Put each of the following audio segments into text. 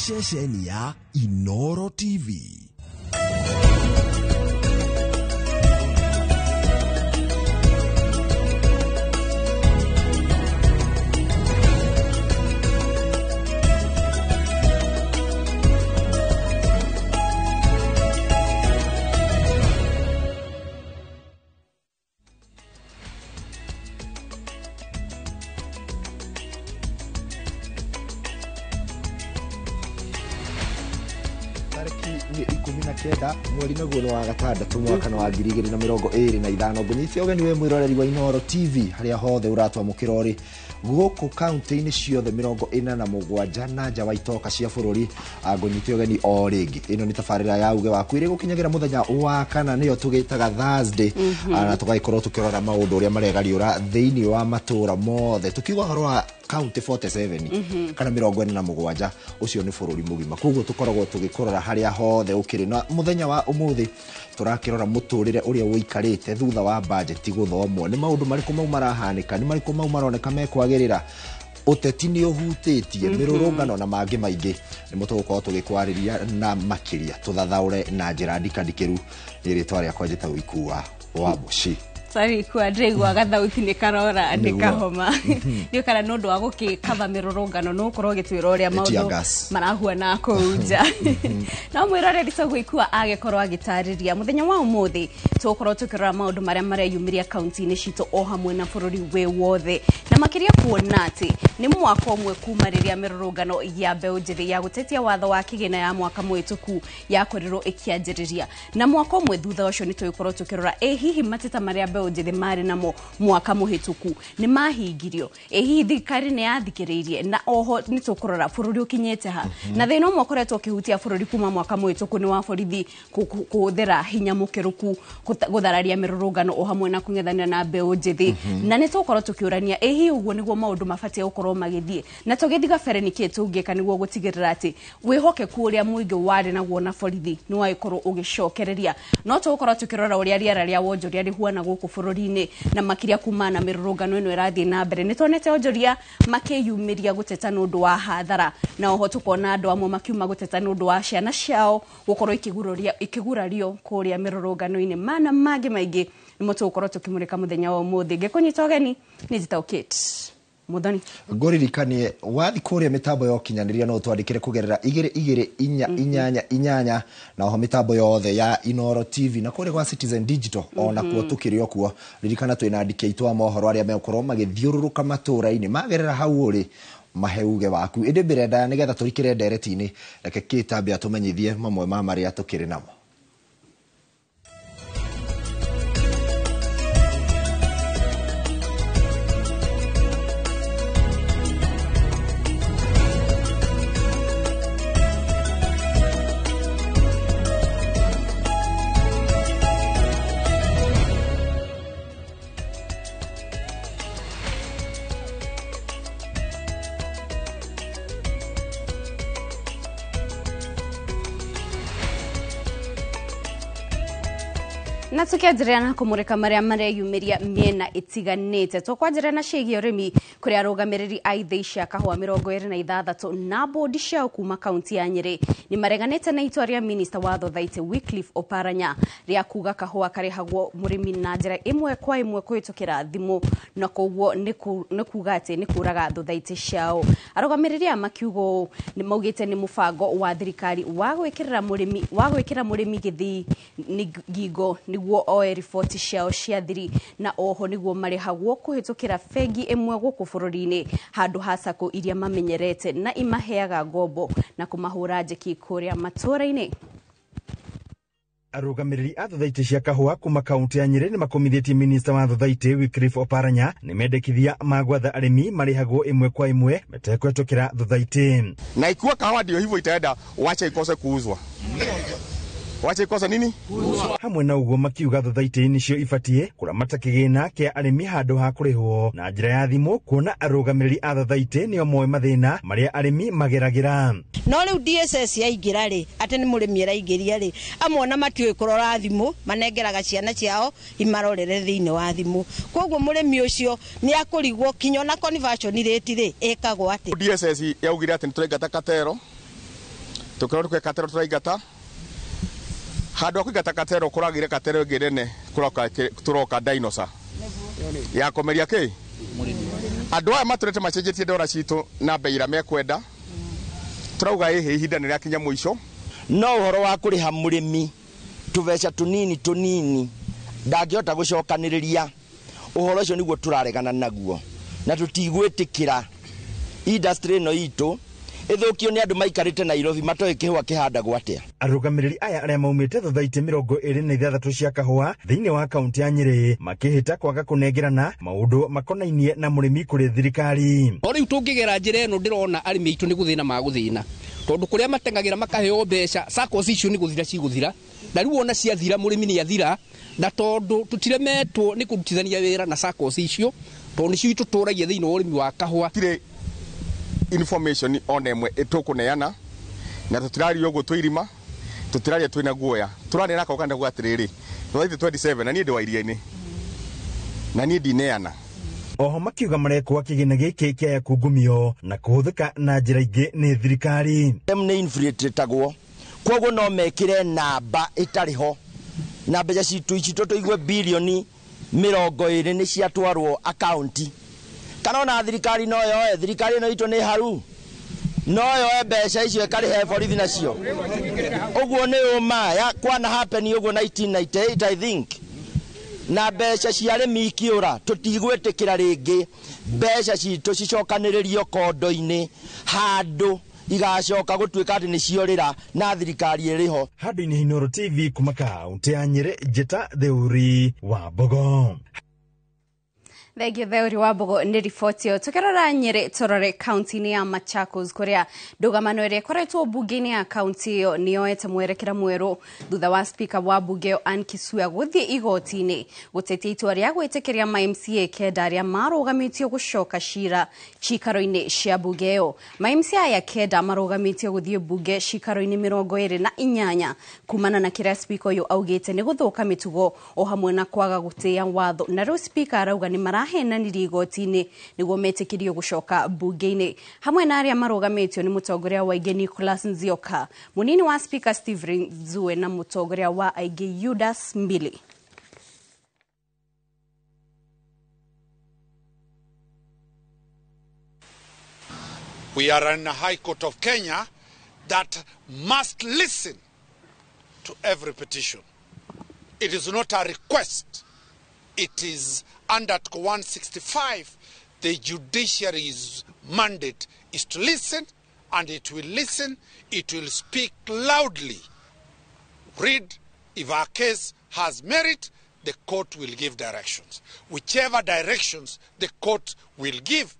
Ceceni ya Inoro TV. Tarĩki nĩ 19 mweri naguo nĩ wa gatandatũ mwaka wa 2025. Ngũnyite ũgeni we mwĩroreri wa Inooro TV harĩa hothe ũratwamũkĩra ũrĩ gũkũ kaunti-inĩ ciothe 47 na nja wa itoka cia bũrũri. Ngũnyite ũgeni o rĩngĩ, ĩno nĩ tabarĩra ya uge waku ĩrĩ gũkinyagĩra mũthenya wa kana, nĩyo tũgĩtaga Thursday, na tũgagĩkorwo tũkĩrora maũndũ ũrĩa maregariũra thĩinĩ wa matũra mothe, tukiuga ũhoro wa kaunti 47 kana 47, ũcio nĩ bũrũri mũgima. Koguo tũkoragwo tũgĩkũrora harĩa hothe ũkĩrĩ, na mũthenya wa ũmũthĩ tũrakĩrora mũtũrĩre ũrĩa ũikarĩte thutha wa bajeti gũthomwo. Nĩ maũndũ marĩkũ mau marahanĩka, nĩ marĩkũ mau maroneka mekwagĩrĩra, ũteti nĩ ũhutĩtie mĩrũrũngano na mangĩ maingĩ, nĩmo tũgũkorwo tũgĩkwarĩria na makĩria tũthathaũre na njĩra ndikandikĩru. Nĩ rĩtwa rĩakwa njĩtagwo Ikua wa Mũciĩ. Sorry, kwa ndĩraigua gathauti nĩ karora nĩ kahoma ndiũ kana nĩ ũndũ wa gũkĩkaba mĩrũrũngano no ũkorwo ũgĩtwĩra ũrĩa Tear maũndũ gas. marahuana kũu nja. No mwĩroreri Toguo Ikua agĩkorwo agĩtarĩria, mũthenya wa ũmũthĩ tũgũkorwo tũkĩrora maũndũ marĩa mareyumĩria kaunti-inĩ citũ o hamwe na bũrũri wĩ wothe, na makĩria kuona atĩ nĩ mwaka ũmwe kuma rĩrĩa mĩrũrũngano ya mbeũ njĩthĩ ya gũtetia watho wa kĩgĩna ya mwaka mũhĩtũku yakorirwo ĩkĩanjĩrĩria, na mwaka ũmwe thutha ũcio nĩ tũgũkorwo tũkĩrora ĩ hihi mateta marĩa mbeũ njĩthĩ marĩ namo mwaka mũhĩtũku nĩ mahingirio, ĩ hihi thirikari nĩ yathikĩrĩirie, na oho nĩ tũkũrora bũrũri ũkinyĩte ha. Na thĩna ũmwe ũkoretwo ũkĩhutia bũrũri kuma mwaka mũhĩtũku nĩ wa borithi kũhũthĩra hinya mũkĩrũku gũthararia mĩrũrũngano o hamwe na kũng'ethanĩra na mbeũ njĩthĩ, na nĩ tũgũkorwo tũkĩũrania ĩ hihi ũguo nĩguo maũndũ mabatiĩ gũkorwo magĩthiĩ, na tũgĩthiĩ gabere nĩkĩ tũngĩka nĩguo gũtigĩrĩra atĩ wĩhokeku ũrĩa mũingĩ warĩ naguo na borithi nĩ wagĩkorwo ũgĩcokereria. No tũgũkorwo tũkĩrora ũrĩa rĩera rĩa wonjoria rĩhuana gũkũ bũrũri-inĩ, na makĩria kumana na mĩrũrũngano ĩno ĩrathiĩ na mbere. Nĩ tuonete onjoria makĩyumĩria gũteta nĩ ũndũ wa hathara, na oho tũkona andũ amwe makiuma gũteta nĩ ũndũ wa ciana ciao gũkorwo ikĩgurario kũrĩa mĩrũrũngano-inĩ. Mana mangĩ maingĩ nĩmo tũgũkorwo tũkĩmũrĩka mũthenya wa ũmũthĩ. Ngĩkũnyita ũgeni nĩ njĩtagwo Kate Muthoni. Ngũririkanie wathi kũrĩa mĩtambo ya ũkinyanĩria no ũtwandĩkĩre kũgerera 22488 na oho mĩtambo yothe ya Inooro TV na kũrĩa gwa Citizen Digital ona kuo tũkĩrĩ o kuo. Ririkana twĩna andĩki aitũ a mohoro arĩa megũkorwo magĩthiũrũrũka matũra-inĩ magerera hau ũrĩ mahe uge waku. Ĩndĩ mbere ndaya nĩgetha tũrikĩre ndereti-inĩ, reke Kate ambe atũmenyithie mamwe ma marĩa tũkĩrĩ namo. Na tukianjĩrĩra na kũmũrĩka marĩa mareyumĩria mĩena ĩtiganĩte, tũkwanjĩrĩra na ciĩgiĩ ũrĩmi kũrĩa arũgamĩrĩri a ithĩi cia kahũa 26 na bodi ciao kuma kaunti ya Nyĩrĩ nĩ mareganĩte na itua rĩa minista wa thothaitĩ Wycliffe Oparanya rĩa kuga kahũa karĩhagwo mũrĩmi na njĩra ĩmwe kwa ĩmwe kũhĩtũkĩra thimũ, na koguo nĩ kuga atĩ nĩ kũraga thothaitĩ ciao. Arũgamĩrĩri aya makiuga ũũ nĩ maugĩte nĩ mũbango wa thirikari wa gwĩkĩrĩra mũrĩmi, wa gwĩkĩra mũrĩmi gĩthii ngingo nĩguo oe riboti ciao cia thiri, na oho nĩguo marĩhagwo kũhĩtũkĩra bengi ĩmwe gũkũ bũrũri-inĩ handũ ha sacco iria mamenyerete na imaheaga ngombo na kũmahũra njeki kũrĩa matũũra-inĩ. Arũgamĩrĩri a thothaitĩ cia kahũa kuma kaunti ya Nyĩrĩ nĩ makomithĩtie minista wa thothaitĩ Wycliffe Oparanya nĩ mendekithia ma gwatha arĩmi marĩhagwo ĩmwe kwa ĩmwe metekũhetũkĩra thothaitĩ. Na ikiwa kahawa ndio hivyo itaenda, wacha ikose kuuzwa. Wacha ikose nini? Hamwe na ũguo makiuga thothaitĩ nĩcio ibatiĩ kũramata kĩgĩna kĩa arĩmi handũ ha kũrĩhwo na njĩra ya thimũ, kuona arũgamĩrĩri a thothaitĩ nĩo moĩ mathĩna marĩa arĩmi mageragĩra. No rĩu DSS yaingĩra rĩ, atĩ nĩ mũrĩmi araingĩria rĩ, amwe ona matiũĩ kũrora thimũ, manengeraga ciana ciao imarorere thĩinĩ wa thimũ. Koguo mũrĩmi ũcio nĩ akũrigwo kinya ona conversion rate rĩ, ĩkagwo atĩa. DSS yaugire atĩ nĩ tũraingata katero Tukirwo twĩ katero tũraingata handũ ha kũingata katero kũragĩire katero ĩngĩ nene kũroka tũroka dinosaur ya kũmeria kĩ andũ aya matũrĩte macenjetie ndora citũ na bei ĩrĩa mekwenda. Tũrauga ĩhĩ ihinda nĩ rĩakinya mũico. No ũhoro wa kũrĩha mũrĩmi tũbeca tũnini tũnini ndangĩhota gũcokanĩrĩria, ũhoro ũcio nĩguo tũraregana naguo na tũtigwĩtĩkĩra industry ĩno itũ ĩthũkio nĩ andũ maikarĩte Nairobi matoĩ kĩhũa kĩhandagwo atĩa. Arũgamĩrĩri aya arĩa maumĩte thothaitĩ 26 cia kahũa thĩinĩ wa kaunti ya Nyĩrĩ makĩhĩta kwaga kũnengerana maũndũ makonainie na mũrĩmi kũrĩ thirikari. O rĩu tũngĩgera njĩra ĩno ndĩrona arĩmi aitũ nĩ gũthĩna magũthĩna, tondũ kũrĩa mateng'agĩra makaheo mbeca SACCOs icio nĩ gũthira cigũthira, na rĩu ona ciathira mũrĩmi nĩ athira, na tondũ tũtiremetwo nĩ kũrutithania wĩra na SACCOs icio tondũ nĩcio itũtũragia thĩinĩ wa ũrĩmi wa kahũa. Tirĩ information ona ĩmwe ĩtũkũneana na tũtiraria ũguo twĩ irima, tũtiraria twĩna guoya, tũraneana kauga ndauga atĩrĩrĩ thothaitĩ 27 na niĩ ndĩ wa iria-inĩ na niĩ ndineana. Oho makiuga marekwa kĩgĩna gĩkĩ kĩaya kungumio na kũhũthĩka na njĩra ingĩ nĩ thirikari. M nĩ infiltratagwo, koguo no mekĩre namba ĩtarĩ ho na mbeca citũ ici tũigue bilioni 20 nĩ ciatwarwo akaunti, kana ona thirikari no yoe, thirikari ĩno itũ nĩ haru, no yoe mbeca icio ĩkarĩhe borithi nacio. Ũguo nĩ ũma ya kwana happen ũguo 1998 I think, na mbeca cia arĩmi ikĩũra tũtigwĩtĩkĩra rĩngĩ mbeca citũ cicokanĩrĩrio kondo-inĩ handũ igacoka gũtuĩka atĩ nĩ ciorĩra na thirikari ĩrĩ ho. Handũ-inĩ Inooro TV kuma kaunti ya Nyĩrĩ, Njĩta Theuri wa Mbogo. Thengiũ Theuri wa Mbogo nĩ riboti ĩyo. Tũkĩrora Nyĩrĩ tũrore kaunti-inĩ ya Machakos kũrĩa ndũgamano ĩrĩa ĩkoretwo mbunge-inĩ ya kaunti ĩyo nĩ yoete mwerekera mwerũ thutha wa speaker wa mbunge ĩyo Anne Kisuya gũthiĩ igoti-inĩ gũtetia itua rĩa gwĩtĩkĩria ma MCA kenda arĩa marũgamĩtio gũcoka cira cikaro-inĩ cia mbunge ĩyo. Ma MCA aya kenda marũgamĩtio gũthiĩ mbunge cikaro-inĩ 28 kumana na kĩrĩa speaker ũyũ augĩte nĩ gũthũka mĩtugo o hamwe na kwaga gũtĩĩa watho, na rĩu speaker arauga nĩ marahenanirie igoti-inĩ nĩguo metĩkĩrio gũcoka mbunge-inĩ. Hamwe na arĩa marũgamĩtio nĩ mũtongoria wa aingĩ Nicholas Nzioka, mũnini wa speaker Steve Nzue na mũtongoria wa aingĩ Judas Mbili. We are in a High Court of Kenya that must listen to every petition. It is not a request. It is under Article 165, the judiciary's mandate is to listen, and it will listen, it will speak loudly. Read, if our case has merit, the court will give directions. Whichever directions the court will give,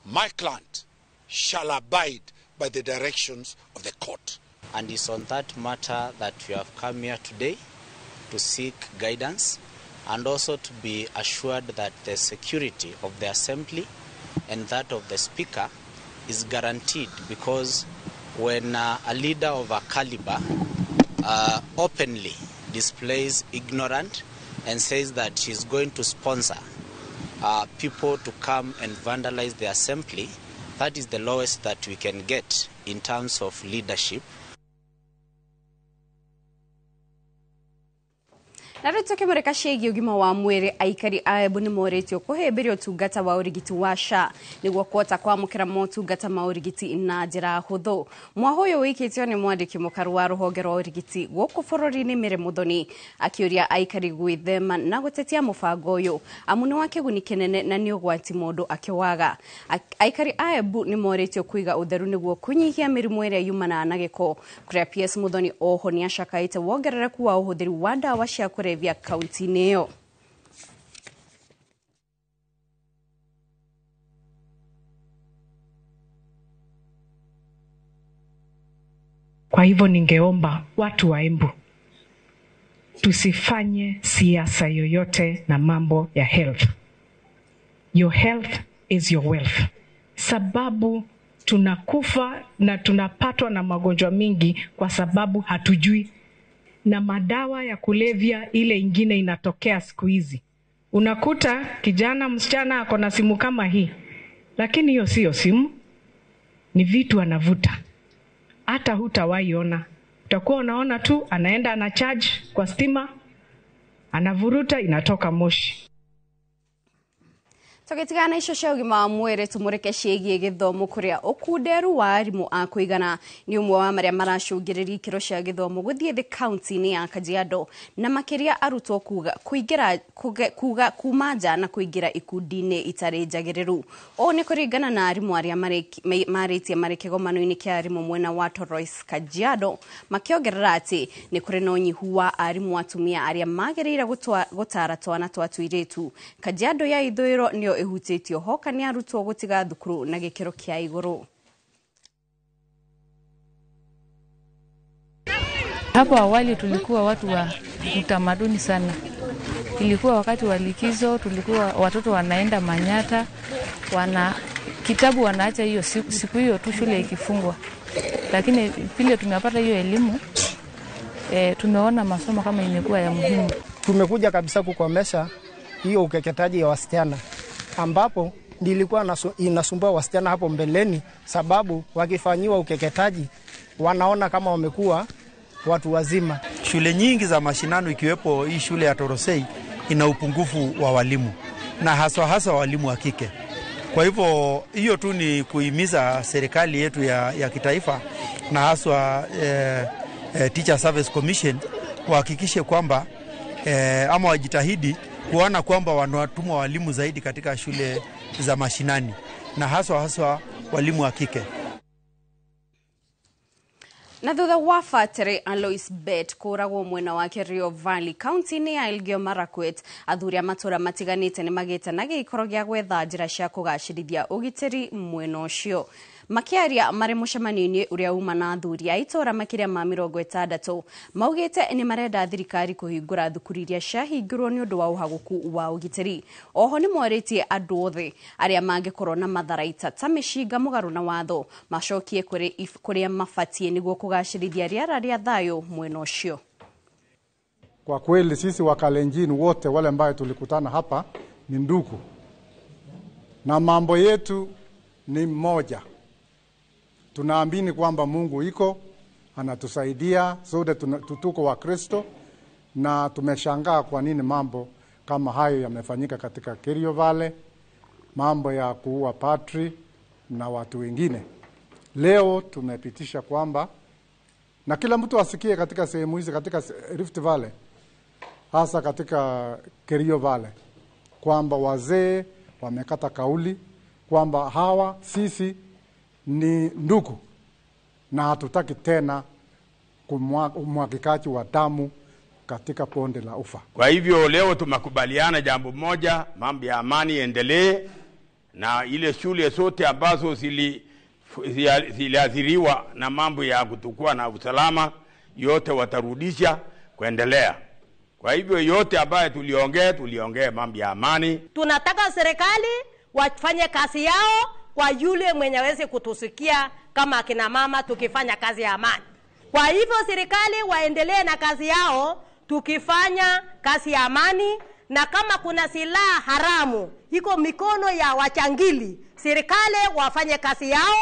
my client shall abide by the directions of the court. And it's on that matter that we have come here today to seek guidance and also to be assured that the security of the assembly and that of the speaker is guaranteed, because when a leader of a caliber openly displays ignorance and says that he's going to sponsor people to come and vandalize the assembly, that is the lowest that we can get in terms of leadership. Na rĩu tũkĩmũrĩka ciĩgiĩ ũgima wa mwĩrĩ, aikari a Embu nĩ morĩtio kũhĩmbĩria ũtungata wa ũrigiti wa SHA nĩguo kũhota kwamũkĩra motungata ma ũrigiti na njĩra hũthũ. Mwaho ũyũ wĩkĩtio nĩ mwandĩki mũkaru wa rũhonge rwa ũrigiti gũkũ bũrũri-inĩ Mary Muthoni, akĩũria aikari gwĩthema na gũtetia mũbango ũyũ amu nĩ wa kĩguni kĩnene na nĩ ũgwati mũndũ akĩwaga. Aikari a Embu nĩ morĩtio kũiga ũtheru nĩguo kũnyihia mĩrimũ ĩrĩa yumanaga na gĩko, kũrĩa PS Muthoni oho nĩ acakaĩte wongerereku wa ũhũthĩri wa ndawa cia kũrebia kaunti-inĩ ĩyo. Kwa hivyo ningeomba watu wa Embu tusifanye siasa yoyote na mambo ya health. Your health is your wealth. Sababu tunakufa na tunapatwa na magonjwa mingi kwa sababu hatujui. Na madawa ya kulevya ile ingine inatokea siku hizi. Unakuta kijana msichana ako na simu kama hii, lakini hiyo sio simu, ni vitu anavuta. Hata hutawahi ona, utakuwa unaona tu anaenda ana charge kwa stima, anavuruta, inatoka moshi. Tũgĩtigana na icio cia ũgima wa mwĩrĩ tũmũrĩke ciĩgiĩ gĩthomo kũrĩa ũkunderu wa arimũ a kũigana nĩ ũmwe wa marĩa maracũngĩrĩria ikĩro cia gĩthomo gũthiĩ thĩ kaunti-inĩ ya Kajiado na makĩria arutwo kuga kũingĩra kuga kuma nja na kũingĩra ikundi-inĩ itarĩ njagĩrĩru. Ũũ nĩ kũringana na arimũ arĩa marĩtie marĩ kĩgomano-inĩ kĩa arimũ mwena wa Torois Kajiado, makĩongerera atĩ nĩ kũrĩ na ũnyihu wa arimũ atumia arĩa magĩrĩire gũtara twana twa tũirĩtu. Kajiado ya ithũĩro nĩyo ĩhutĩtio hoka nĩ arutwo gũtiga thukuru na gĩkĩro kĩa igũrũ. Hapo awali tulikuwa watu wa utamaduni sana. Ilikuwa wakati wa likizo, tulikuwa watoto wanaenda Manyata, wana kitabu wanaacha hiyo siku hiyo tu shule ikifungwa. Lakini vile tumepata hiyo elimu, tumeona masomo kama imekuwa ya muhimu. Tumekuja kabisa kukomesha hiyo ukeketaji ya wasichana, ambapo nilikuwa inasumbua wasichana hapo mbeleni, sababu wakifanyiwa ukeketaji wanaona kama wamekuwa watu wazima. Shule nyingi za mashinano ikiwepo hii shule ya Torosei ina upungufu wa walimu na haswa haswa walimu wa kike. Kwa hivyo hiyo tu ni kuhimiza serikali yetu ya kitaifa na haswa Teacher Service Commission wahakikishe kwamba ama wajitahidi kuona kwamba wanatuma walimu zaidi katika shule za mashinani na haswa haswa walimu wa kike. Na thutha wa Fatiri Alois Bet kũragwo mwena wa Kerio Valley kaunti-inĩ ya Elgeyo Marakwet, athuri a matũra matiganĩte nĩ magĩte na gĩikaro gĩa gwetha njĩra cia kũgacĩrithia ũgitĩri mwena ũcio. Makĩaria marĩ mũcemanio-inĩ ũrĩa uma na athuri a itũra makĩria ma 60 maugĩte nĩ marenda thirikari kũhingũra thukuru iria ciahingirwo nĩ ũndũ wa ũhagũku wa ũgitĩri. Oho nĩ morĩtie andũ othe arĩa mangĩkorwo na matharaita ta mĩcinga mũgarũ na watho macokie kũrĩa mabatiĩ nĩguo kũgacĩrithia rĩera rĩa thayũ mwena ũcio. Kwa kweli sisi Wakalenjin wote wale ambao tulikutana hapa ni ndugu na mambo yetu ni moja. Tunaamini kwamba Mungu iko anatusaidia sote, tuko wa Kristo, na tumeshangaa kwa nini mambo kama hayo yamefanyika katika Kerio Valley, mambo ya kuua patri na watu wengine. Leo tumepitisha kwamba na kila mtu asikie katika sehemu hizi katika Rift Valley, hasa katika Kerio Valley, kwamba wazee wamekata kauli kwamba hawa sisi ni ndugu na hatutaki tena umwagikaji wa damu katika bonde la ufa. Kwa hivyo leo tumekubaliana jambo moja, mambo ya amani endelee na ile shule zote ambazo ziliathiriwa na mambo ya kutokuwa na usalama yote watarudisha kuendelea. Kwa hivyo yote ambayo tuliongea mambo ya amani. Tunataka serikali wafanye kazi yao kwa yule mwenye aweze kutusikia kama akina mama tukifanya kazi ya amani. Kwa hivyo serikali waendelee na kazi yao tukifanya kazi ya amani, na kama kuna silaha haramu iko mikono ya wachangili, serikali wafanye kazi yao.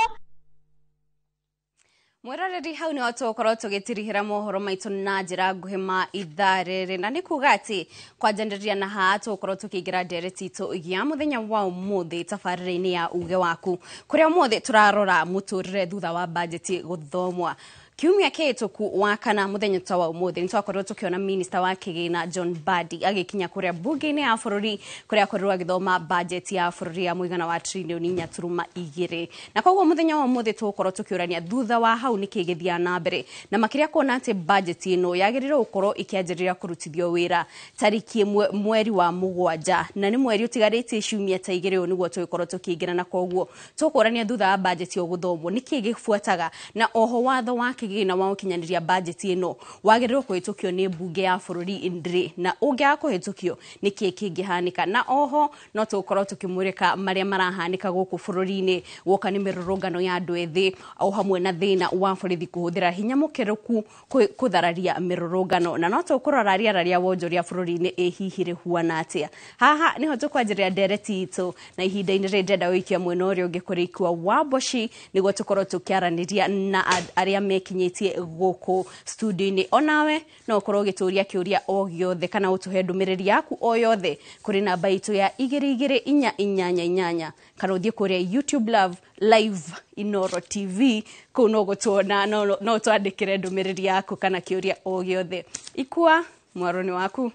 Mwiroreri hau nĩ tũgũkorwo tũgĩtirihĩra mohoro maitũ na njĩra nguhĩ ma ithaa rĩrĩ, na nĩ kuga atĩ kwanjanĩria na haha tũgũkorwo tũkĩingĩra ndereti itũ ya mũthenya wa ũmũthĩ tabarĩra-inĩ ya uge waku, kũrĩa ũmũthĩ tũrarora mũtũrĩre thutha wa bajeti gũthomwa. Kiumia kĩhĩtũku wa kana mũthenya ta wa ũmũthĩ nĩ twakorirwo tũkĩona minista wa kĩgĩna John Mbadi agĩkinya kũrĩa mbunge-inĩ ya bũrũri kũrĩa akorirwo agĩthoma bajeti ya bũrũri ya mũigana wa trilioni 4.2, na koguo mũthenya wa ũmũthĩ tũgũkorwo tũkĩũrania thutha wa hau nĩkĩ gĩthiaga na mbere, na makĩria kuona atĩ bajeti ĩno yagĩrĩirwo gũkorwo ĩkĩanjĩrĩria kũrutithio wĩra tarĩki 1 mweri wa 7, na nĩ mweri ũtigarĩtie ciumia ta 2 ũũ nĩguo tũgĩkorwo tũkĩingĩra, na koguo tũkũrania thutha wa bajeti ĩyo gũthomwo nĩkĩ gĩbuataga, na oho watho wa kĩgĩna wa gũkinyanĩria bajeti ĩno wagĩrĩirwo kũhĩtũkio nĩ mbunge ya bũrũri ndrĩ, na ũngĩaga kũhĩtũkio nĩkĩ kĩngĩhanĩka. Na oho no tũgũkorwo tũkĩmũrĩka marĩa marahanĩka gũkũ bũrũri-inĩ guoka nĩ mĩrũrũngano ya andũ ethĩ o hamwe na thĩna wa borithi kũhũthĩra hinya mũkĩrũku kũthararia mĩrũrũngano, na no tũkũrora rĩera rĩa wonjoria bũrũri-inĩ ĩ hihi rĩhuana atĩa. Haha nĩho tũkwanjĩrĩria ndereti itũ, na ihinda-inĩ rĩrĩ ndĩrenda gũikia mwena ũrĩa ũngĩ kũrĩ Ikua Wamboci nĩguo tũkorwo tũkĩaranĩria na arĩa mekinyĩtie gũkũ studio-inĩ. Onawe no ũkorwo ũgĩtũria kĩũria o gĩothe kana ũtũhe ndũmĩrĩri yaku o yothe kũrĩ namba itũ ya 22488 kana ũthiĩ kũrĩa YouTube Live Inoro TV kũu no gũtuona, no twandĩkĩre ndũmĩrĩri yaku kana kĩũria o gĩothe. Ikua, mwaro nĩ waku.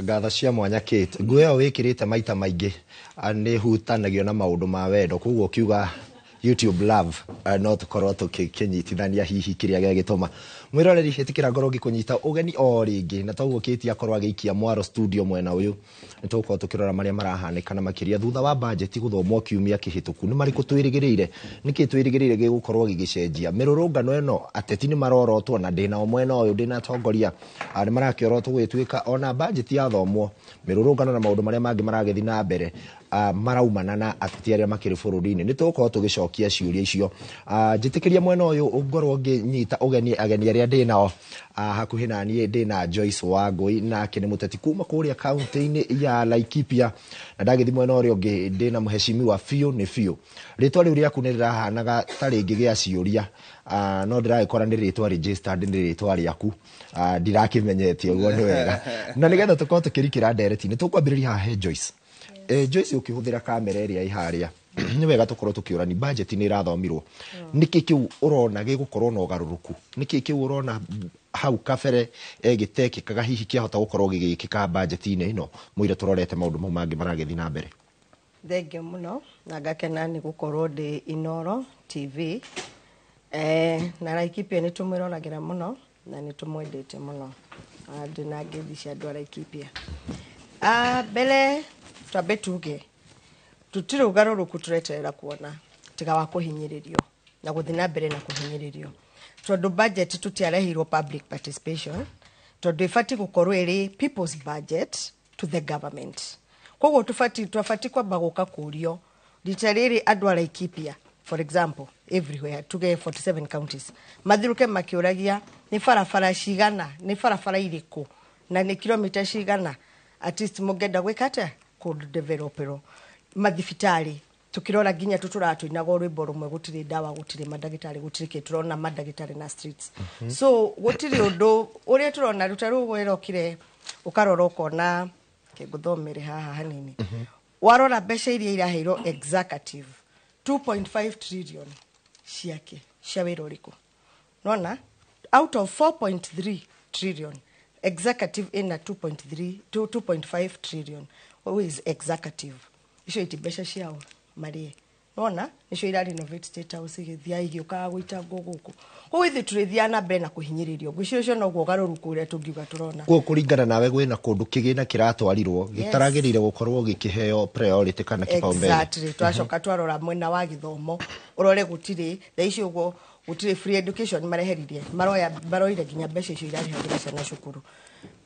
Ngatho cia mwanya Kate, nguo ĩyo wĩkĩrĩte maita maingĩ nĩ hutanagio na maũndũ ma wendo, koguo ũkiuga YouTube Love no tũkorwo tũkĩnyitithania hihi kĩrĩa gĩagĩtũma. Mwĩroreri, ĩtĩkĩra ngorwo ngĩkũnyita ũgeni o rĩngĩ, na toguo Kate akorwo agĩikia mwaro studio mwena ũyũ, nĩ tũgũkorwo tũkĩrora marĩa marahanĩka na makĩria thutha wa bajeti gũthomwo kiumia kĩhĩtũku. Nĩ marĩkũ twĩrĩgĩrĩire? Nĩkĩ twĩrĩgĩrĩire gĩgũkorwo gĩgĩcenjia mĩrũrũngano ĩno? Ateti nĩ marorotwo, na ndĩna mwena ũyũ ndĩna atongoria nĩ marakĩorotwo gũgĩtuĩka ona bajeti yathomwo mĩrũrũngano na maũndũ marĩa mangĩ maragĩthiĩ na mbere maraumana na ateti arĩa makĩrĩ bũrũri-inĩ. Nĩ tũgũkorwo tũgĩcokia ciũria icio. Njĩtĩkĩria mwena ũyũ ngorwo ngĩnyita ũgeni ageni arĩa ndĩ nao hakuhĩ na niĩ. Ndĩ na Joyce Wangũi, nake nĩ mũteti kuma kũrĩa kaunti-inĩ ya Laikipia, na ndagĩthiĩ mwena ũrĩa ũngĩ ndĩ na mũhecimiwa biũ nĩ biũ. Rĩtwa rĩu rĩaku nĩ rĩrahanaga ta rĩngĩ gĩa ciũria, no ndĩragĩkora nĩ rĩtwa registered, nĩ rĩtwa rĩaku, ndirakĩmenyete ũguo. Nĩ wega, na nĩgetha tũkorwo tũkĩrikĩra ndereti nĩ tũkwambĩrĩria haha he Joyce. Joyce, ũkĩhũthĩra kamera ĩrĩa ĩ harĩa, nĩ wega tũkorwo tũkĩũrani budget nĩ ĩrathomirwo, nĩkĩ kĩu ũrona gĩgũkorwo na ũgarũrũku? Nĩkĩ kĩu ũrona hau kabere gĩtekĩkaga hihi kĩahota gũkorwo gĩgĩkĩka budget-inĩ ĩno mũire tũrorete maũndũ mau mangĩ maragĩthiĩ na mbere? Thengio mũno, na ngakena nĩ gũkorwo ndĩ Inoro TV, na Laikipia nĩ tũmwĩroragĩra mũno na nĩ tũmwendete mũno. Ndĩna ngeithi cia andũ a Laikipia. Mbere twambe tuge tũtirĩ ũgarũrũku tũreterera kuona tiga wa kũhinyĩrĩrio na gũthiĩ na mbere na kũhinyĩrĩrio, tondũ budget tũtiareheirwo public participation, tondũ ĩbatiĩ gũkorwo ĩrĩ people's budget to the government. Koguo tũbatiĩ twabatiĩ kwamba gũka kũrio rita rĩrĩ andũ a Laikipia, for example, everywhere, tuge 47 counties, mathiũrũke makĩũragia nĩ barabara cigana, nĩ barabara irĩkũ, na nĩ kilomita cigana at least mũngĩenda gwĩka atĩa kũdeveloperwo mathibitarĩ. Tukirora nginya tuturaga tuinaga rwĩmbo rũmwe, gũtirĩ ndawa, gũtirĩ mandagĩtarĩ, gũtirĩ kĩ tũrona mandagĩtarĩ na streets. So gũtirĩ ũndũ ũrĩa tũrona ruta rũu wĩrokire ũkarora ũkona kĩngũthomere haha hanini. Warora mbeca iria iraheirwo executive, 2.5 trillion ciake cia wĩra ũrĩkũ? Nona out of 4.3 trillion, executive ina 2.3 to 2.5 trillion. Who is executive? Icio iti mbeca ciao marĩe, nona nicio ira renovate State House, igĩthiaga igĩũkaga gũitangwo gũkũ. Koguo ithuĩ tũrĩthiaga na mbere na kũhinyĩrĩrio. Ngwĩciria ũcio noguo ũgarũrũku ũrĩa tũngiuga tũrona. Kuo kũringana nawe gwĩna kũndũ kĩgĩna kĩratwarirwo gĩtaragĩrĩire gũkorwo gĩkĩheo priority kana kĩpaumbele? Exactly. Twacoka twarora mwena wa gĩthomo, ũrore gũtirĩ thaa ici ũguo, gũtirĩ free education, mareheririe, maroya, maroire nginya mbeca icio irarĩhagĩra ciana cukuru.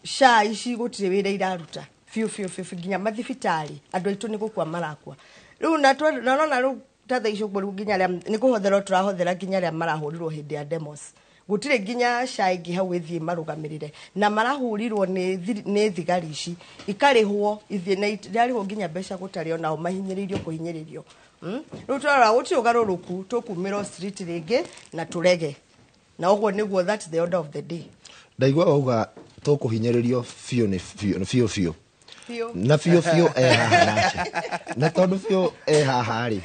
SHA ici gũtirĩ wĩra iraruta biũ biũ biũ, nginya mathibitarĩ andũ aitũ nĩ gũkua marakua rĩu. Na nona rĩu ta thaa ici ũguo, rĩu nginya arĩa nĩ kũhũthĩrwo tũrahũthĩra, nginya arĩa marahũrirwo hĩndĩ ya demos, gũtirĩ nginya SHA ĩngĩ hau ĩthiĩ marũgamĩrĩre, na marahũrirwo nĩ thigari ici ikarĩhwo ithiĩ na irarĩhwo nginya mbeca gũtarĩ, onao mahinyĩrĩirio kũhinyĩrĩrio. Rĩu twarora gũtirĩ ũgarũrũku, tũkumĩrwo street rĩngĩ na tũrege, na ũguo nĩguo, that's the order of the day. Ndaigua wauga tũkũhinyĩrĩrio biũ nĩ biũ biũ biũ. Biũ. Na biũ biũ e haha nake, na tondũ biũ e haha rĩ,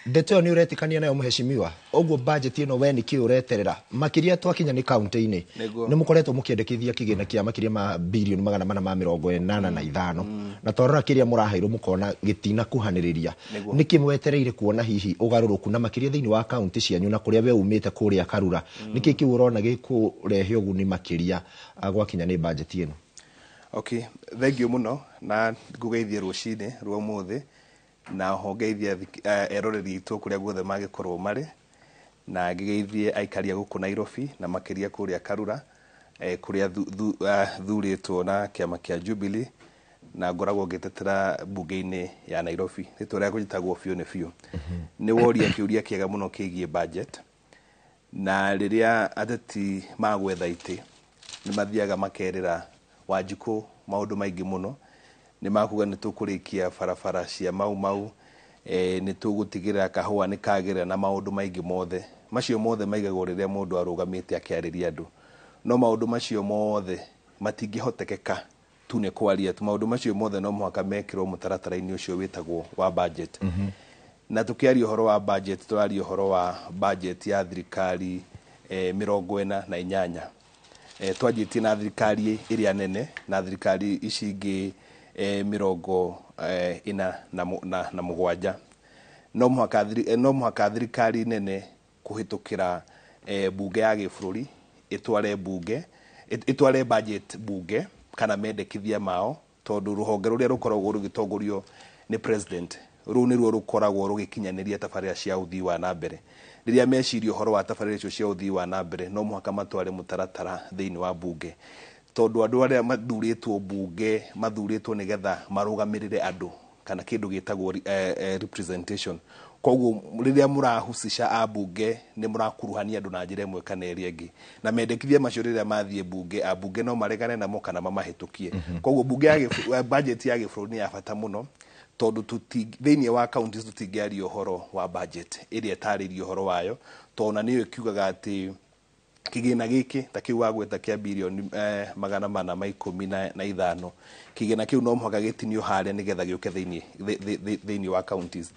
ndeto ĩyo nĩ ũretĩkania nayo mũhecimiwa? Ũguo budget ĩno we nĩ kĩ ũreterera makĩria twakinya nĩ kaunti-inĩ? Nĩguo. Nĩ mũkoretwo mũkĩendekithia kĩgĩna kĩa makĩria ma birioni 485, na twarora kĩrĩa mũraheirwo mũkona gĩtinakuhanĩrĩria. Nĩguo. Nĩkĩ mwetereire kuona hihi ũgarũrũku na makĩria thĩinĩ wa kaunti cianyu na kũrĩa we umĩte kũrĩa Karura? Nĩkĩ kĩu ũrona gĩkũrehe ũguni makĩria gwakinya nĩ budget ĩno? Okay, thengio mũno, na ngũgeithie rũcinĩ rwa ũmũthĩ, na oho ngeithia eroreri aitũ kũrĩa guothe mangĩkorwo marĩ. Na ngĩgeithie aikari a gũkũ Nairobi na makĩria kũrĩa Karura, kũrĩa thurĩtwo na kĩama kĩa Jubilee na ngoragwo ngĩtetera bunge-inĩ ya Nairobi. Rĩtwa rĩakwa njĩtagwo biũ nĩ biũ. Nĩ woria kĩũria kĩega mũno kĩgiĩ budget, na rĩrĩa ateti magwetha itĩ nĩ mathiaga makerĩra Wanjikũ maũndũ maingĩ mũno. Nĩ makuga nĩ tũkũrĩkia barabara cia Mau Mau, nĩ tũgũtigĩrĩra kahũa nĩ kagĩrĩra na maũndũ maingĩ mothe. Macio mothe maigagwo rĩrĩa mũndũ arũgamĩte akĩarĩria andũ, no maũndũ macio mothe matingĩhotekeka tu nĩ kwaria tu. Maũndũ macio mothe no mũhaka mekĩrwo mũtaratara-inĩ ũcio wĩtagwo wa budget. Na tũkĩaria ũhoro wa budget, tũraria ũhoro wa budget ya thirikari 48. Twanjĩtie na thirikari ĩrĩa nene na thirikari ici ingĩ 47. No mũhaka thirikari nene kũhĩtũkĩra bunge ya gĩbũrũri ĩtware bunge, ĩtware budget bunge kana mendekithia mao, tondũ rũhonge rũrĩa rũkoragwo rũgĩtongorio nĩ president rũu nĩruo rũkoragwo rũgĩkinyanĩria tabarĩra cia ũthii wa na mbere. Rĩrĩa meciria ũhoro wa tabarĩra icio cia ũthii wa na mbere, no mũhaka matware mũtaratara thĩinĩ wa bunge, tondũ andũ arĩa mathurĩtwo bunge mathurĩtwo nĩgetha marũgamĩrĩre andũ kana kĩndũ gĩtagwo representation. Koguo rĩrĩa mũrahucica ambunge, nĩ mũrakuruhania andũ na njĩra ĩmwe kana ĩrĩa ĩngĩ, na mendekithia macio rĩrĩa mathiĩ bunge, ambunge no maregane namo kana mamahĩtũkie. Koguo bunge ya budget ya gĩbũrũri nĩ ya bata mũno, tondũ thĩinĩ wa counties tũtingĩaria ũhoro wa budget ĩrĩa ĩtarĩirie ũhoro wayo, tondũ ona nĩyo ĩkiugaga atĩ kĩgĩna gĩkĩ ta kĩu wagweta kĩa birioni 415, kĩgĩna kĩu no mũhaka gĩtinio harĩa nĩgetha gĩũke thĩinĩ wa counties.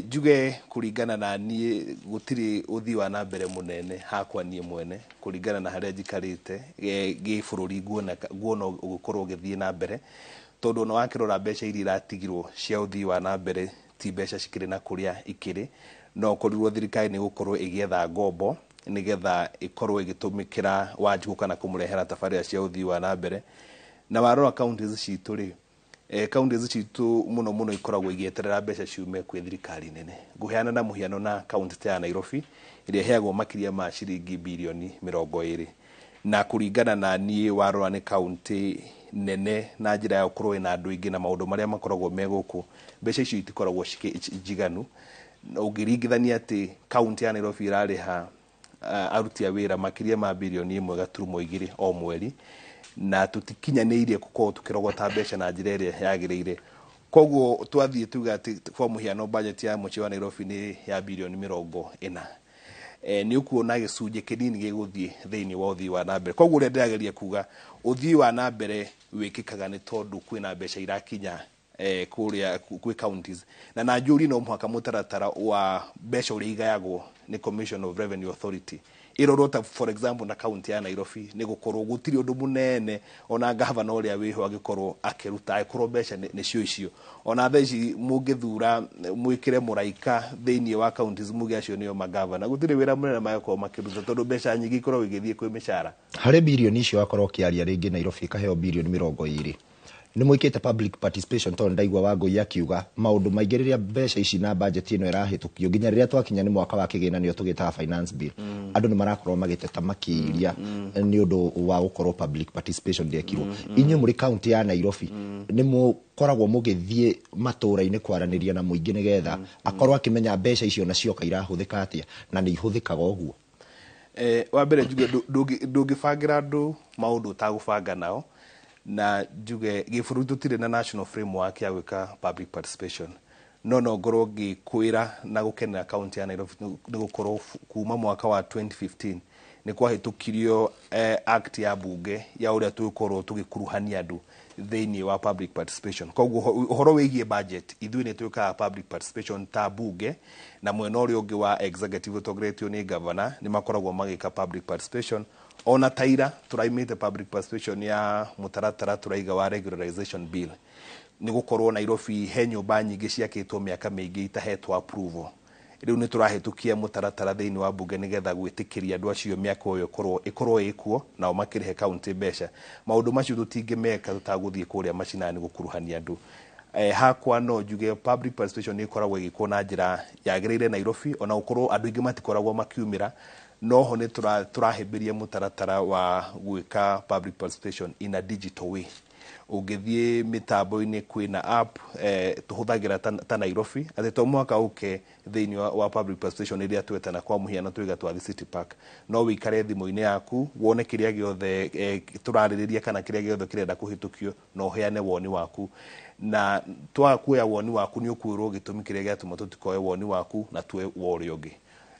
Njuge kũringana na niĩ, gũtirĩ ũthii wa na mbere mũnene hakwa niĩ mwene kũringana na harĩa njikarĩte gĩbũrũri nguona ũgĩkorwo ũgĩthiĩ na mbere, tondũ ona wakĩrora mbeca iria iratigirwo cia ũthii wa na mbere ti mbeca cikĩrĩ na kũrĩa ikĩrĩ. No ũkorirwo thirikari nĩ gũkorwo ĩgĩetha ngombo nĩgetha ĩkorwo ĩgĩtũmĩkĩra Wanjikũ kana kũmũrehera tabarĩra cia ũthii wa na mbere. Na warora counties citũ rĩ, counties citũ mũno mũno ikoragwo igĩeterera mbeca ciume kwĩ thirikari nene. Ngũheana na mũhiano na county ta ya Nairobi ĩrĩa ĩheagwo makĩria ma ciringi birioni 20, na kũringana na niĩ warora nĩ county nene na njĩra ya gũkorwo ĩna andũ aingĩ na maũndũ marĩa makoragwo me gũkũ, mbeca icio itikoragwo njiganu. Ũngĩringithania atĩ county ya Nairobi ĩrarĩha aruti a wĩra makĩria ma birioni 1.2 o mweri, na tũtikinyanĩirie gũkorwo tũkĩrogota mbeca na njĩra ĩrĩa yagĩrĩire. Koguo twathiĩ tuga atĩ kwa mũhiano budget ya mũciĩ wa Nairobi nĩ ya birioni 40, nĩ ũkuona gĩcunjĩ kĩnini gĩgũthiĩ thĩinĩ wa ũthii wa na mbere. Koguo ũrĩa ndĩrageria kuga, ũthii wa na mbere wĩkĩkaga nĩ tondũ kwĩna mbeca irakinya kũrĩa kwĩ counties. Na njũri no mũhaka mũtaratara wa mbeca ũrĩa igayagwo nĩ Commission of Revenue Authority ĩrorwo, ta for example na county ya Nairobi nĩ gũkorwo gũtirĩ ũndũ mũnene ona gavana ũrĩa wĩho angĩkorwo akĩruta, angĩkorwo mbeca nĩcio icio. Ona thaa ici mũngĩthura mwĩkĩre mũraika thĩinĩ wa counties, muge acio nĩo magavana, gũtirĩ wĩra mũnene magĩkorwo makĩruta, tondũ mbeca nyingĩ ikoragwo igĩthiĩ kwĩ mĩcara. Harĩ birioni icio wakorwo ũkĩaria, rĩngĩ Nairobi ĩkaheo birioni 20, nĩ mwĩkĩte public participation? Tondũ ndaigua Wangũi akiuga maũndũ maingĩ rĩrĩa mbeca ici na budget ĩno ĩrahĩtũkio, nginya rĩrĩa twakinya nĩ mwaka wa kĩgĩna, nĩyo tũgĩtaga finance bill, andũ nĩ marakorwo magĩteta makĩria nĩ ũndũ wa gũkorwo public participation ndĩekirwo. Inyuĩ mũrĩ county ya Nairobi, nĩ mũkoragwo mũgĩthiĩ matũũra-inĩ kwaranĩria na mũingĩ nĩgetha akorwo akĩmenya mbeca icio na cioka irahũthĩka atĩa, na nĩ ihũthĩkaga ũguo? Wa mbere njuge ndũngĩbangĩra andũ maũndũ ũtagũbanga nao, na njuge gĩbũrũri tũtirĩ na national framework ya gwĩka public participation. No ngorwo ngĩkwĩra na gũkenera county ya Nairobi nĩ gũkorwo kuma mwaka wa 2015 nĩ kwahĩtũkirio act ya bunge ya ũrĩa tũgũkorwo tũgĩkuruhania andũ thĩinĩ wa public participation. Koguo ũhoro wĩgiĩ budget, ithuĩ nĩ twĩkaga public participation ta bunge, na mwena ũrĩa ũngĩ wa executive ũtongoretio nĩ governor nĩ makoragwo magĩka public participation. Ona taira tũraimĩte public participation ya mũtaratara tũraiga wa regularization bill, nĩ gũkorwo Nairobi he nyũmba nyingĩ ciakĩtwo mĩaka mĩingĩ itahetwo approval. Rĩu nĩ tũrahĩtũkia mũtaratara thĩinĩ wa bunge nĩgetha gwĩtĩkĩria andũ acio mĩaka ĩyo ĩkorwo ĩkuo nao makĩrĩhe county mbeca. Maũndũ macio tũtingĩmeka tũtagũthiĩ kũrĩa macinani gũkuruhania andũ. Hakwa no njuge public participation nĩ ĩkoragwo ĩgĩkwo na njĩra yagĩrĩire Nairobi, ona gũkorwo andũ aingĩ matikoragwo makiumĩra, noho nĩ tũrahĩmbĩria mũtaratara wa gwĩka public participation in a digital way. Ũngĩthiĩ mĩtambo-inĩ kwĩna app tũhũthagĩra ta Nairobi, atĩ to mũhaka ũke thĩinĩ wa public participation ĩrĩa twetana, kwa mũhiano tuiga twathi City Park, no wĩikare thimũ-inĩ yaku wone kĩrĩa gĩothe tũrarĩrĩria kana kĩrĩa gĩothe kĩrenda kũhĩtũkio, na ũheane woni waku. Na twaga kuoya woni waku, nĩ ũkwĩrwo gĩtũmi kĩrĩa gĩatũma tũtikoe woni waku na tuoe wa ũrĩa ũngĩ.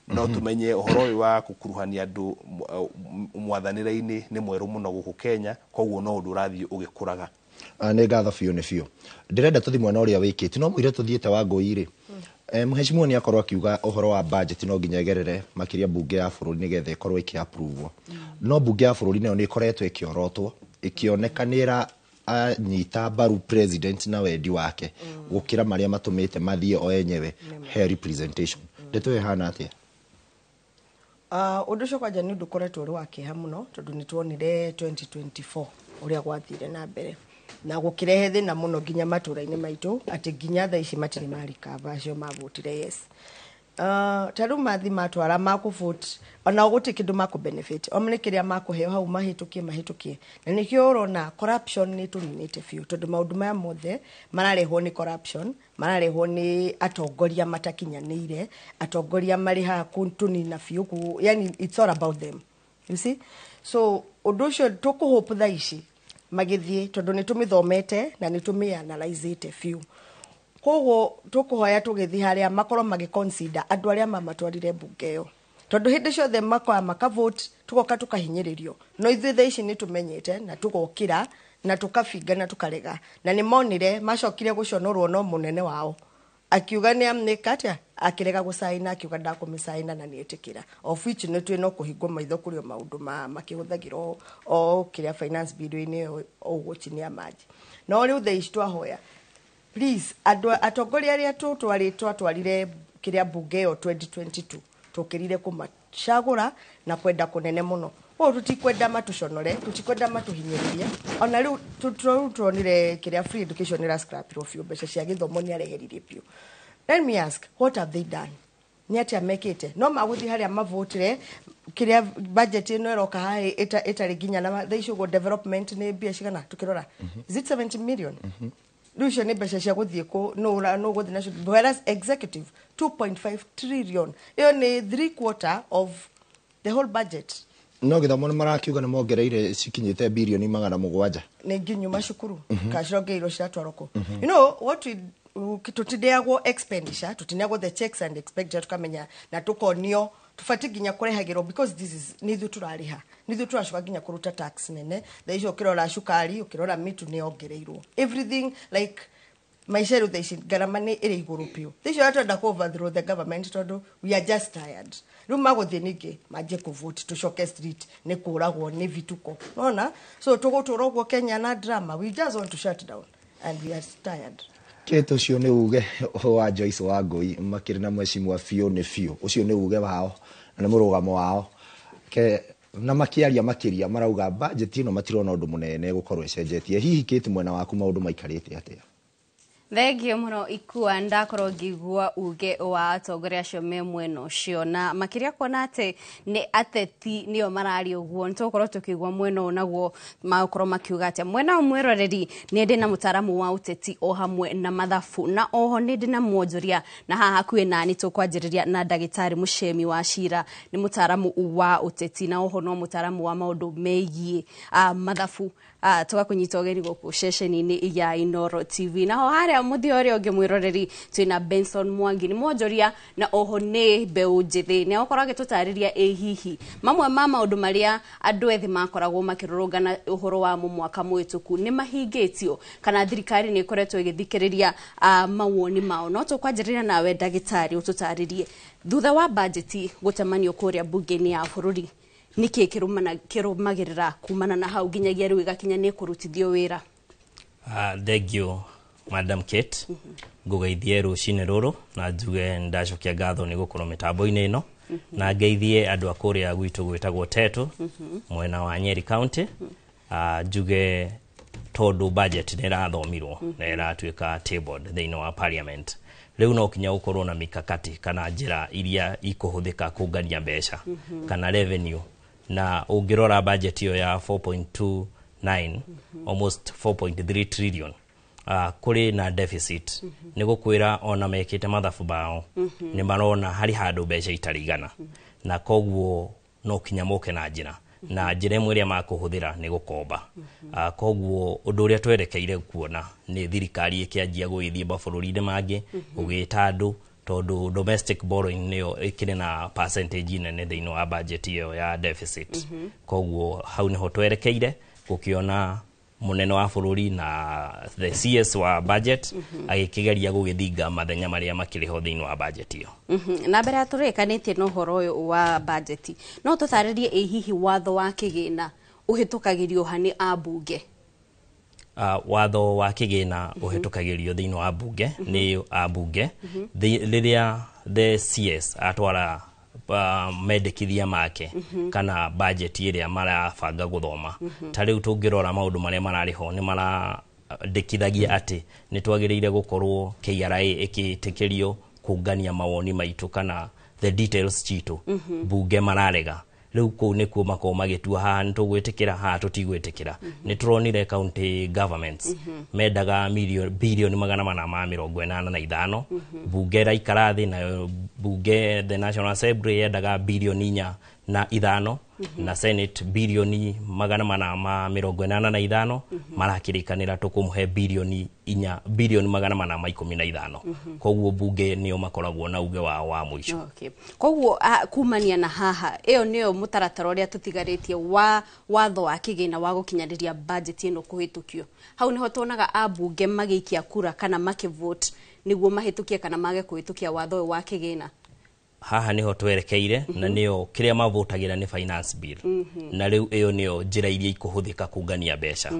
No tumenye ũhoro ũyũ wa gũkuruhania andũ mwathanĩre-inĩ nĩ mwerũ mũno gũkũ Kenya, koguo no ũndũ ũrathiĩ ũgĩkũraga. Nĩ ngatho biũ, nĩ biũ. Ndĩrenda tũthiĩ mwena ũrĩa wĩkĩte no mũire tũthiĩte wa ngũi rĩ, mheshimiwa nĩ akorwo akiuga ũhoro wa budget no nginya ĩgerere makĩria mbunge ya bũrũri nĩgetha ĩkorwo ĩkĩ approve. No mbunge ya bũrũri nayo nĩ ĩkoretwo ĩkĩorotwo, ĩkĩoneka nĩ ĩra anyita mbaru president na wendi wake gũkĩra marĩa matũmĩte mathiĩ o enyewe he representation. Ndeto ĩyo ĩhana atĩa? Ũndũ ũcio kwanja nĩ ũndũ ũkoretwo ũrĩ wa kĩeha mũno, tondũ nĩ tuonire 2024 ũrĩa gwathire na mbere na gũkĩrehe thĩna mũno nginya matũra-inĩ maitũ, atĩ nginya thaa ici matirĩ marikaba acio mavotire yes. Ta rĩu mathi matwara makũvote, ona gũtirĩ kĩndũ makũ benefit, o nĩ kĩrĩa makũheo hau mahĩtũkie mahĩtũkie, na nĩkĩo ũrona corruption nĩ tũninĩte biũ, tondũ maũndũ maya mothe mararehwo nĩ corruption, mararehwo nĩ atongoria matakinyanĩire, atongoria marĩ haha kũtũnina biũ, yani it's all about them, you see. So ũndũ ũcio tũkũhope thaa ici magĩthiĩ, tondũ nĩ tũmĩthomete na nĩ tũmĩanalyzĩte biũ, koguo tũkũhoya tũgĩthiĩ harĩa makorwo magĩconsider andũ arĩa mamatwarire mbunge ĩyo, tondũ hĩndĩ ciothe makoya makavote, tũgoka tũkahinyĩrĩrio. No ithuĩ thaa ici nĩ tũmenyete na tũgokĩra na tũkabinga na tũkarega, na nĩ monire macokire gũconorwo no mũnene wao akiuga nĩ amnĩka atĩa, akĩrega gũcaina, akiuga ndakũmĩcaina na nĩetĩkĩra, of which nĩ twĩ no kũhingwo maitho kũrĩ o maũndũ ma makĩhũthagĩra o kĩrĩa finance bill-inĩ ĩyo ũguo chini ya maji. No rĩu thaa ici twahoya, please, andũ atongoria arĩa tũtwarĩ twatwarire kĩrĩa mbunge ĩyo 2022, tũkĩrire kũmacagũra na kwenda kũnene mũno, koguo tũtikwenda matũconore, tũtikwenda matũhinyĩrĩrie. Ona rĩu turonire kĩrĩa free education ĩrascrapirwo biũ, mbeca cia gĩthomo nĩ areheririe biũ. Let me ask, what have they done? Nĩ atĩa mekĩte? No magũthiĩ harĩa mavotire kĩrĩa budget ĩno ĩroka haha ĩtarĩ nginya na thaa ici ũguo development nĩ mbia cigana tũkĩrora, is it 70 million? Rĩu icio nĩ mbeca cia gũthiĩ kũ nũ gũthiĩ nacio, whereas executive 2.5 trillion, ĩyo nĩ three quarter of the whole budget. No gĩthomo nĩ marakiuga nĩ mongereire cikinyĩte birioni 700. Nĩ nginyu macukuru kacirongeirwo ciratwarwo kũ? You know what, we tũtindeagwo expenditure, tũtineagwo the checks and expenditure, tukamenya na tũkonio tũbatiĩ nginya kũrehagĩrwo, because this is nĩ ithuĩ tũrarĩha, nĩ ithuĩ tũracoka nginya kũruta tax nene. Thaa icio ũkĩrora cukari, ũkĩrora mĩtu nĩ yongereirwo, everything, like maica rĩu thaa ici ngarama nĩ ĩrĩ igũrũ biũ. Thaa icio twenda kũ overthrow the government, tondũ we are just tired. Rĩu magũthiĩ ningĩ manjie kũvote, tũcoke street, nĩ kũragwo, nĩ vituko nona. So tũgũtũra ũguo Kenya na drama? We just want to shut down and we are tired. Kĩtũ ũcio nĩ uge wa Joyce Wangũi makĩrĩ na mheshimiwa biũ, nĩ biũ ũcio nĩ uge wao na nĩ mũrũgamo wao ke na makĩaria makĩria marauga budget ĩno matirona ũndũ mũnene gũkorwo ĩcenjetie. Hihi Kate, mwena waku maũndũ maikarĩte atĩa? Thengio mũno ikua. Ndakorwo ngĩigua uge wa atongoria acio me mwena ũcio, na makĩria kuona atĩ nĩ ateti nĩo mararia ũguo, nĩ tũgũkorwo tũkĩigua mwena ũyũ naguo magũkorwo makiuga atĩa. Mwena ũyũ mwĩroreri nĩ ndĩ na mũtaaramu wa ũteti o hamwe na mathabu, na oho nĩ ndĩ na mwonjoria na haha hakuhĩ nani. Tũkwanjĩrĩria na ndagĩtarĩ Mũcemi wa Cira, nĩ mũtaaramu wa ũteti na oho no mũtaaramu wa maũndũ megiĩ mathabu. Tũgakũnyita ũgeni gũkũ ceceni-inĩ ya Inoro TV. Naho harĩa mũthia ũrĩa ũngĩ mwĩroreri twĩna Benson Mwangi, nĩ mwonjoria na oho nĩ mbeũ njĩthĩ, nĩ agũkorwo agĩtũtarĩria ĩ hihi mamwe ma maũndũ marĩa andũ ethĩ makoragwo makĩrũrũngana ũhoro wamo mwaka mũhĩtũku nĩ mahingĩtio kana thirikari nĩ ĩkoretwo ĩgĩthikĩrĩria mawoni mao. No tũkwanjĩrĩria nawe ndagĩtarĩ, ũtũtarĩrie thutha wa bajeti gũtemanio kũrĩa mbunge-inĩ ya bũrũri, nĩkĩ kĩrũmagĩrĩra kumana na hau nginyagia rĩu ĩgakinya nĩ kũrutithio wĩra? Thank you, Madam Kate. Ngũgeithie rũcinĩ rũrũ na njuge ndacokia ngatho nĩ gũkorwo mĩtambo-inĩ ĩno, na ngeithie andũ a kũrĩa gwitũ gwĩtagwo Tetu, mwena wa Nyeri County. Njuge Tondu budget nĩ ĩrathomirwo na ĩratuĩka tabled thĩinĩ wa parliament, rĩu no kinya gũkorwo na mikakati kana njĩra iria ikũhũthĩka kũngania mbeca kana revenue. Na ũngĩrora budget ĩyo ya 4.29, almost 4.3 trillion, kũrĩ na deficit. Nĩ gũkwĩra ona mekĩte mathabu mao, nĩ marona harĩ handũ mbeca itarigana, na koguo no kinya moke na njĩra, na njĩra ĩmwe ĩrĩa makũhũthĩra nĩ gũkomba. Koguo ũndũ ũrĩa twerekeire kuona nĩ thirikari ĩkĩanjia gũgĩthiĩ mabũrũri-inĩ mangĩ gũgĩta andũ, tondũ domestic borrowing nĩyo ĩkĩrĩ na percentage nene thĩinĩ wa budget ĩyo ya deficit. Koguo hau nĩho twerekeire gũkĩona mũnene wa bũrũri na the CS wa budget agĩkĩgeria gũgĩthinga mathenya marĩa makĩrĩ ho thĩinĩ wa budget ĩyo. Na mbere ya tũrĩkanĩtie na ũhoro ũyũ wa budget, no tũtarĩrie ĩ hihi watho wa kĩgĩna ũhĩtũkagĩrio ha nĩ ambunge? Watho wa kĩgĩna ũhĩtũkagĩrio thĩinĩ wa bunge nĩ ambunge. Rĩrĩa the CS atwara mendekithia make kana budget ĩrĩa marabanga gũthoma, ta rĩu tũngĩrora maũndũ marĩa mararĩ ho, nĩ marandĩkithagia atĩ nĩ twagĩrĩire gũkorwo KRA ĩkĩtĩkĩrio kũngania mawoni maitũ kana the details citũ. Bunge mararega. Rĩu kũu nĩkuo makorwo magĩtua haha nĩ tũgwĩtĩkĩra, haha tũtigwĩtĩkĩra. Nĩ tũronire county governments mendaga bilioni 485. Bunge ĩraikara thĩ nayo, bunge, the National Assembly, yendaga bilioni 4 na 5, na Senate bilioni 485. Marakĩrĩkanĩra tũkũmũhe bilioni 4, bilioni 415. Koguo bunge nĩo makoragwo na uge wao wa mũico. Okay. Koguo kumania na haha, ĩyo nĩyo mũtaratara ũrĩa tũtigarĩtie wa watho wa kĩgĩna wa gũkinyanĩria budget ĩno kũhĩtũkio. Hau nĩho tuonaga ambunge magĩikia kura kana makĩvote nĩguo mahĩtũkie kana mage kũhĩtũkia watho ũyũ wa kĩgĩna. Haha niho twerekeire, na nĩyo kĩrĩa mavotagĩra nĩ finance bill, na rĩu ĩyo nĩyo njĩra iria ikũhũthĩka kũngania mbeca.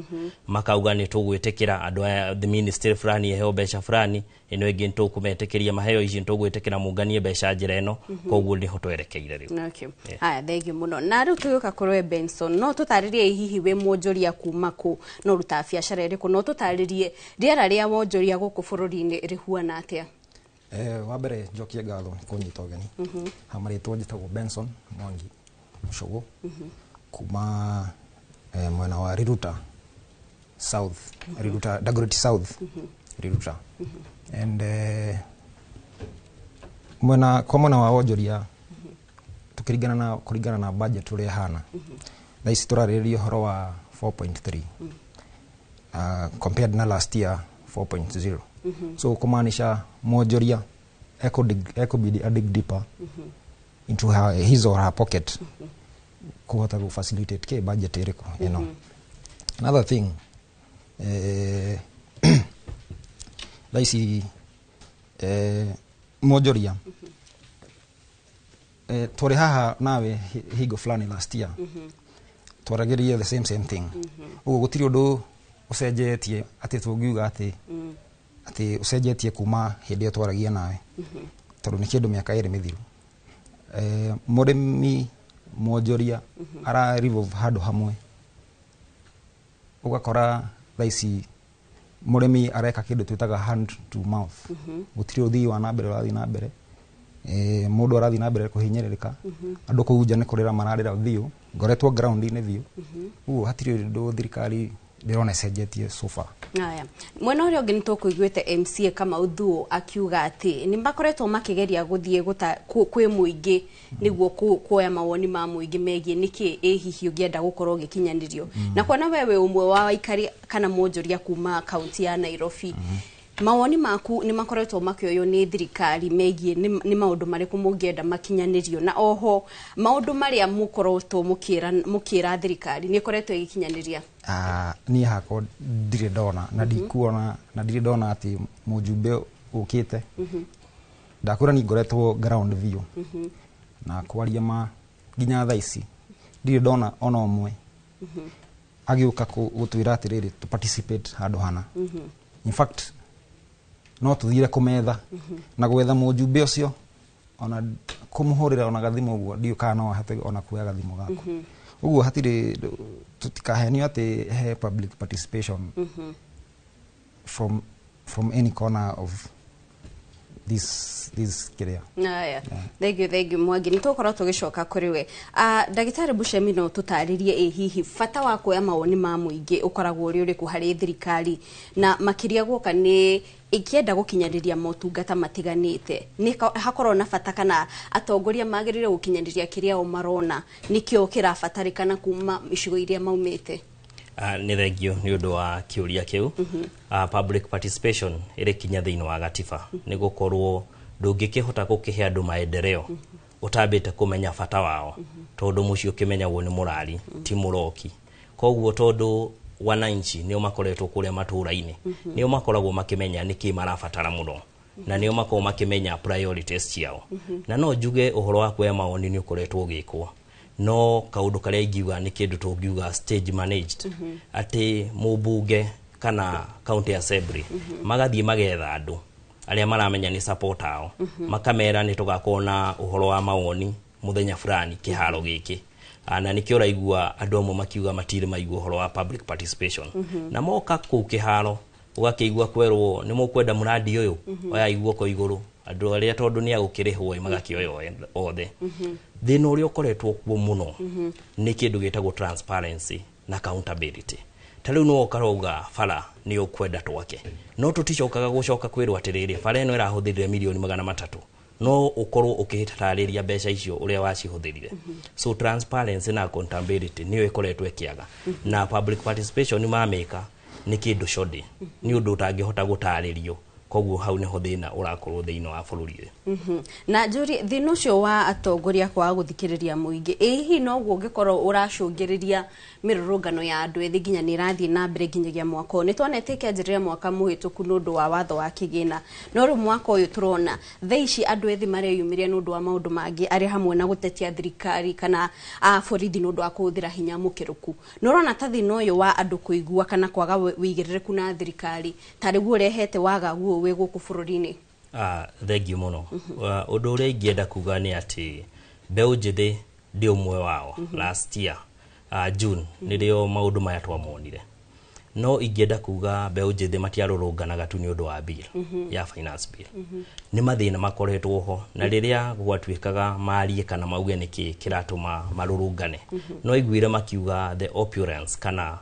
Makauga nĩ tũgwĩtĩkĩra andũ aya, the ministry fulani ĩheo mbeca fulani, ĩno ĩngĩ nĩ tũkũmetĩkĩria maheo ici, nĩ tũgwĩtĩkĩra mũnganie mbeca njĩra ĩno. Koguo nĩho twerekeire rĩu. Okay. Haya, thengiũ mũno. Na rĩu tũgĩũka kũrĩ we Benson, no tũtarĩrie hihi wĩ mwonjoria kuma kũ, no ũrutaga biacara ĩrĩkũ, no tũtarĩrie rĩera rĩa wonjoria gũkũ bũrũri-inĩ rĩhuana atĩa? Wa mbere njokie ngatho nĩ kũnyita ũgeni. Ha marĩtwa njĩtagwo Benson Mwangi Mũcũgũ, kuma mwena wa Riruta South, Riruta Dagoretti South, Riruta. And mwena kwa mwena wa wonjoria, tukĩringana na kũringana na budget ũrĩa ĩhana thaa ici, tũrarĩrĩria ũhoro wa 4.3 compared na last year 4.0. So kumaanisha mwonjoria ekubidi a dig deeper into his or her pocket kuhota ku facilitate ke budget ĩrĩkũ. Another thing, thaa ici mwonjoria, twarĩ haha nawe hingo fulani last year, twaragĩria the same same thing. Ũguo gũtirĩ ũndũ ũcenjetie atĩ tũngiuga atĩ ũcenjetie kuma hĩndĩ ĩyo twaragia nawe, tondũ nĩ kĩndũ mĩaka 2 mĩthiru. Mũrĩmi mwonjoria ara revolve handũ hamwe. Ũgakora thaa ici mũrĩmi areka kĩndũ twĩtaga hand to mouth. Gũtirĩ ũthii wa na mbere ũrathiĩ na mbere. Mũndũ arathiĩ na mbere kũhinyĩrĩrĩka. Andũ kũu nja nĩ kũrĩra mararĩra biũ, ngoretwo ground-inĩ biũ. Ũguo hatirĩ ũndũ thirikari ndĩrona ĩcenjetie so far. Aya, mwena ũrĩa ũngĩ nĩ tũkũiguĩte MCA Kamau Thuo akiuga atĩ nĩ makoretwo makĩgeria gũthiĩ kwĩ mũingĩ nĩguo kuoya mawoni ma mũingĩ megiĩ nĩkĩ ĩ hihi ũngĩenda gũkorwo ũgĩkinyanĩrio. Na kuona we wĩ ũmwe wa aikari kana mwonjoria kuma kaunti ya Nairobi, mawoni maku nĩ makoretwo makĩoywo nĩ thirikari megiĩ nĩ maũndũ marĩkũ mũngĩenda makinyanĩrio, na oho maũndũ marĩa mũkoretwo mũkĩra thirikari nĩ ĩkoretwo ĩgĩkinyanĩria? Ah, niĩ hakwa ndirĩ ndona na ndikuona na ndirĩ ndona atĩ mũjumbe ũkĩte. Ndakwĩra niĩ ngoretwo ground biũ, na kwaria ma nginya thaa ici ndirĩ ndona ona ũmwe agĩũka gũtwĩra atĩrĩrĩ to participate handũ hana. In fact, no tũthire kũmetha na gwetha mũjumbe ũcio, ona kũmũhũrĩra ona gathimũ ũguo ndiũ kana no ahote ona kuoya gathimũ gaku. Ũguo hatirĩ, tũtikahenio atĩ he public participation from any corner of this kĩrĩa. Aya, thank you, thank you, Mwangi. Nĩ tũgũkorwo tũgĩcoka kũrĩ we. Ndagĩtarĩ Bushemi, no tũtarĩrie ĩ hihi bata wa kuoya mawoni ma mũingĩ ũkoragwo ũrĩ ũrĩkũ harĩ thirikari, na makĩria guoka nĩ ĩkĩenda gũkinyanĩria motungata matiganĩte, nĩ hakorwo na bata kana atongoria magĩrĩire gũkinyanĩria kĩrĩa o marona nĩkĩo kĩrabatarĩkana kuma icigo iria maumĩte? Nĩ thengio nĩ ũndũ wa kĩũria kĩu. Public participation ĩrĩ kinya thĩinĩ wa gatiba, nĩ gũkorwo ndũngĩkĩhota gũkĩhe andũ maendeleo ũtambĩte kũmenya bata wao, tondũ mũciĩ ũkĩmenyagwo nĩ mũrari ti mũroki. Koguo tondũ wananchi nĩo makoretwo kũrĩa matũra-inĩ, nĩo makoragwo makĩmenya nĩkĩ marabatara mũno, na nĩo makoragwo makĩmenya priorities ciao. Na no njuge ũhoro wa kuoya mawoni nĩ ũkoretwo ũgĩkwo, no kaũndũ karĩa ingiuga nĩ kĩndũ tũngiuga stage managed, atĩ mũmbunge kana county assembly magathiĩ magetha andũ arĩa maramenya nĩ support ao, makamera nĩ tũgakorwo na ũhoro wa mawoni mũthenya fulani kĩharo gĩkĩ. Na nĩkĩo ũraigua andũ amwe makiuga matirĩ maigua ũhoro wa public participation. Na moka kũu kĩharo, ũgakĩigua kwerwo nĩ mũkwenda mũrandi ũyũ, oyai guoko igũrũ andũ arĩa, tondũ nĩ agũkĩrĩhwo, magakĩoya othe. Thĩna ũrĩa ũkoretwo kuo mũno nĩ kĩndũ gĩtagwo transparency na accountability. Ta rĩu no ũkarauga bara nĩ ũkwenda twake, no tũticokaga gũcoka kwĩrwo atĩrĩrĩ, bara ĩno ĩrahũthĩrire mirioni 300, no ũkorwo ũkĩtarĩria mbeca icio ũrĩa wacihũthĩrire. So transparency na accountability nĩyo ĩkoretwo ĩkĩaga, na public participation mamĩka nĩ kĩndũ shoddy, nĩ ũndũ ũtangĩhota gũtarĩrio. Koguo hau nĩho thĩna ũrakorwo thĩinĩ wa bũrũri ũyũ. Na njũrie, thĩna ũcio wa atongoria kwaga gũthikĩrĩria mũingĩ, ĩ hihi noguo ũngĩkorwo ũracũngĩrĩria mĩrũrũngano ya andũ ethĩ nginya nĩ ĩrathiĩ na mbere nginyagia mwaka ũyũ? Nĩ tuonete ĩkĩanjĩrĩria mwaka mũhĩtũku nĩ ũndũ wa watho wa kĩgĩna, no rĩu mwaka ũyũ tũrona thaa ici andũ ethĩ mareyumĩria nĩ ũndũ wa maũndũ mangĩ arĩ hamwe na gũtetia thirikari kana borithi nĩ ũndũ wa kũhũthĩra hinya mũkĩrũku. Nĩ ũrona ta thĩna ũyũ wa andũ kũigua kana kwaga wĩigĩrĩrĩku na thirikari tarĩguo ũrehete wagagu ũyũ wĩ gũkũ bũrũri-inĩ? Thengiũ mũno. Ũndũ ũrĩa ingĩenda kuga nĩ atĩ mbeũ njĩthĩ ndĩ ũmwe wao. Last year June nĩrĩo maũndũ maya twamonire, no ingĩenda kuga mbeũ njĩthĩ matiarũrũnganaga tu nĩ ũndũ wa bill ya finance bill. Nĩ mathĩna makoretwo ho, na rĩrĩa gwatuĩkaga marie kana mauge nĩkĩ kĩratũma marũrũngane, no iguire makiuga the opulence kana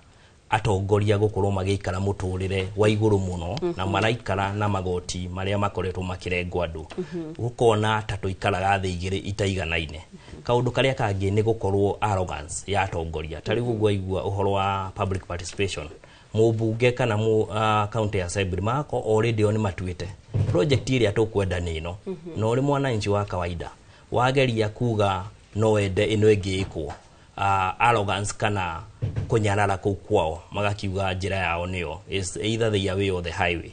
atongoria gũkorwo magĩikara mũtũrĩre wa igũrũ mũno, na maraikara na magoti marĩa makoretwo makĩrengwo andũ, gũkona ta tũikaraga thĩ igĩrĩ itaiganaine. Kaũndũ karĩa kangĩ nĩ gũkorwo arrogance ya atongoria. Ta rĩu ũguo aigua ũhoro wa public participation, mũmbunge kana county assembly magakorwo already o nĩ matuĩte project ĩrĩa tũkwenda nĩ ĩno, na ũrĩ mwananchi wa kawaida wageria kuga no wende ĩno ĩngĩ ĩkwo, arrogance kana kũnyarara kũu kwao, magakiuga njĩra yao nĩyo is either the way or the highway.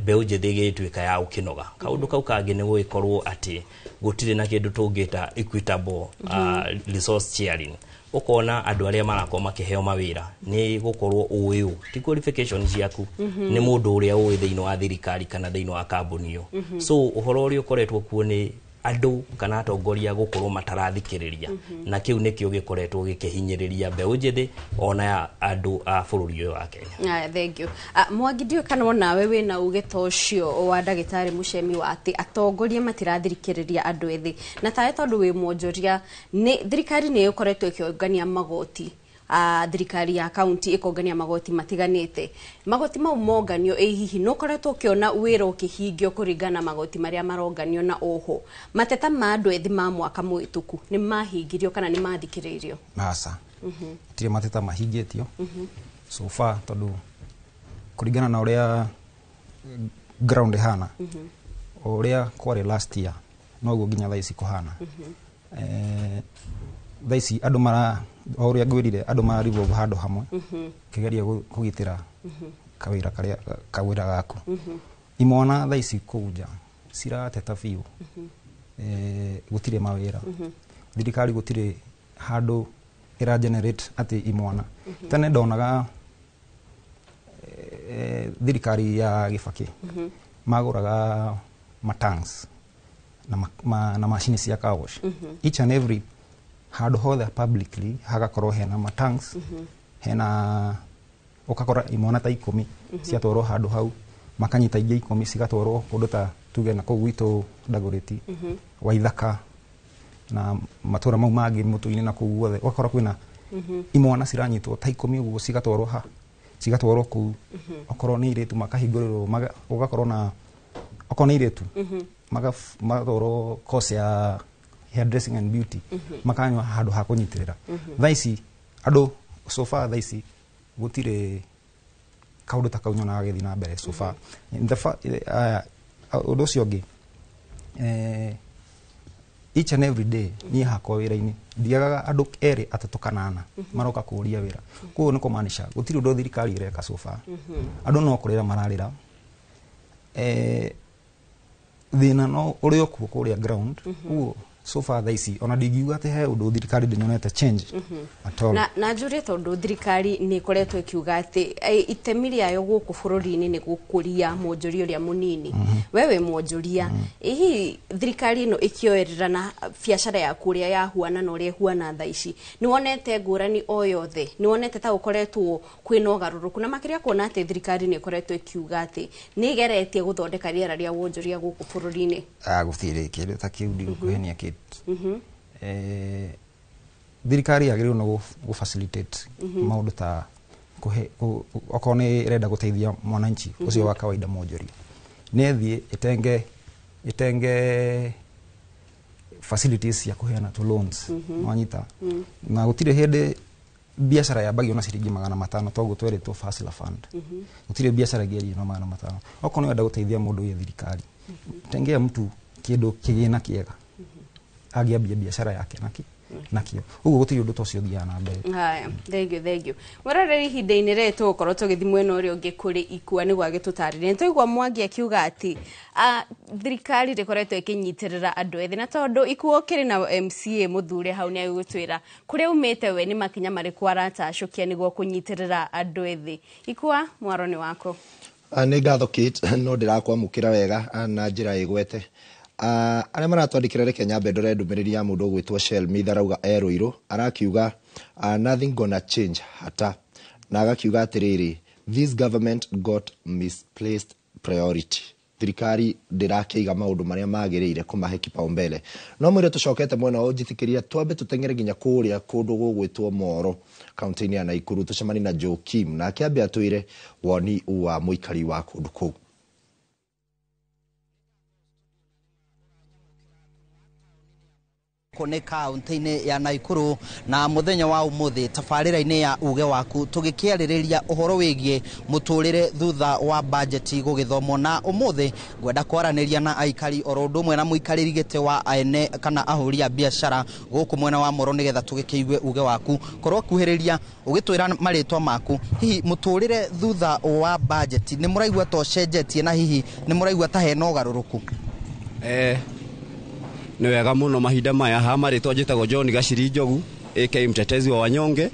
Mbeũ njĩthĩ ĩgĩtuĩka ya gũkĩnoga. Kaũndũ kau kangĩ nĩ gũgĩkorwo atĩ gũtirĩ na kĩndũ tũngĩta equitable resource sharing. Ũkona andũ arĩa marakorwo makĩheo mawĩra nĩ gũkorwo ũĩ ũ ti qualification ciaku, nĩ mũndũ ũrĩa ũĩ thĩinĩ wa thirikari kana thĩinĩ wa kambuni ĩyo. So ũhoro ũrĩa ũkoretwo kuo nĩ andũ kana atongoria gũkorwo matarathikĩrĩria, na kĩu nĩkĩo gĩkoretwo gĩkĩhinyĩrĩria mbeũ njĩthĩ ona ya andũ a bũrũri ũyũ wa Kenya. Aya, thank you. Mwangi, ndiũĩ kana onawe wĩna uge ta ũcio wa ndagĩtarĩ Mũcemi wa atĩ atongoria matirathikĩrĩria andũ ethĩ, na tawe tondũ wĩ mwonjoria, nĩ thirikari nĩ ĩkoretwo ĩkĩũngania magoti, thirikari ya kaunti ĩkongania magoti matiganĩte. Magoti mau monganio, ĩ hihi nĩ ũkoretwo ũkĩona wĩra ũkĩhingio kũringana na magoti marĩa maronganio, na oho mateta ma andũ ethĩ ma mwaka mũhĩtũku nĩ mahingirio kana nĩ mathikĩrĩirio? Aca, gũtirĩ mateta mahingĩtio so far, tondũ kũringana na ũrĩa ground ĩhana, o ũrĩa kwarĩ last year noguo nginya thaa ici kũhana. Thaa ici andũ mara, o ũrĩa ngwĩrire, andũ mara revolve handũ hamwe kĩgeria kũgitĩra kawĩra karĩa kawĩra gaku. Imwana thaa ici kũu nja cirateta biũ, gũtirĩ mawĩra. Thirikari gũtirĩ handũ ĩra generate atĩ imwana. Tene ndonaga thirikari ya Gĩbakĩ magũraga matanks na macini cia car wash. Each and every Handũ hothe publicly hagakorwo hena matanks, hena ũgakora imwana ta 10 ciatwarwo handũ hau, makanyita ingĩ 10 cigatwarwo kũndũ ta tuge na kũu gwitũ Dagoretti, Waithaka na matũra mau mangĩ mũtũ-inĩ na kũu guothe, ũgakora kwĩna imwana ciranyitwo ta 10 ũguo cigatwarwo ha cigatwarwo kũu. Okorwo nĩ irĩtu makahingũrĩrwo, ũgakorwo na okorwo nĩ irĩtu magatwarwo course ya hairdressing and beauty, makanyua handũ ha kũnyitĩrĩra. Thaa ici andũ, so far thaa ici gũtirĩ kaũndũ ta kau nyonaga gagĩthiĩ na mbere so far. In the ũndũ ũcio ũngĩ, each and every day niĩ hakwa wĩra-inĩ ndiagaga andũ 2, 3 kana 4 maroka kũũria wĩra. Koguo nĩ kũmaanisha gũtirĩ ũndũ thirikari ĩreka so far. Andũ no kũrĩra mararĩra. Thĩna no ũrĩ o kuo kũrĩa ground. Ũguo so far thaa ici ona ndingiuga atĩ he ũndũ thirikari ndĩnyonete change at all. Na njũrie, tondũ thirikari nĩ ĩkoretwo ĩkiuga atĩ itemi rĩayo gũkũ bũrũri-inĩ nĩ gũkũria mwonjoria ũrĩa mũnini. We wĩ mwonjoria, hihi thirikari ĩno ĩkĩoerera na biacara yaku ũrĩa yahuana na ũrĩa ĩhuana thaa ici, nĩ wonete ngũrani o yothe? Nĩ wonete ta gũkoretwo kwĩna ũgarũrũku, na makĩria kuona atĩ thirikari nĩ ĩkoretwo ĩkiuga atĩ nĩ ĩgeretie gũthondeka rĩera rĩa wonjoria gũkũ bũrũri-inĩ? Gũtirĩ kĩndũ ta kĩu, ndigũkũhenia kĩndũ. Thirikari yagĩrĩirwo nĩ gũ facilitate maũndũ ta kũhe okorwo nĩ ĩrenda gũteithia mwananchi ũcio wa kawaida mwonjoria, nĩ ĩthiĩ ĩtenge facilities cia kũheana to loans. Wanyita? Na gũtirĩ hĩndĩ biacara yambagio na ciringi 500, toguo twerĩtwo Hustler Fund. Gũtirĩ biacara ĩngĩanjio na 500. Okorwo nĩ ũrenda gũteithia mũndũ wĩ thirikari, tengea mtu kĩndũ kĩgĩna kĩega angĩambia biacara yake nakĩo. Ũguo gũtirĩ ũndũ ta ũcio ũthiaga na mbere. Haya, thank you, thank you. Mwĩroreri, ihinda-inĩ rĩrĩ tũgũkorwo tũgĩthiĩ mwena ũrĩa ũngĩ kũrĩ Ikua nĩguo agĩtũtarĩrie. Nĩ twaigua Mwangi akiuga atĩ thirikari ndĩkoretwo ĩkĩnyitĩrĩra andũ ethĩ, na tondũ Ikua ũkĩrĩ na MCA mũthure hau, nĩ agũgĩtwĩra kũrĩa umĩte we nĩ makinya marĩkũ aratacũkia nĩguo kũnyitĩrĩra andũ ethĩ. Ikua, mwaro nĩ wako. Nĩ ngatho Kate, no ndĩrakwamũkĩra wega na njĩra ĩgwete. Arĩa maratwandĩkĩra, reke nyambe ndore ndũmĩrĩri ya mũndũ ũgwĩtwo Shelmith, arauga e Ruiru, arakiuga nothing gonna change hata, na agakiuga atĩrĩrĩ, this government got misplaced priority, thirikari ndĩrakĩiga maũndũ marĩa magĩrĩire kũmahe kipaumbele. No mwĩre tũcokete mwena wa ũnjĩtĩkĩria twambe tũteng'ere nginya kũrĩa kũndũ gũgwĩtwo Moro, kaunti-inĩ ya Naikuru, tũcemanie na Joakim, nake ambe atwĩre woni wa mũikari wa kũndũ kũu. Gũkũ nĩ kaunti-inĩ ya Naikuru, na mũthenya wa ũmũthĩ tabarĩra-inĩ ya uge waku tũgĩkĩarĩrĩria ũhoro wĩgiĩ mũtũrĩre thutha wa bajeti gũgĩthomwo. Na ũmũthĩ ngwenda kwaranĩria na aikari oro ũndũ ũmwe na mũikarĩri gĩtĩ wa ene kana ahũri a biacara gũkũ mwena wa Moro, nĩgetha tũgĩkĩigue uge waku. Korwo kuhĩrĩria ũgĩtwĩra marĩtwa maku, hihi mũtũrĩre thutha wa bajeti nĩ mũraigua ta ũcenjetie, na hihi nĩ mũraigua ta hena ũgarũrũku? Nĩ wega mũno mahinda maya. Ha marĩtwa njĩtagwo John Gaciri Njogu, aka mtetezi wa wanyonge.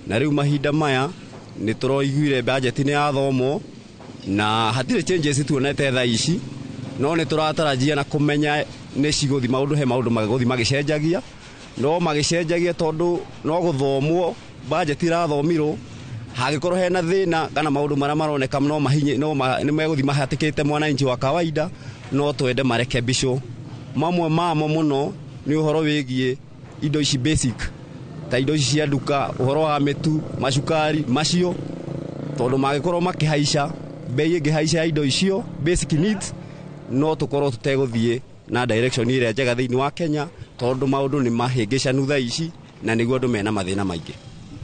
Na rĩu mahinda maya nĩ tũroiguire bajeti nĩ yathomwo na hatirĩ changes tuonete thaa ici, no nĩ tũratarajia na kũmenya nĩ cigũthi maũndũ, he maũndũ magũthi magĩcenjagia, no magĩcenjagia tondũ no gũthomwo bajeti irathomirwo, hangĩkorwo hena thĩna kana maũndũ marĩa maroneka no mahinye no nĩ megũthi mahatĩkĩte mwananchi wa kawaida, no twende marekebicwo. Mamwe mamo mũno nĩ ũhoro wĩgiĩ indo ici basic, ta indo ici cia nduka, ũhoro wa mĩtu, macukari macio, tondũ mangĩkorwo makĩhaica bei ĩngĩhaica ya indo icio basic needs, no tũkorwo tũtegũthiĩ na direction ĩrĩa njega thĩinĩ wa Kenya, tondũ maũndũ nĩ mahĩngĩcanu thaa ici na nĩguo andũ mena mathĩna maingĩ.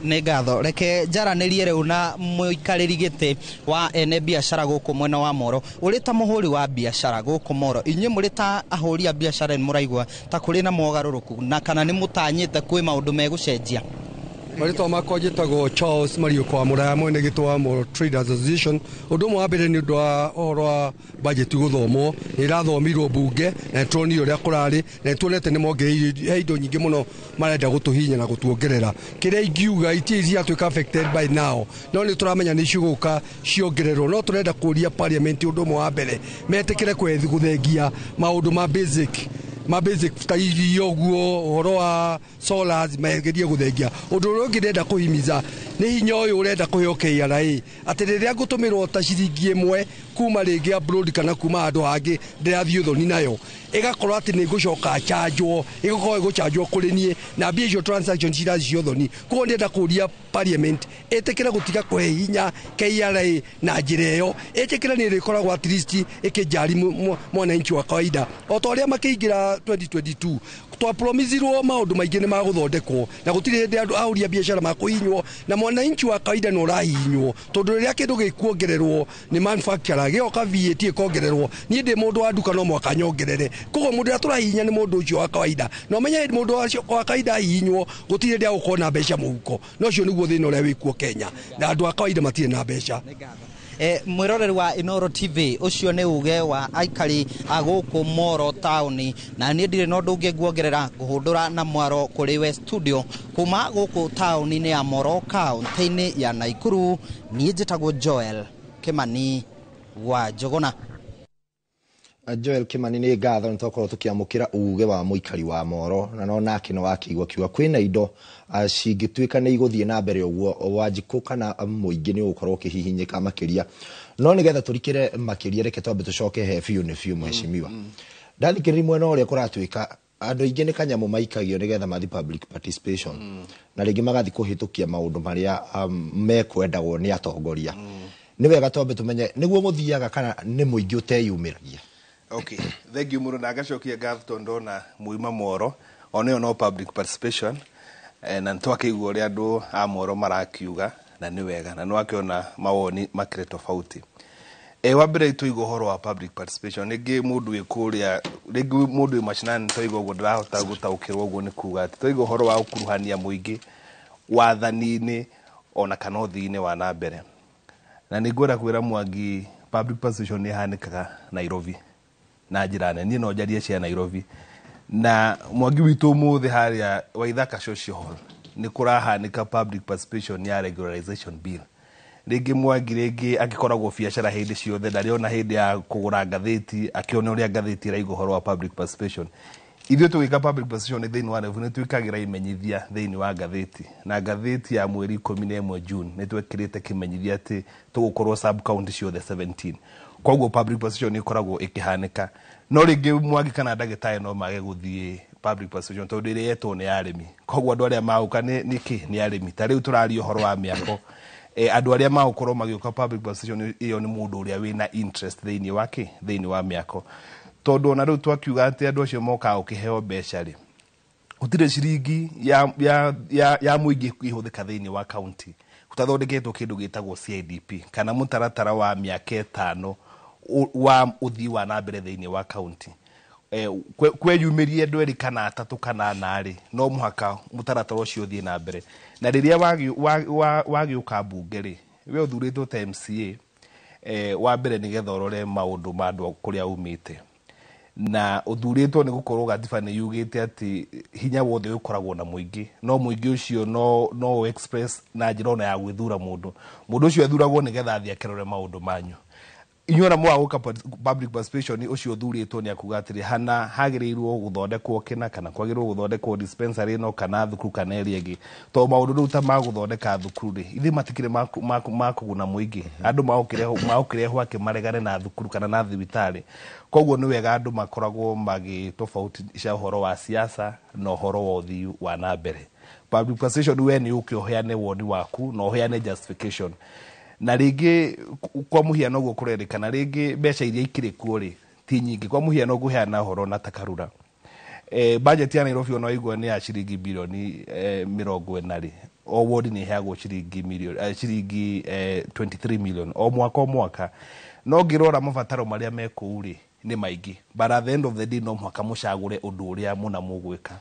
Nĩ ngatho. Reke njaranĩrie rĩu na mũikarĩri gĩtĩ wa ene biacara gũkũ mwena wa Moro. Ũrĩ ta mũhũri wa biacara gũkũ Moro, inyuĩ mũrĩ ta ahũri a biacara nĩ mũraigua ta kũrĩ na mogarũrũku, na kana nĩ mũtanyĩte kwĩ maũndũ megũcenjia? Marĩtwa makwa njĩtagwo Charles Mariũko wa Mũraya, mwene gĩtĩ wa Moro Traders Association. Ũndũ ũmwe wa mbere nĩ ũndũ wa ũhoro wa bajeti gũthomwo, nĩ ĩrathomirwo mbunge na nĩ tuonire ũrĩa kũrarĩ, na nĩ tuonete nĩ mongereire, he indo nyingĩ mũno marenda gũtũhinya na gũtuongerera. Kĩrĩa ingiuga, itirĩ ciatuĩka affected by now, no nĩ tũramenya nĩ cigũka ciongererwo. No tũrenda kũria parliament ũndũ ũmwe wa mbere, metĩkĩre gũthengia maũndũ ma basic Ma basic ta irio ũguo, ũhoro wa solars magerie gũthengia. Ũndũ ũrĩa ũngĩ ndĩrenda kũhimiza nĩ hinya ũyũ ũrenda kũheo KRA, atĩ rĩrĩa ngũtũmĩrwo ta ciringi 1 kuma rĩngĩ abroad kana kuma handũ hangĩ ndĩrathiĩ ũthoni nayo, ĩgakorwo atĩ nĩ ngũcoka chanjwo, ĩgũkorwo ĩgũchanjwo kũrĩ niĩ na mbia icio transaction ciraci cia ũthoni. Koguo ndĩrenda kũria parliament ĩtĩkĩre gũtiga kũhe hinya KRA na njĩra ĩyo, ĩtĩkĩre nĩ ĩrĩkoragwo at least ĩkĩnjari mwananchi wa kawaida. O ta ũrĩa makĩingĩra 2022 twapromisirwo maũndũ maingĩ nĩ magũthondekwo, na gũtirĩ hĩndĩ andũ ahũri a biacara makũhinywo, na mwananchi wa kawaida nĩ ũrahihinywo, tondũ rĩrĩa kĩndũ gĩkuongererwo nĩ manufacturer gĩoka VAT ĩkongererwo, niĩ ndĩ mũndũ wa nduka no mwaka nyongerere. Koguo mũndũ ũrĩa tũrahihinya nĩ mũndũ ũcio wa kawaida, na ũmenye mũndũ wa kawaida ahihinywo gũtirĩ hĩndĩ agũkorwo na mbeca mũhuko. Na ũcio nĩguo thĩna ũrĩa wĩkuo Kenya, na andũ a kawaida matirĩ na mbeca. Mwĩroreri wa Inooro TV, ũcio nĩ uge wa aikari a gũkũ Moro taũni, na niĩ ndirĩ na ũndũ ũngĩ nguongerera, ngũhũndũra na mwaro kũrĩ we studio kuma gũkũ taũni-inĩ ya Moro kaũntĩ-inĩ ya Naikuru. Niĩ njĩtagwo Joel Kimani wa Njũgũna. Joel Kimani, nĩ ngatho nĩ twakorwo tũkĩamũkĩra uge wa mũikari wa Moro, na no nake no wakĩigua kiuga kwĩna indo cingĩtuĩka nĩ igũthiĩ na mbere ũguo, Wanjikũ kana mũingĩ nĩ ũgũkorwo ũkĩhihinyĩka makĩria. No nĩgetha tũrikĩre makĩria, reke twambe tũcoke he biũ nĩ biũ mheshimiwa. Ndathikĩrĩria mwena ũrĩa kũratuĩka andũ aingĩ nĩ kanyamũ maikagio nĩgetha mathiĩ public participation, na rĩngĩ magathiĩ kũhĩtũkia maũndũ marĩa mekwendagwo nĩ atongoria. Nĩ wega twambe tũmenye nĩguo mũthiaga kana nĩ mũingĩ ũteyumĩragia. Okay, thank you mũno, na ngacokia ngatho tondũ ndona muima Moro ona ĩyo no public participation, na nĩtwakĩigua ũrĩa andũ a Moro marakiuga, na nĩ wega, na nĩwakĩona mawoni makĩrĩ tofauti. Wa mbere tũigua ũhoro wa public participation, rĩngĩ mũndũ wĩ kũrĩa, rĩngĩ mũndũ wĩ mashinani twaigua ũguo ndarahota gũtaũkĩrwo ũguo nĩ kuga atĩ twaigua ũhoro wa gũkuruhania mũingĩ wathani-inĩ ona kana ũthii-inĩ wa na mbere. Na nĩ ngwenda kwĩra Mwangi, public participation nĩ ĩhanĩkaga Nairobi na njĩra nene. Niĩ no njarie cia Nairobi, na Mwangi witũ ũmũthĩ harĩa Waithaka Social Hall nĩ kũrahanĩka public participation ya regularization bill. Rĩngĩ Mwangi rĩngĩ angĩkoragwo biacara hĩndĩ ciothe, ndarĩ ona hĩndĩ ya kũgũra ngathĩti akĩona ũrĩa ngathĩti ĩraiga ũhoro wa public participation. Ithuĩ tũgĩka public participation thĩinĩ wa Nairobi nĩ twĩkagĩra imenyithia thĩinĩ wa ngathĩti, na ngathĩti ya mweri 11 June nĩ twekĩrĩte kĩmenyithia atĩ tũgũkorwo sub county ciothe 17. Koguo public participation ĩkoragwo ĩkĩhanĩka. No rĩngĩ Mwangi kana ndagĩtarĩ no mage gũthiĩ public participation tondũ ĩrĩa yetwo nĩ arĩmi. Koguo andũ arĩa magũka nĩ kĩ nĩ arĩmi. Ta rĩu tũraria ũhoro wa mĩako, andũ arĩa magũkorwo magĩũka public participation ĩyo nĩ mũndũ ũrĩa wĩna interest thĩinĩ wa kĩ thĩinĩ wa mĩako, tondũ ona rĩu twakiuga atĩ andũ acio mokaga gũkĩheo mbeca rĩ, gũtirĩ ciringi ya mũingĩ ĩhũthĩka thĩinĩ wa county gũtathondeketwo kĩndũ gĩtagwo CIDP kana mũtaratara wa mĩaka 5 wa ũthii wa na mbere thĩinĩ wa county. Kweyumĩrie andũ erĩ kana atatũ kana ana rĩ, no mũhaka mũtaratara ũcio ũthiĩ na mbere. Na rĩrĩa wagĩũka mbunge rĩ, we ũthurĩtwo ta MCA, wa mbere nĩgetha ũrore maũndũ ma andũ kũrĩa umĩte, na ũthurĩtwo nĩ gũkorwo gatiba nĩ yugĩte atĩ hinya wothe ũkoragwo na mũingĩ, no mũingĩ ũcio no express na njĩra ona ya gwĩthura mũndũ. Mũndũ ũcio athuragwo nĩgetha athiĩ akĩrore maũndũ manyu. Inyuĩ ona mwagũka public participation, ũcio ũthurĩtwo nĩ akuga atĩrĩ, hana hagĩrĩirwo gũthondekwo kĩna, kana kwagĩrĩirwo gũthondekwo dispensary ĩno kana thukuru kana ĩrĩa ĩngĩ. Tondũ maũndũ rĩu ta ma gũthondeka thukuru rĩ, ithuĩ matikĩrĩ ma kũguna mũingĩ. Andũ magũkĩrehwo akĩ maregane na thukuru kana na thibitarĩ. Koguo nĩ wega andũ makoragwo magĩtofautisha ũhoro wa siasa na ũhoro wa ũthii wa na mbere. Public participation we nĩ ũke ũheane woni waku na ũheane justification. Na rĩngĩ kwa mũhiano ũguo kũrerĩkana, rĩngĩ mbeca iria ikĩrĩ kuo rĩ ti nyingĩ. Kwa mũhiano ngũheana ũhoro na takarura, budget ya Nairobi ona waigua nĩ ya ciringi bilioni 40 rĩ, o ward nĩ ĩheagwo ciringi milioni, ciringi 23 million o mwaka o mwaka. No ngĩrora mabataro marĩa me kũu rĩ nĩ maingĩ, but at the end of the day no mũhaka mũcagũre ũndũ ũrĩa mũna mũgwĩka.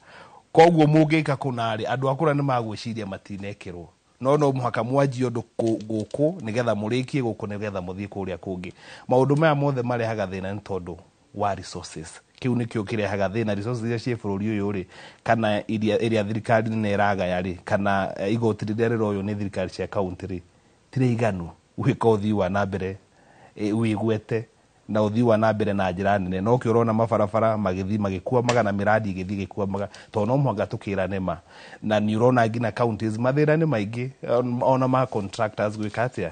Koguo mũngĩka kũna rĩ, andũ akũra nĩ magwĩciria matinekĩrwo, no mũhaka mwanjie ũndũ gũkũ nĩgetha mũrĩkie gũkũ nĩgetha mũthiĩ kũrĩa kũngĩ. Maũndũ maya mothe marehaga thĩna nĩ tondũ wa resources. Kĩu nĩkĩo kĩrehaga thĩna, resources iria ciĩ bũrũri ũyũ rĩ, kana iria thirikari nene ĩragaya rĩ, kana igoti rĩrĩa rĩroywo nĩ thirikari cia county rĩ, ti rĩiganu gwĩka ũthii wa na mbere wĩgwete. Na ũthii wa na mbere na njĩra nene no kĩo ũrona mabarabara magĩthiĩ magĩkwamaga na mĩradi ĩgĩthiĩ ĩgĩkwamaga, tondũ no mũhaka tũkĩrane ma. Na nĩ ũrona nginya counties mathĩna nĩ maingĩ, ona ma contractors gwĩka atĩa,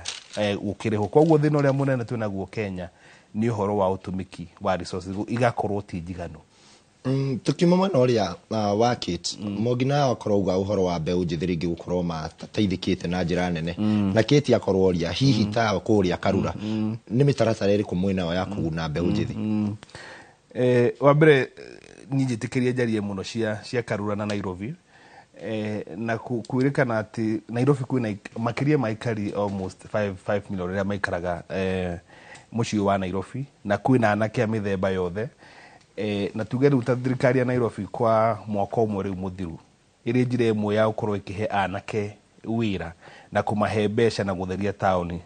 gũkĩrĩhwo. Koguo thĩna ũrĩa mũnene twĩnaguo Kenya nĩ ũhoro wa ũtũmĩki wa resources igakorwo ti njiganu. Tukiuma mwena ũrĩa wa Kate Mwangi, nawe akorwo auga ũhoro wa mbeũ njĩthĩ rĩngĩ gũkorwo matateithĩkĩte na njĩra nene, na Kate akorwo oria hihi ta kũrĩa Karura nĩ mĩtaratara ĩrĩkũ mwĩnayo ya kũguna mbeũ njĩthĩ? Wa mbere niĩ njĩtĩkĩrie njarie mũno cia Karura na Nairobi, na kwĩrĩkana atĩ Nairobi kwĩna makĩria ma aikari almost 5 million arĩa maikaraga mũciĩ wa Nairobi, na kwĩna anake a mĩthemba yothe. Na tuge rĩu ta thirikari ya Nairobi kwa mwaka ũmwe rĩu mũthiru, ĩrĩ njĩra ĩmwe ya gũkorwo ĩkĩhe anake wĩra na kũmahe mbeca na gũtheria taũni,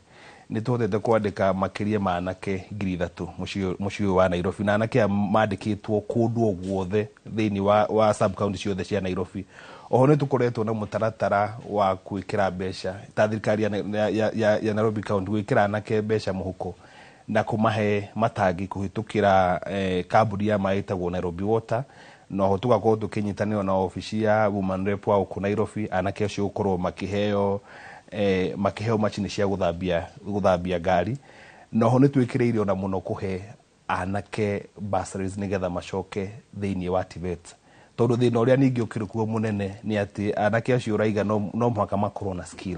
nĩ tũhotete kwandĩka makĩria ma anake 3,000 mũciĩ ũyũ wa Nairobi. Na anake aya mandĩkĩtwo kũndũ o guothe thĩinĩ wa sub county ciothe cia Nairobi. Oho nĩ tũkoretwo na mũtaratara wa gwĩkĩra mbeca ta thirikari ya Nairobi County, gwĩkĩra anake mbeca mũhuko na kũmahe matangi kũhĩtũkĩra kambuni ya maĩ ĩtagwo Nairobi Water. Na oho tũgakorwo tũkĩnyitanĩra na obici ya Woman Rep wa gũkũ Nairobi, anake acio gũkorwo makĩheo macini cia gũthambia ngari. Na oho nĩ twĩkĩrĩire ona mũno kũhe anake bursaries nĩgetha macoke thĩinĩ wa TVET, tondũ thĩna ũrĩa ningĩ ũkĩrĩ kuo mũnene nĩ atĩ anake acio ũraiga no mũhaka makorwo na skill,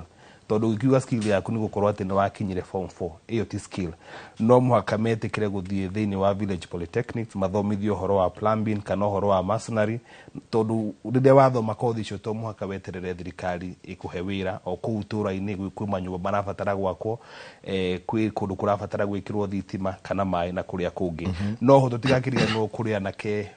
tondũ ũngĩkiuga skill yaku nĩ gũkorwo atĩ nĩ wakinyire form 4, ĩyo ti skill. No mũhaka metĩkĩre gũthiĩ thĩinĩ wa village polytechnics mathomithio ũhoro wa plumbing kana ũhoro wa masonry, tondũ rĩrĩa wathoma kothi icio to mũhaka weterere thirikari ĩkũhe wĩra. O kũu itũũra-inĩ kwĩ manyũmba marabatara gwakwo, kwĩ kũndũ kũrabatara gwĩkĩrwo thitima kana maĩ na kũrĩa kũngĩ. No ho tũtigakĩriganĩrwo kũrĩ anake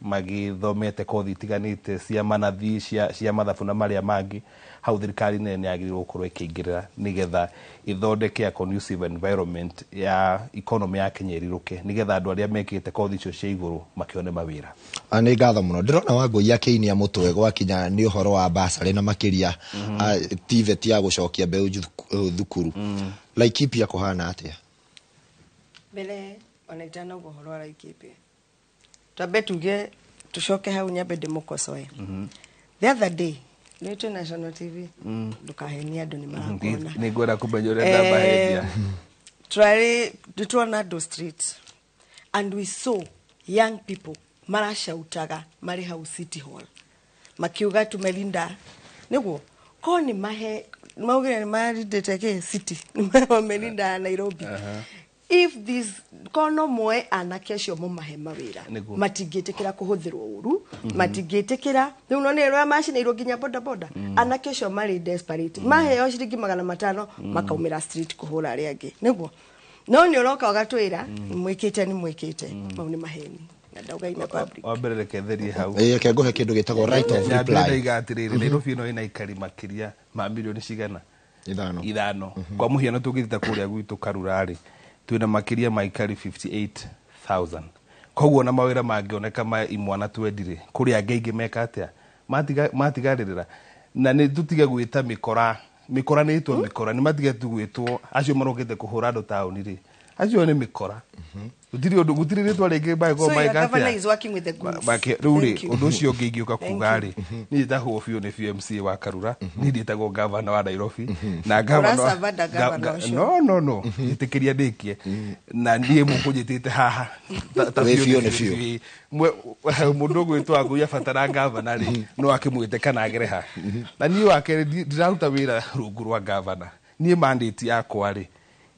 magĩthomete kothi itiganĩte cia manathi, cia mathabu na marĩa mangĩ. Hau thirikari nene nĩ yagĩrĩirwo gũkorwo ĩkĩingĩrĩra nĩgetha ĩthondeke a conducive environment ya economy ya Kenya ĩrirũke, nĩgetha andũ arĩa mekĩte kothi icio cia igũrũ makĩone mawĩra. Nĩ ngatho mũno. Ndĩrona Wangũi akĩinia mũtwe gwakinya nĩ ũhoro wa basarĩ na makĩria TVET ya gũcokia mbeũ thukuru. Laikipia kũhana atĩa? Mbere ona itanauga ũhoro wa Laikipia, twambe tuge tucoke hau nyambe ndĩmũkocoe. The other day nĩ National TV, ndũkahenie andũ nĩ marakuona. Nĩ ngwenda kũmenya ũrĩa ndamahenia. Twarĩ nĩtuona andũ street and we saw young people marashautaga marĩ hau City Hall makiuga tumelinda nĩguo ko nĩ mahe maugire nĩ marindĩte kĩ city, wamelinda Nairobi. If this kono moe anake acio mũmahe mawĩra, matingĩtĩkĩra kũhũthĩrwo ũru, matingĩtĩkĩra rĩu no nĩ rĩa macinĩirwo nginya boda boda. Anake acio marĩ desperate, maheo ciringi 500 makaumĩra street kũhũra arĩa angĩ nĩguo. No nĩ ũroka ũgatwĩra mwĩkĩte nĩ mwĩkĩte, mau nĩ maheni na ndauga ina public. Wa mbere reke therie hau. Ĩĩ, reke ngũhe kĩndũ gĩtagwo right of reply. Ndaiga atĩrĩrĩ, Nairobi ĩno ĩna aikari makĩria ma milioni cigana? 5. 5. Kwa mũhiano tũngĩthita kũrĩa gwitũ Karura-rĩ, twĩna makĩria ma aikari 58,000. Koguo na mawĩra mangĩoneka ma imwana twendire, kũrĩ angĩ aingĩ meka atĩa? Matigarĩrĩra. Na nĩ tũtige gwĩta mĩkora. Mĩkora nĩ ĩtwo mĩkora, nĩ matige tu gwĩtwo acio marokĩte kũhũra andũ taũni rĩ. Acio nĩ mĩkora. Gũtirĩ ũndũ, gũtirĩ rĩtwa rĩngĩ mangĩkorwo magĩka atĩa. Rĩu rĩ, ũndũ ũcio ũngĩ ingĩũka kuga rĩ, niĩ njĩtagwo biũ nĩ biũ MCA wa Karura, niĩ ndĩtagwo gavana wa Nairobi, na gavana no, njĩtĩkĩria ndĩkie, na niĩ mũkũnjĩtĩte haha ta biũ nĩ biũ. Mũndũ ũgwĩtwo Wangũi abatara gavana rĩ, no akĩmwĩte kana agere ha. Na niĩ wa kerĩ ndiraruta wĩra rungu rwa gavana. Niĩ mandate yakwa rĩ,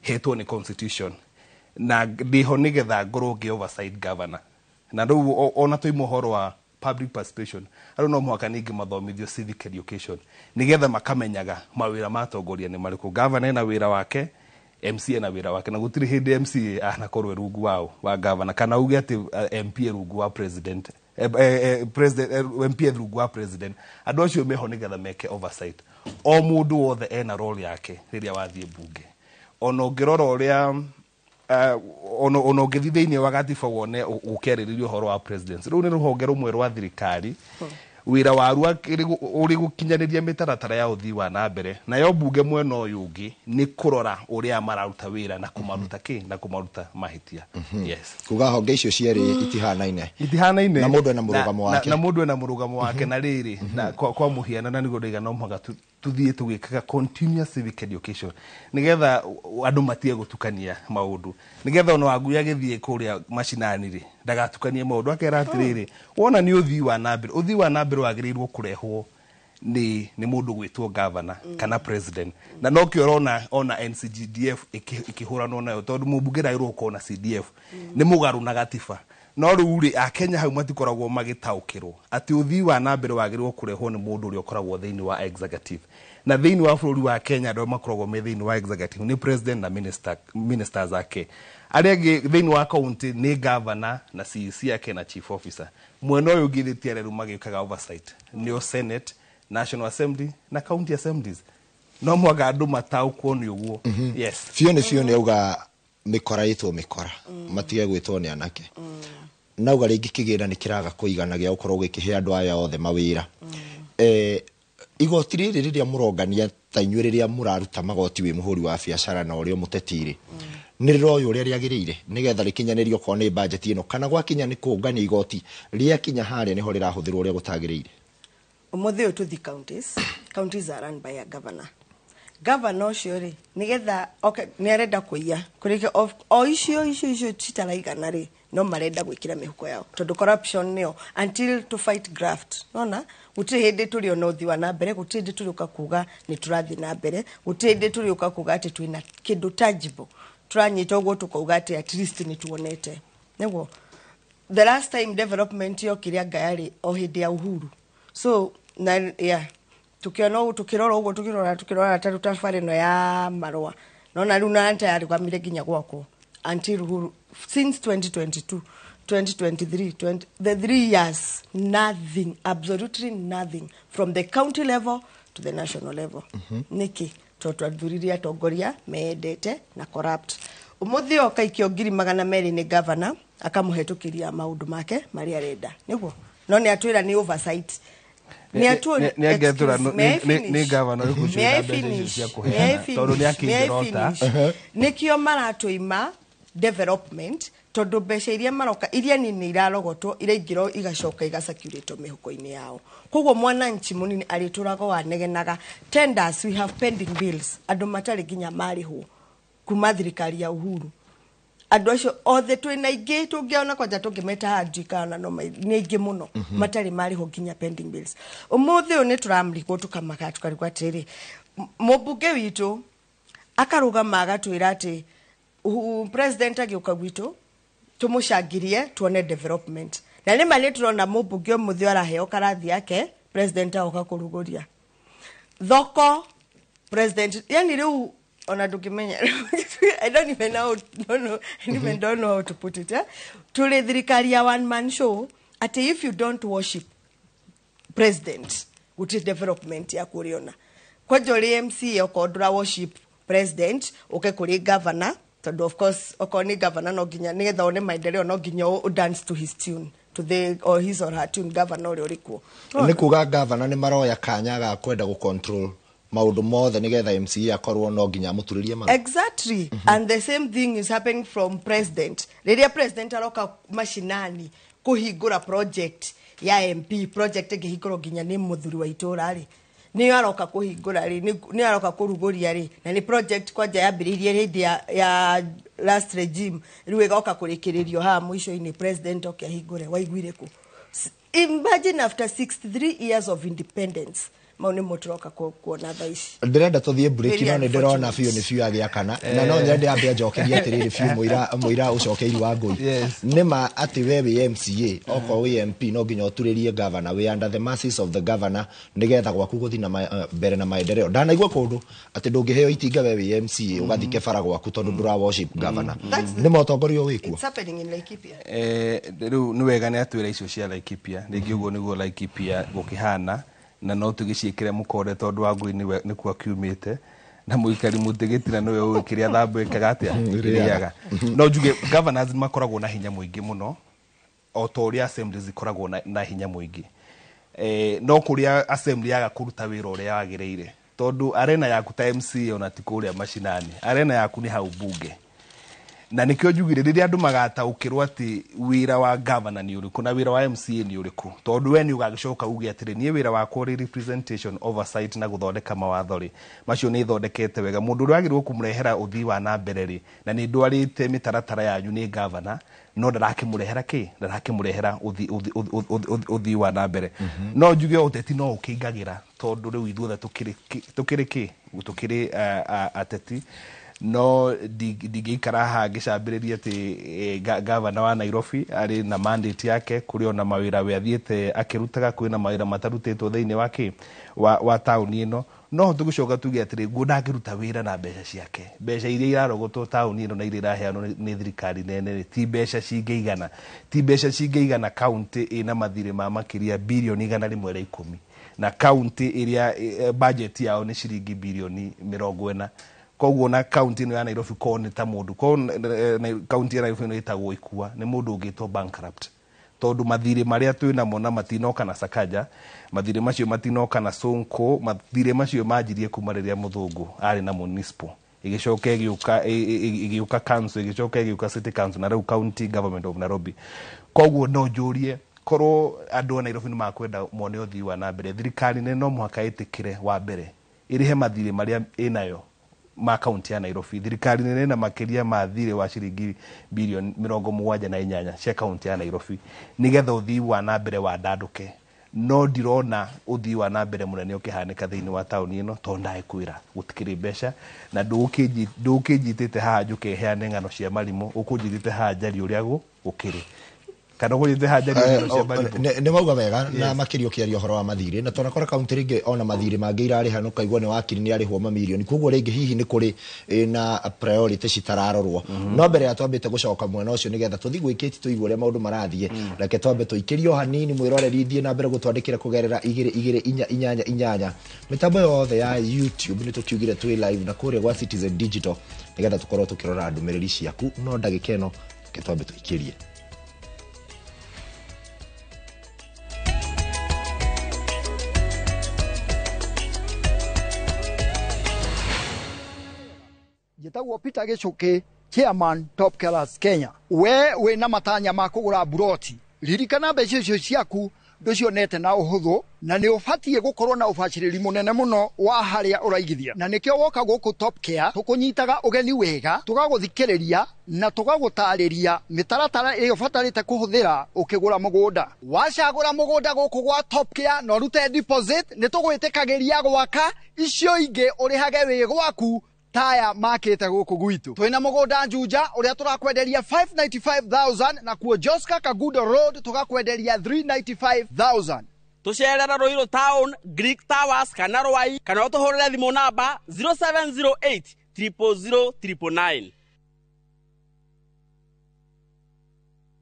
hetwo nĩ constitution, na ndĩho nĩgetha ngorwo ngĩ oversight governor. Na rĩu ona tũima ũhoro wa public participation, andũ no mũhaka ningĩ mathomithio civic education nĩgetha makamenyaga mawĩra ma atongoria nĩ marĩkũ. Governor ena wĩra wake, MC ena wĩra wake, na gũtirĩ hĩndĩ MC anakorwo rungu wao wa governor, kana uge atĩ MP rungu wa president, president MP rungu wa president. Andũ acio meho nĩgetha meke oversight. O mũndũ wothe ena role yake rĩrĩa wathiĩ bunge. Ona ũngĩrora ũrĩa ona ũngĩthiĩ thĩinĩ wa gatiba wone ũkĩarĩrĩria ũhoro wa presidency, rũu nĩ rũhonge rũmwe rwa thirikari Wĩra waru ũrĩ gũkinyanĩria mĩtaratara ya ũthii wa na mbere, nayo mbunge mwena ũyũ ũngĩ nĩ kũrora ũrĩa mararuta wĩra na kũmaruta kĩ na kũmaruta mahĩtia. Yes. Kuga honge icio cierĩ itihanaine. Itihanaine. Na mũndũ ena mũrũgamo wake. Na mũndũ ena mũrũgamo wake. Na rĩrĩ, na kwa mũhiano, na nĩguo ndaiga no mũhaka tuthiĩ tũgĩkaga continuous civic education nĩgetha andũ matige gũtukania maũndũ, nĩgetha ona Wangui agĩthiĩ kũrĩa macinani rĩ, ndagatukanie maũndũ, akera atĩrĩrĩ, wona nĩ ũthii wa na mbere, ũthii wa na mbere wagĩrĩirwo kũrehwo nĩ mũndũ gwĩtwo governor kana president. Na nokĩo ũrona ona NCGDF ĩkĩhũranwo nayo, tondũ mũmbunge ndagĩrĩirwo gũkorwo na CDF, nĩ mũgarũ na gatiba. No rĩu rĩ, akenya hau matikoragwo magĩtaũkĩrwo atĩ ũthii wa na mbere wagĩrĩirwo kũrehwo nĩ mũndũ ũrĩa ũkoragwo thĩinĩ wa executive. Na thĩinĩ wa bũrũri wa Kenya, andũ arĩa makoragwo me thĩinĩ wa executive nĩ president na ministers ake. Arĩa angĩ thĩinĩ wa county nĩ governor na CEC ake na chief officer. Mwena ũyũ ũngĩ thĩ arĩa rĩu magĩkaga oversight nĩo Senate, National Assembly na county assemblies. No mũhaka andũ mataũkwo nĩ ũguo. Yes. Biũ nĩ biũ, nĩ auga mĩkora ĩtwo mĩkora, matige gwĩtwo nĩ anake. Nauga rĩngĩ kĩgĩna nĩ kĩraga kũigana gĩa gũkorwo gĩkĩhe andũ aya othe mawĩra. Igoti rĩrĩ rĩrĩa mũrongania ta inyuĩ, rĩrĩa mũraruta magoti wĩ mũhũri wa biacara na ũrĩa mũteti rĩ, nĩ rĩroywo ũrĩa rĩagĩrĩire nĩgetha rĩkinyanĩrio okorwo nĩ budget ĩno, kana gwakinya nĩ kũngania igoti rĩakinya harĩa nĩho rĩrahũthĩrwo ũrĩa gũtagĩrĩire? Ũmũthĩ ũyũ tũthi counties, counties are run by a governor. Governor ũcio rĩ, nĩgetha okay, nĩ arenda kũiya kũrĩkia o icio citaraigana rĩ, no marenda gwĩkĩra mĩhuko yao, tondũ corruption nĩyo until to fight graft. Nona gũtirĩ hĩndĩ tũrĩ ona ũthii wa na mbere, gũtirĩ hĩndĩ tũrĩũka kuga nĩ tũrathiĩ na mbere, gũtirĩ hĩndĩ tũrĩũka kuga atĩ twĩna kĩndũ tangible tũranyita ũguo tũkauga atĩ at least nĩ tuonete. Nĩguo the last time development yokire anga yarĩ o hĩndĩ ya Uhuru. So na yeah, tukiona ũguo, tukirora ũguo, tukirora ta rĩu tabarĩ ĩno ya marũa, nona rĩu na yarũgamire nginya gwakwo until Uhuru. Since 2022, 2023, 20, the 3 years, nothing, absolutely nothing, from the county level to the national level. Nĩkĩ? Tondũ twathuririe atongoria meendete na corrupt. Ũmũthĩ oka ikio 200,000 nĩ governor, akamũhetũkĩria maũndũ make marĩa arenda, nĩguo no nĩ atwĩra nĩ oversight. Nĩ angetũra nĩ governor ũrĩkũ ũcio wĩna mbeca icio cia kũheana, tondũ nĩ akĩnjĩrota. Nĩkĩo maratũima development, tondũ mbeca iria maroka iria nini irarogotwo, iraingĩra, igacoka igacirculate mĩhuko-inĩ yao. Koguo mwananchi mũnini arĩtũraga wanegenaga. Tenders, we have pending bills, andũ matarĩ nginya marĩhwo kuma thirikari ya Uhuru. Andũ acio othe twĩna aingĩ tũngĩona kwanja tũngĩmeta haha, kana no nĩ aingĩ mũno matarĩ marĩhwo nginya pending bills. Ũmũthĩ ũyũ nĩ tũramrigwo, tũkamaka, tũkarigwo atĩrĩrĩ, mũmbunge witũ akarũgama agatwĩra atĩ president agĩũka gwitũ tũmũcangirie tuone development. Na nĩ ma nĩ tũrona mũmbunge ũmũthĩ araheo karathi yake, president agoka kũrugũria thoko, president yani rĩu ona ndũngĩmenya. I don't even know, don't know, I even don't know how to put it, eh? Tũrĩ thirikari ya one man show, atĩ if you don't worship president, gũtirĩ development ya kũrĩona. Kwanja ũrĩ MCA, okorwo ndũra worship president, ũke kũrĩ governor, tondũ of course okorwo nĩ governor, no nginya nĩgetha one maendeleo, no nginya ũ dance to his tune, to the or his or her tune, governor ũrĩa ũrĩ kuo. Nĩ kuga gavana nĩ maroya kanya ga kwenda gũ control maũndũ mothe nĩgetha MCA akorwo no nginya amũturĩrie maru. Exactly. And the same thing is happening from president. Rĩrĩa president aroka mashinani kũhingũra project ya MP, project ĩngĩhingũrwo nginya nĩ mũthuri wa itũra rĩ, nĩyo aroka kũhingũra rĩ, nĩyo aroka kũrugũria rĩ, na nĩ project kwanja yambĩrĩirie hĩndĩ ya last regime, rĩu ĩgoka kũrĩkĩrĩrio haha mũico-inĩ, president oke ahingũre. Waiguire kũ? Imagine after 63 years of independence, mau nĩmo tũroka kuona thaa ici. Ndĩrenda tũthiĩ break. Very No nĩ ndĩrona unfortunate. biũ nĩ biũ agĩakana, na no nyende ambe anjokerie atĩrĩrĩ biũ. Mũira ũcokeiri wa ngũi, nĩ ma atĩ we wĩ MCA, okorwo wĩ MP, no nginya ũturĩrie governor, wĩ under the mercies of the governor nĩgetha gwaku gũthiĩ na mbere na maendeleo? Ndanaigua kũndũ atĩ ndũngĩheo itinga we wĩ MCA ũgathike bara gwaku tondũ ndũra worship governor. Nĩ motongoria wĩkuo? It's happening in Laikipia. Rĩu nĩ wega nĩ atwĩra icio cia Laikipia. Rĩngĩ ũguo nĩguo Laikipia gũkĩhana, na no tũgĩciĩkĩre mũkonde, tondũ wa ngũi nĩkuo akiumĩte, na mũikari mũtĩ gĩtina nĩwe ũĩ kĩrĩa thambo ĩkaga atĩa ĩrĩaga. Ĩrĩaga. No njuge governors nĩ makoragwo na hinya mũingĩ mũno, o ta ũrĩa assemblies ikoragwo na hinya mũingĩ. No kũrĩa assembly yaga kũruta wĩra ũrĩa wagĩrĩire, tondũ arena yaku ta MCA ona ti kũrĩa macinani, arena yaku nĩ hau bunge. Na nĩkĩo njugire rĩrĩa andũ magataũkĩrwo atĩ wĩra wa governor nĩ ũrĩkũ na wĩra wa MCA nĩ ũrĩkũ, tondũ we nĩ ũgagĩcoka uge atĩrĩ, niĩ wĩra wakwa ũrĩ representation, oversight na gũthondeka mawatho rĩ, macio nĩ thondekete wega. Mũndũ ũrĩa wagĩrĩirwo kũmũrehera ũthii wa na mbere rĩ, na nĩ ndwarĩte mĩtaratara yanyu nĩ governor, no ndarakĩmũrehera kĩ, ndarakĩmũrehera ũthii wa na mbere. No njuge ũteti no ũkĩingagĩra, tondũ rĩu ithuothe tũkĩrĩ kĩ, tũkĩrĩ ateti. No ndingĩikara haha ngĩcambĩrĩria atĩ gavana wa Nairobi arĩ na mandate yake, kũrĩ ona mawĩra we athiĩte akĩrutaga, kwĩna mawĩra matarutĩtwo thĩinĩ wa kĩ wa taũni ĩno. No tũgĩcoka tuge atĩrĩ, guo ndangĩruta wĩra na mbeca ciake. Mbeca iria irarogotwo taũni ĩno na iria iraheanwo nĩ thirikari nene rĩ, ti mbeca cingĩigana, ti mbeca cingĩigana kaunti ĩna mathirĩ ma makĩria birioni 110, na kaunti ĩrĩa budget yao nĩ ciringi birioni 40. Koguo na kaunti ĩno ya Nairobi ko nĩ ta mũndũ ko kaunti ya Nairobi ĩno ĩtagwo Ikua, nĩ mũndũ ũngĩtwo bankrupt, tondũ mathirĩ marĩa twĩ namo na matinoka na Sakaja, mathirĩ macio matinoka na Sonko, mathirĩ macio manjirie kuma rĩrĩa mũthũngũ arĩ na municipal, ĩgĩcoka ĩgĩũka council, ĩgĩcoka ĩgĩũka city council, na rĩu county government of Nairobi. Koguo no njũrie, korwo andũ a Nairobi nĩ makwenda mone ũthii wa na mbere, thirikari nene no mũhaka ĩtĩkĩre wa mbere ĩrĩhe mathirĩ marĩa ĩnayo ma kaunti ya Nairobi. Thirikari nene na makĩria ma thirĩ wa ciringi birioni 78 cia kaunti ya Nairobi, nĩgetha ũthii wa na mbere wandandũke. No ndirona ũthii wa na mbere mũnene ũkĩhanĩka thĩinĩ wa taũni ĩno, tondũ ndagĩkwĩra gũtikĩrĩ mbeca, na ndũkĩnjitĩte haha njũke heane ng'ano cia marimũ, ũkũnjitĩte haha njarie ũrĩa gũkĩrĩ, kana ũkũnjitĩte haha njarie ng'ano cia marimũ. Nĩ mauga wega na makĩria ũkĩaria ũhoro wa mathirĩ, na twanakora kaunti rĩngĩ ona mathirĩ mangĩ irarĩha, no kaigua nĩ wakiri nĩ arĩhwo mamirioni. Koguo rĩngĩ hihi nĩ kũrĩ na priority citararorwo. No mbere ya twambĩte gũcoka mwena ũcio nĩgetha tũthiĩ gwĩkĩti tũigue ũrĩa maũndũ marathiĩ, reke twambe tũikĩrio hanini. Mwĩroreri thiĩ na mbere gũtwandĩkĩra kũgerera 2 2 4 8 8 mĩtambo yothe ya YouTube nĩ tũkiugire twĩ live na kũrĩa gwa Citizen Digital, nĩgetha tũkorwo tũkĩrora ndũmĩrĩri ciaku. No ndagĩka ĩno reke twambe tũikĩrie. Njĩtagwo Peter Gichuki, chairman Top Killers Kenya. We wĩna matanya ma kũgũra buroti, ririkana mbeca icio ciaku ndũcionete na ũhũthũ, na nĩ ũbatiĩ gũkorwo na ũbacĩrĩri mũnene mũno wa harĩa ũraigithia. Na nĩkĩo woka gũkũ Top Care tũkũnyitaga ũgeni wega, tũgagũthikĩrĩria na tũgagũtarĩria mĩtaratara ĩrĩa ũbatarĩte kũhũthĩra ũkĩgũra mũgũnda. Wacagũra mũgũnda gũkũ gwa Top Care na ũrute deposit, nĩ tũgwĩtĩkagĩria gwaka icio ingĩ ũrĩhage wĩ gwaku taya makĩte gũkũ gwitũ. Twĩna mũgũnda Juja ũrĩa tũrakwenderia 595,000, na kuo Joska Kagudo Road tũgakwenderia 395,000. Tũcerera Ruiru Town, Greek Towers kana Ruai, kana ũtũhũrĩre thimũ namba 0708 000 999.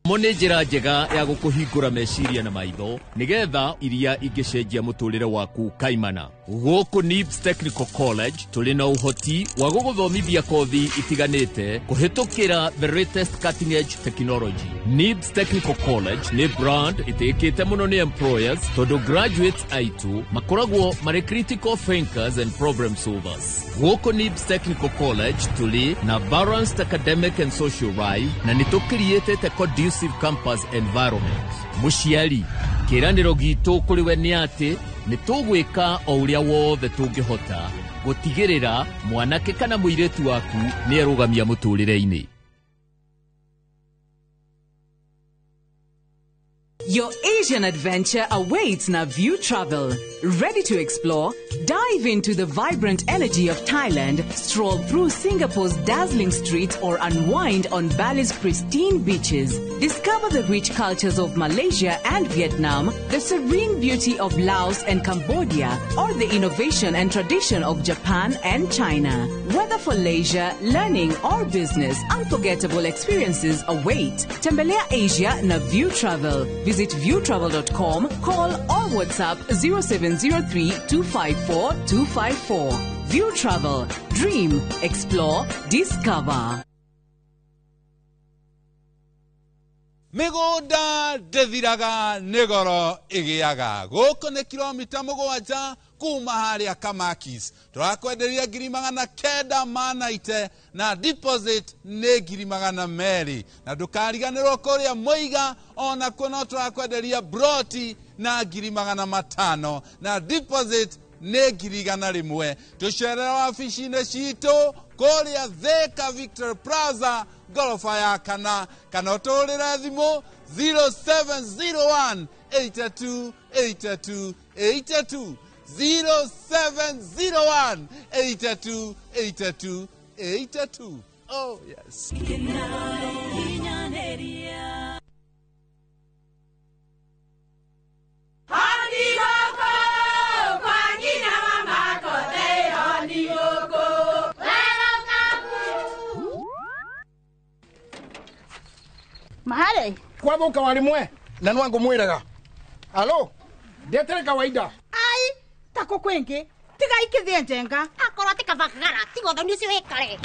Mo nĩ njĩra njega ya gũkũhingũra meciria na maitho nĩgetha iria ingĩcenjia mũtũrĩre waku kaimana. Gũkũ NIBS Technical College tũrĩ na ũhoti wa gũgũthomithia kothi itiganĩte kũhĩtũkĩra the latest cutting edge technology. NIBS Technical College nĩ brand ĩtĩkĩte mũno nĩ employers, tondũ graduates aitũ makoragwo marĩ critical thinkers and problem solvers. Gũkũ NIBS Technical College tũrĩ na balanced academic and social life, na nĩ tũkiriĩtĩte conducive campus environment. Mũciari, kĩĩranĩro gitũ kũrĩ we nĩ atĩ nĩ tũgwĩka o ũrĩa wothe tũngĩhota gũtigĩrĩra mwanake kana mũirĩtu waku nĩ erũgamia mũtũrĩre-inĩ. Your Asian adventure awaits na View Travel. Ready to explore? Dive into the vibrant energy of Thailand, stroll through Singapore's dazzling streets, or unwind on Bali's pristine beaches. Discover the rich cultures of Malaysia and Vietnam, the serene beauty of Laos and Cambodia, or the innovation and tradition of Japan and China. Whether for leisure, learning, or business, unforgettable experiences await. Tembelea Asia na View Travel. Visit viewtravel.com, call or WhatsApp 0703 254 254. View Travel. Dream, explore, discover. Mĩgũnda ndĩthiraga nĩ goro ĩgĩaga. Gũkũ nĩ kilomita 7 kuma harĩa Kamakis. Tũrakwenderia 990,000 na deposit nĩ 200,000. Na ndũkariganĩrwo kũrĩa Mũiga onakuo no tũrakwenderia broti na 500,000 na deposit nĩ 100,000. Tũcerere wabici-inĩ citũ kũrĩa Thika Victory Plaza ngoroba ya kana, kana ũtũhũrĩre thimũ 0701 82 82 82 0701 82 82 82. Oh yes. Mahare kwathuka warimwe na nwangu mwiraga alo ndetere kawaida ai tako kwingi tiga ikithie njenga akorwo ti kabagara tiga ũthoni ũcio wĩkare.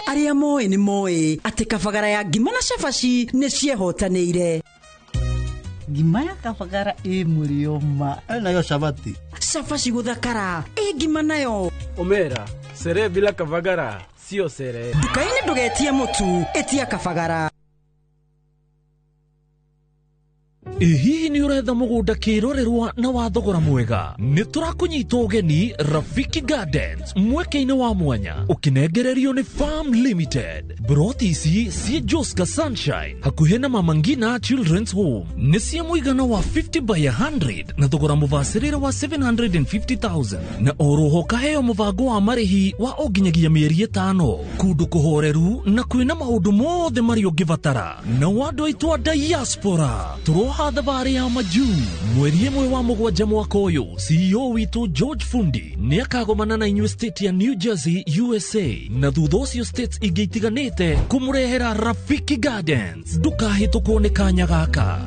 Arĩa moĩ nĩ moĩ atĩ kabagara ya ngima na cabaci nĩ ciehotanĩire. Ngima ya kabagara ĩ mũrĩo ma nayo cabati cabaci gũthakara ĩ ngima nayo Omera sere bila kabagara sio sere. Nduka-inĩ ndũgetie mũtu, ĩtia kabagara. Ĩ hihi nĩ ũretha mũgũnda kĩrorerwa na wa thogora mwega? Nĩ tũrakũnyita ũgeni Rafiki Gardens mweke-inĩ wa mwanya ũkĩnengererio nĩ Farm Limited. Broti ici ciĩ Joska Sunshine hakuhĩ na Mama Ngina Children's Home nĩ cia mũigana wa 50 by 100 na thogora mũbacĩrĩre wa 750,000 na oroho kaheo mũbango wa marĩhi wa o nginyagia mĩeri 5 kũndũ kũhoreru na kwĩna maũndũ mothe marĩa ũngĩbatara. Na andũ aitũ a diaspora tũroha thabarĩ ya majuu mweri 1 wa 7 mwaka ũyũ. CEO witũ George Fundi nĩ akagomana na inyuĩ state ya New Jersey USA na thutha ũcio states ingĩ itiganĩte kũmũrehera Rafiki Gardens. Ndũkahĩtũkwo nĩ kanya gaka.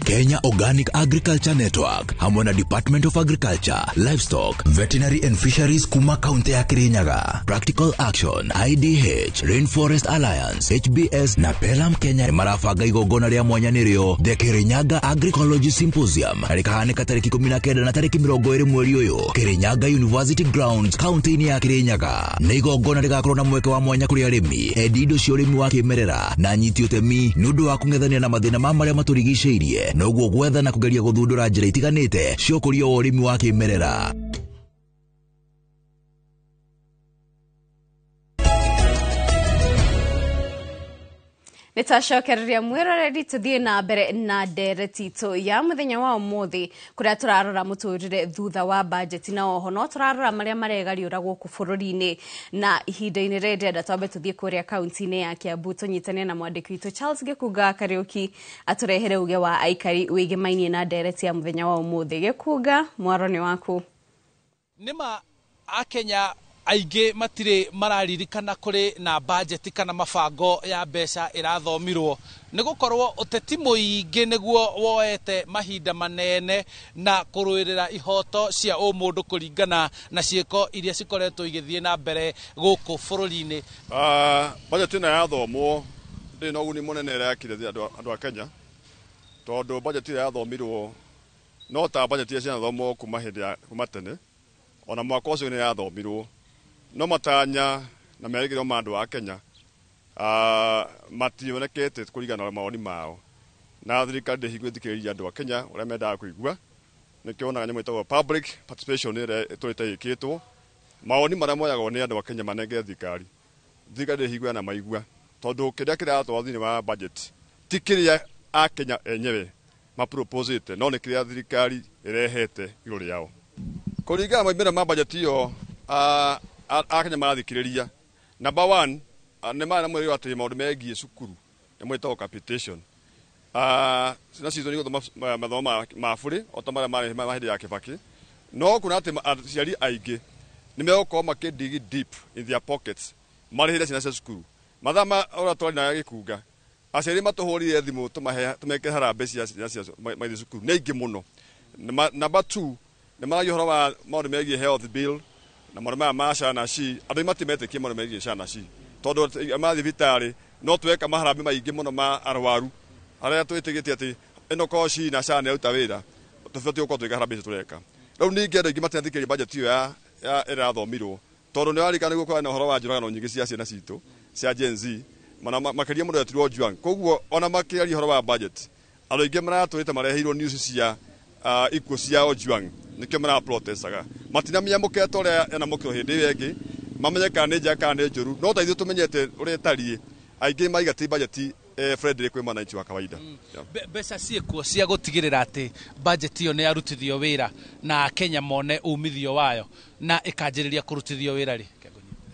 Kenya Organic Agriculture Network hamwe na Department of Agriculture, Livestock, Veterinary and Fisheries kuma kaunti ya Kirinyaga, Practical Action, IDH, Rainforest Alliance, HBS na Pelam Kenya marabanga igongona rĩa mwanya nĩrĩo The Kirinyaga Agricology Symposium rĩkahanĩka tarĩki 19 na tarĩki 20 mweri ũyũ Kirinyaga University Grounds kaunti-inĩ ya Kirinyaga. Nĩ igongona rĩgakorwo na mweke wa mwanya kũrĩ arĩmi, endi indo cia ũrĩmi wa kĩmerera na anyiti ũtemi nĩ ũndũ wa kũng'ethania na mathĩna ma marĩa matũrigicĩirie noguo gwetha na kugeria gũthundũra njĩra itiganĩte cia ũkũria wa ũrĩmi wa kĩmerera. Nĩtwacokereria mwĩroreri tũthiĩ na mbere na ndereti itũ ya mũthenya wa ũmũthĩ kũrĩa tũrarora mũtũrĩre thutha wa bajeti na oho no tũrarora marĩa maregariũra gũkũ bũrũri-inĩ. Na ihinda-inĩ rĩrĩ ndĩrenda twambe tũthiĩ kũrĩa kaunti-inĩ ya Kiambu tũnyitane na mwandĩki witũ Charles Gĩkunga Kariũki atũrehere uge wa aikari wĩgĩmainie na ndereti ya mũthenya wa ũmũthĩ. Gĩkunga, mwaro nĩ waku. Nĩma akenya aingĩ matirĩ mararirikana kũrĩ na bajeti kana mabango ya mbeca ĩrathomirwo nĩ gũkorwo ũteti mũingĩ nĩguo woete mahinda manene na kũrũĩrĩra ihoto cia ũmũndũ kũringana na ciĩko iria cikoretwo igĩthiĩ na mbere gũkũ bũrũri-inĩ. Bajeti ĩno yathomwo ndĩrĩ na ũguni mũnene ĩrekire andũ a Kenya tondũ bajeti ĩrĩa yathomirwo no ta bajeti iria cianathomwo kuma hĩndĩ ya kuma tene ona mwaka ũcio nĩ yathomirwo no matanya na merĩgĩrĩro ma andũ a Kenya mationekete kũringana na mawoni mao na thirikari ndĩhingũrĩte thikĩrĩria andũ a Kenya ũrĩa mendaga kũigua. Nĩkĩo wonaga nyamũ ĩtagwo public participation ĩrĩa ĩtũrĩte ĩkĩtwo mawoni marĩa moyagwo nĩ andũ a Kenya manengere thirikari, thirikari ndĩhingũra na maigua tondũ kĩrĩa kĩratwarwo thĩinĩ wa budget ti kĩrĩa akenya enyewe maproposĩte no nĩ kĩrĩa thirikari ĩrehete igũrũ rĩao. Kũringana na moimĩrĩro ma budget ĩyo akenya marathikĩrĩria number 1 nĩ marĩ na mwĩrĩ atĩ maũndũ megiĩ cukuru nĩ mwĩtagwo capitation. Ciana citũ nĩ gũthoma mathomo ma bũrĩ o ta marĩa marĩ ma hĩndĩ ya Kibaki no kuona atĩ aciari aingĩ nĩ megũkorwo makĩ dig deep in their pockets marĩhĩre ciana cia cukuru. Mathaa ma ũrĩa twarĩ na Gĩkunga aciari matũhũrire thimũ tũmekĩre harambee cia ciana cia maithiĩ cukuru nĩ aingĩ mũno. Number 2 Nĩ maragia ũhoro wa maũndũ megiĩ health bill na maũndũ maya ma SHA na SHI. Andũ matimetĩkie maũndũ megiĩ SHA na SHI tondũ ma thibitarĩ no tweka maharambĩ maingĩ mũno ma arwaru arĩa twĩtĩkĩtie atĩ ĩno korwo SHI na SHA nĩ yaruta wĩra, tũbatiĩ gũkorwo twĩka harambĩ icio tũreka rĩu. Ningĩ andũ aingĩ matinathikĩrĩria budget ĩyo ya ĩrathomirwo tondũ nĩ warikana nĩguo kũrarĩ na ũhoro wa njũragano nyingĩ cia ciana citũ cia Gen Z, mana makĩria mũndũ etirwo Ojwang. Koguo ona makĩaria ũhoro wa budget, andũ aingĩ maratũrĩte mareheirwo news cia ikuũ cia Ojwang, nĩkĩo maraprotestaga. Matinamĩamũkĩra ũrĩa yanamũkĩrwo hĩndĩ ĩyo ĩngĩ, mamenye kana nĩ njega kana nĩ njũru, no ta ithuĩ tũmenyete ũrĩa ĩtariĩ. Aingĩ maiga ti budget friendly kwĩ mwananchi wa kawaida. Yeah. Mbeca ciĩkuo cia gũtigĩrĩra atĩ budget ĩyo nĩ yarutithio wĩra na Akenya mone umithio wayo na ĩkanjĩrĩria kũrutithio wĩra rĩ?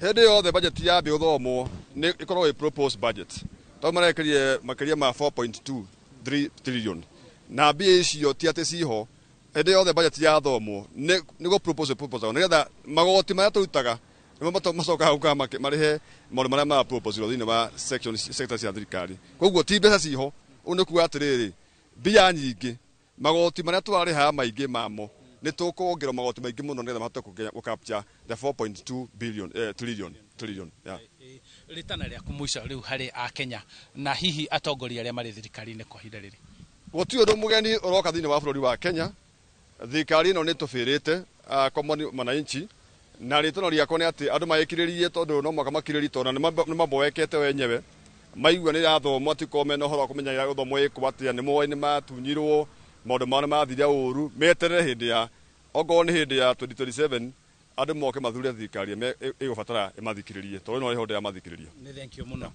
Hĩndĩ yothe budget yambia gũthomwo nĩ ĩkoragwo ĩ proposed budget, tondũ marekĩrire makĩria ma 4.23 trillion na mbia icio ti atĩ ciho. Hĩndĩ yothe budget yathomwo nĩ gũ propose proposal nĩgetha magoti marĩa tũrutaga nĩmo macokaga gũka marĩhe maũndũ marĩa maraproposirwo thĩinĩ wa section sector cia thirikari. Koguo ti mbeca ciho. Ũũ nĩ kuga atĩrĩrĩ, mbia nyingĩ magoti marĩa tũrarĩhaga maingĩ mamo nĩ tũkuongerwo magoti maingĩ mũno nĩgetha mahote gũ capture the 4.2 billion, trillion, yeah. Rĩtana rĩaku mũico rĩu harĩ Akenya na hihi atongoria arĩa marĩ thirikari-inĩ kwa ihinda rĩrĩ? Gũtirĩ ũndũ mũgeni ũroka thĩinĩ wa bũrũri wa Kenya. Thirikari ĩno nĩ tũbĩrĩte kwa mwananchi, na rĩtano rĩakwa nĩ atĩ andũ magĩkirĩrie, tondũ no mũhaka makirĩrie, tondũ nĩ maboekete wenyewe maigua nĩ irathomwo, atikorwo mena ũhoro wa kũmenya irathomwo ĩkwo atĩa. Nĩ moĩ nĩ matunyirwo, maũndũ mao nĩ mathire ũru. Meterere hĩndĩ ya okorwo nĩ hĩndĩ ya 2027, andũ moke mathure thirikari ĩgũbatara ĩmathikĩrĩrie, tondũ ĩno ĩho ndĩramathikĩrĩria. Nĩ thank you mũno.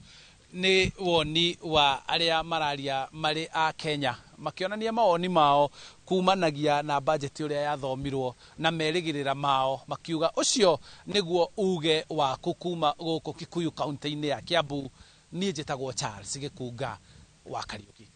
Nĩ woni wa arĩa mararia marĩ a Kenya makĩonania mawoni mao kumanagia na budget ũrĩa yathomirwo na merĩgĩrĩra mao, makiuga ũcio nĩguo uge waku kuma gũkũ Kikuyu kaunti-inĩ ya Kiambu. Niĩ njĩtagwo Charles Gĩkunga wa Kariũki.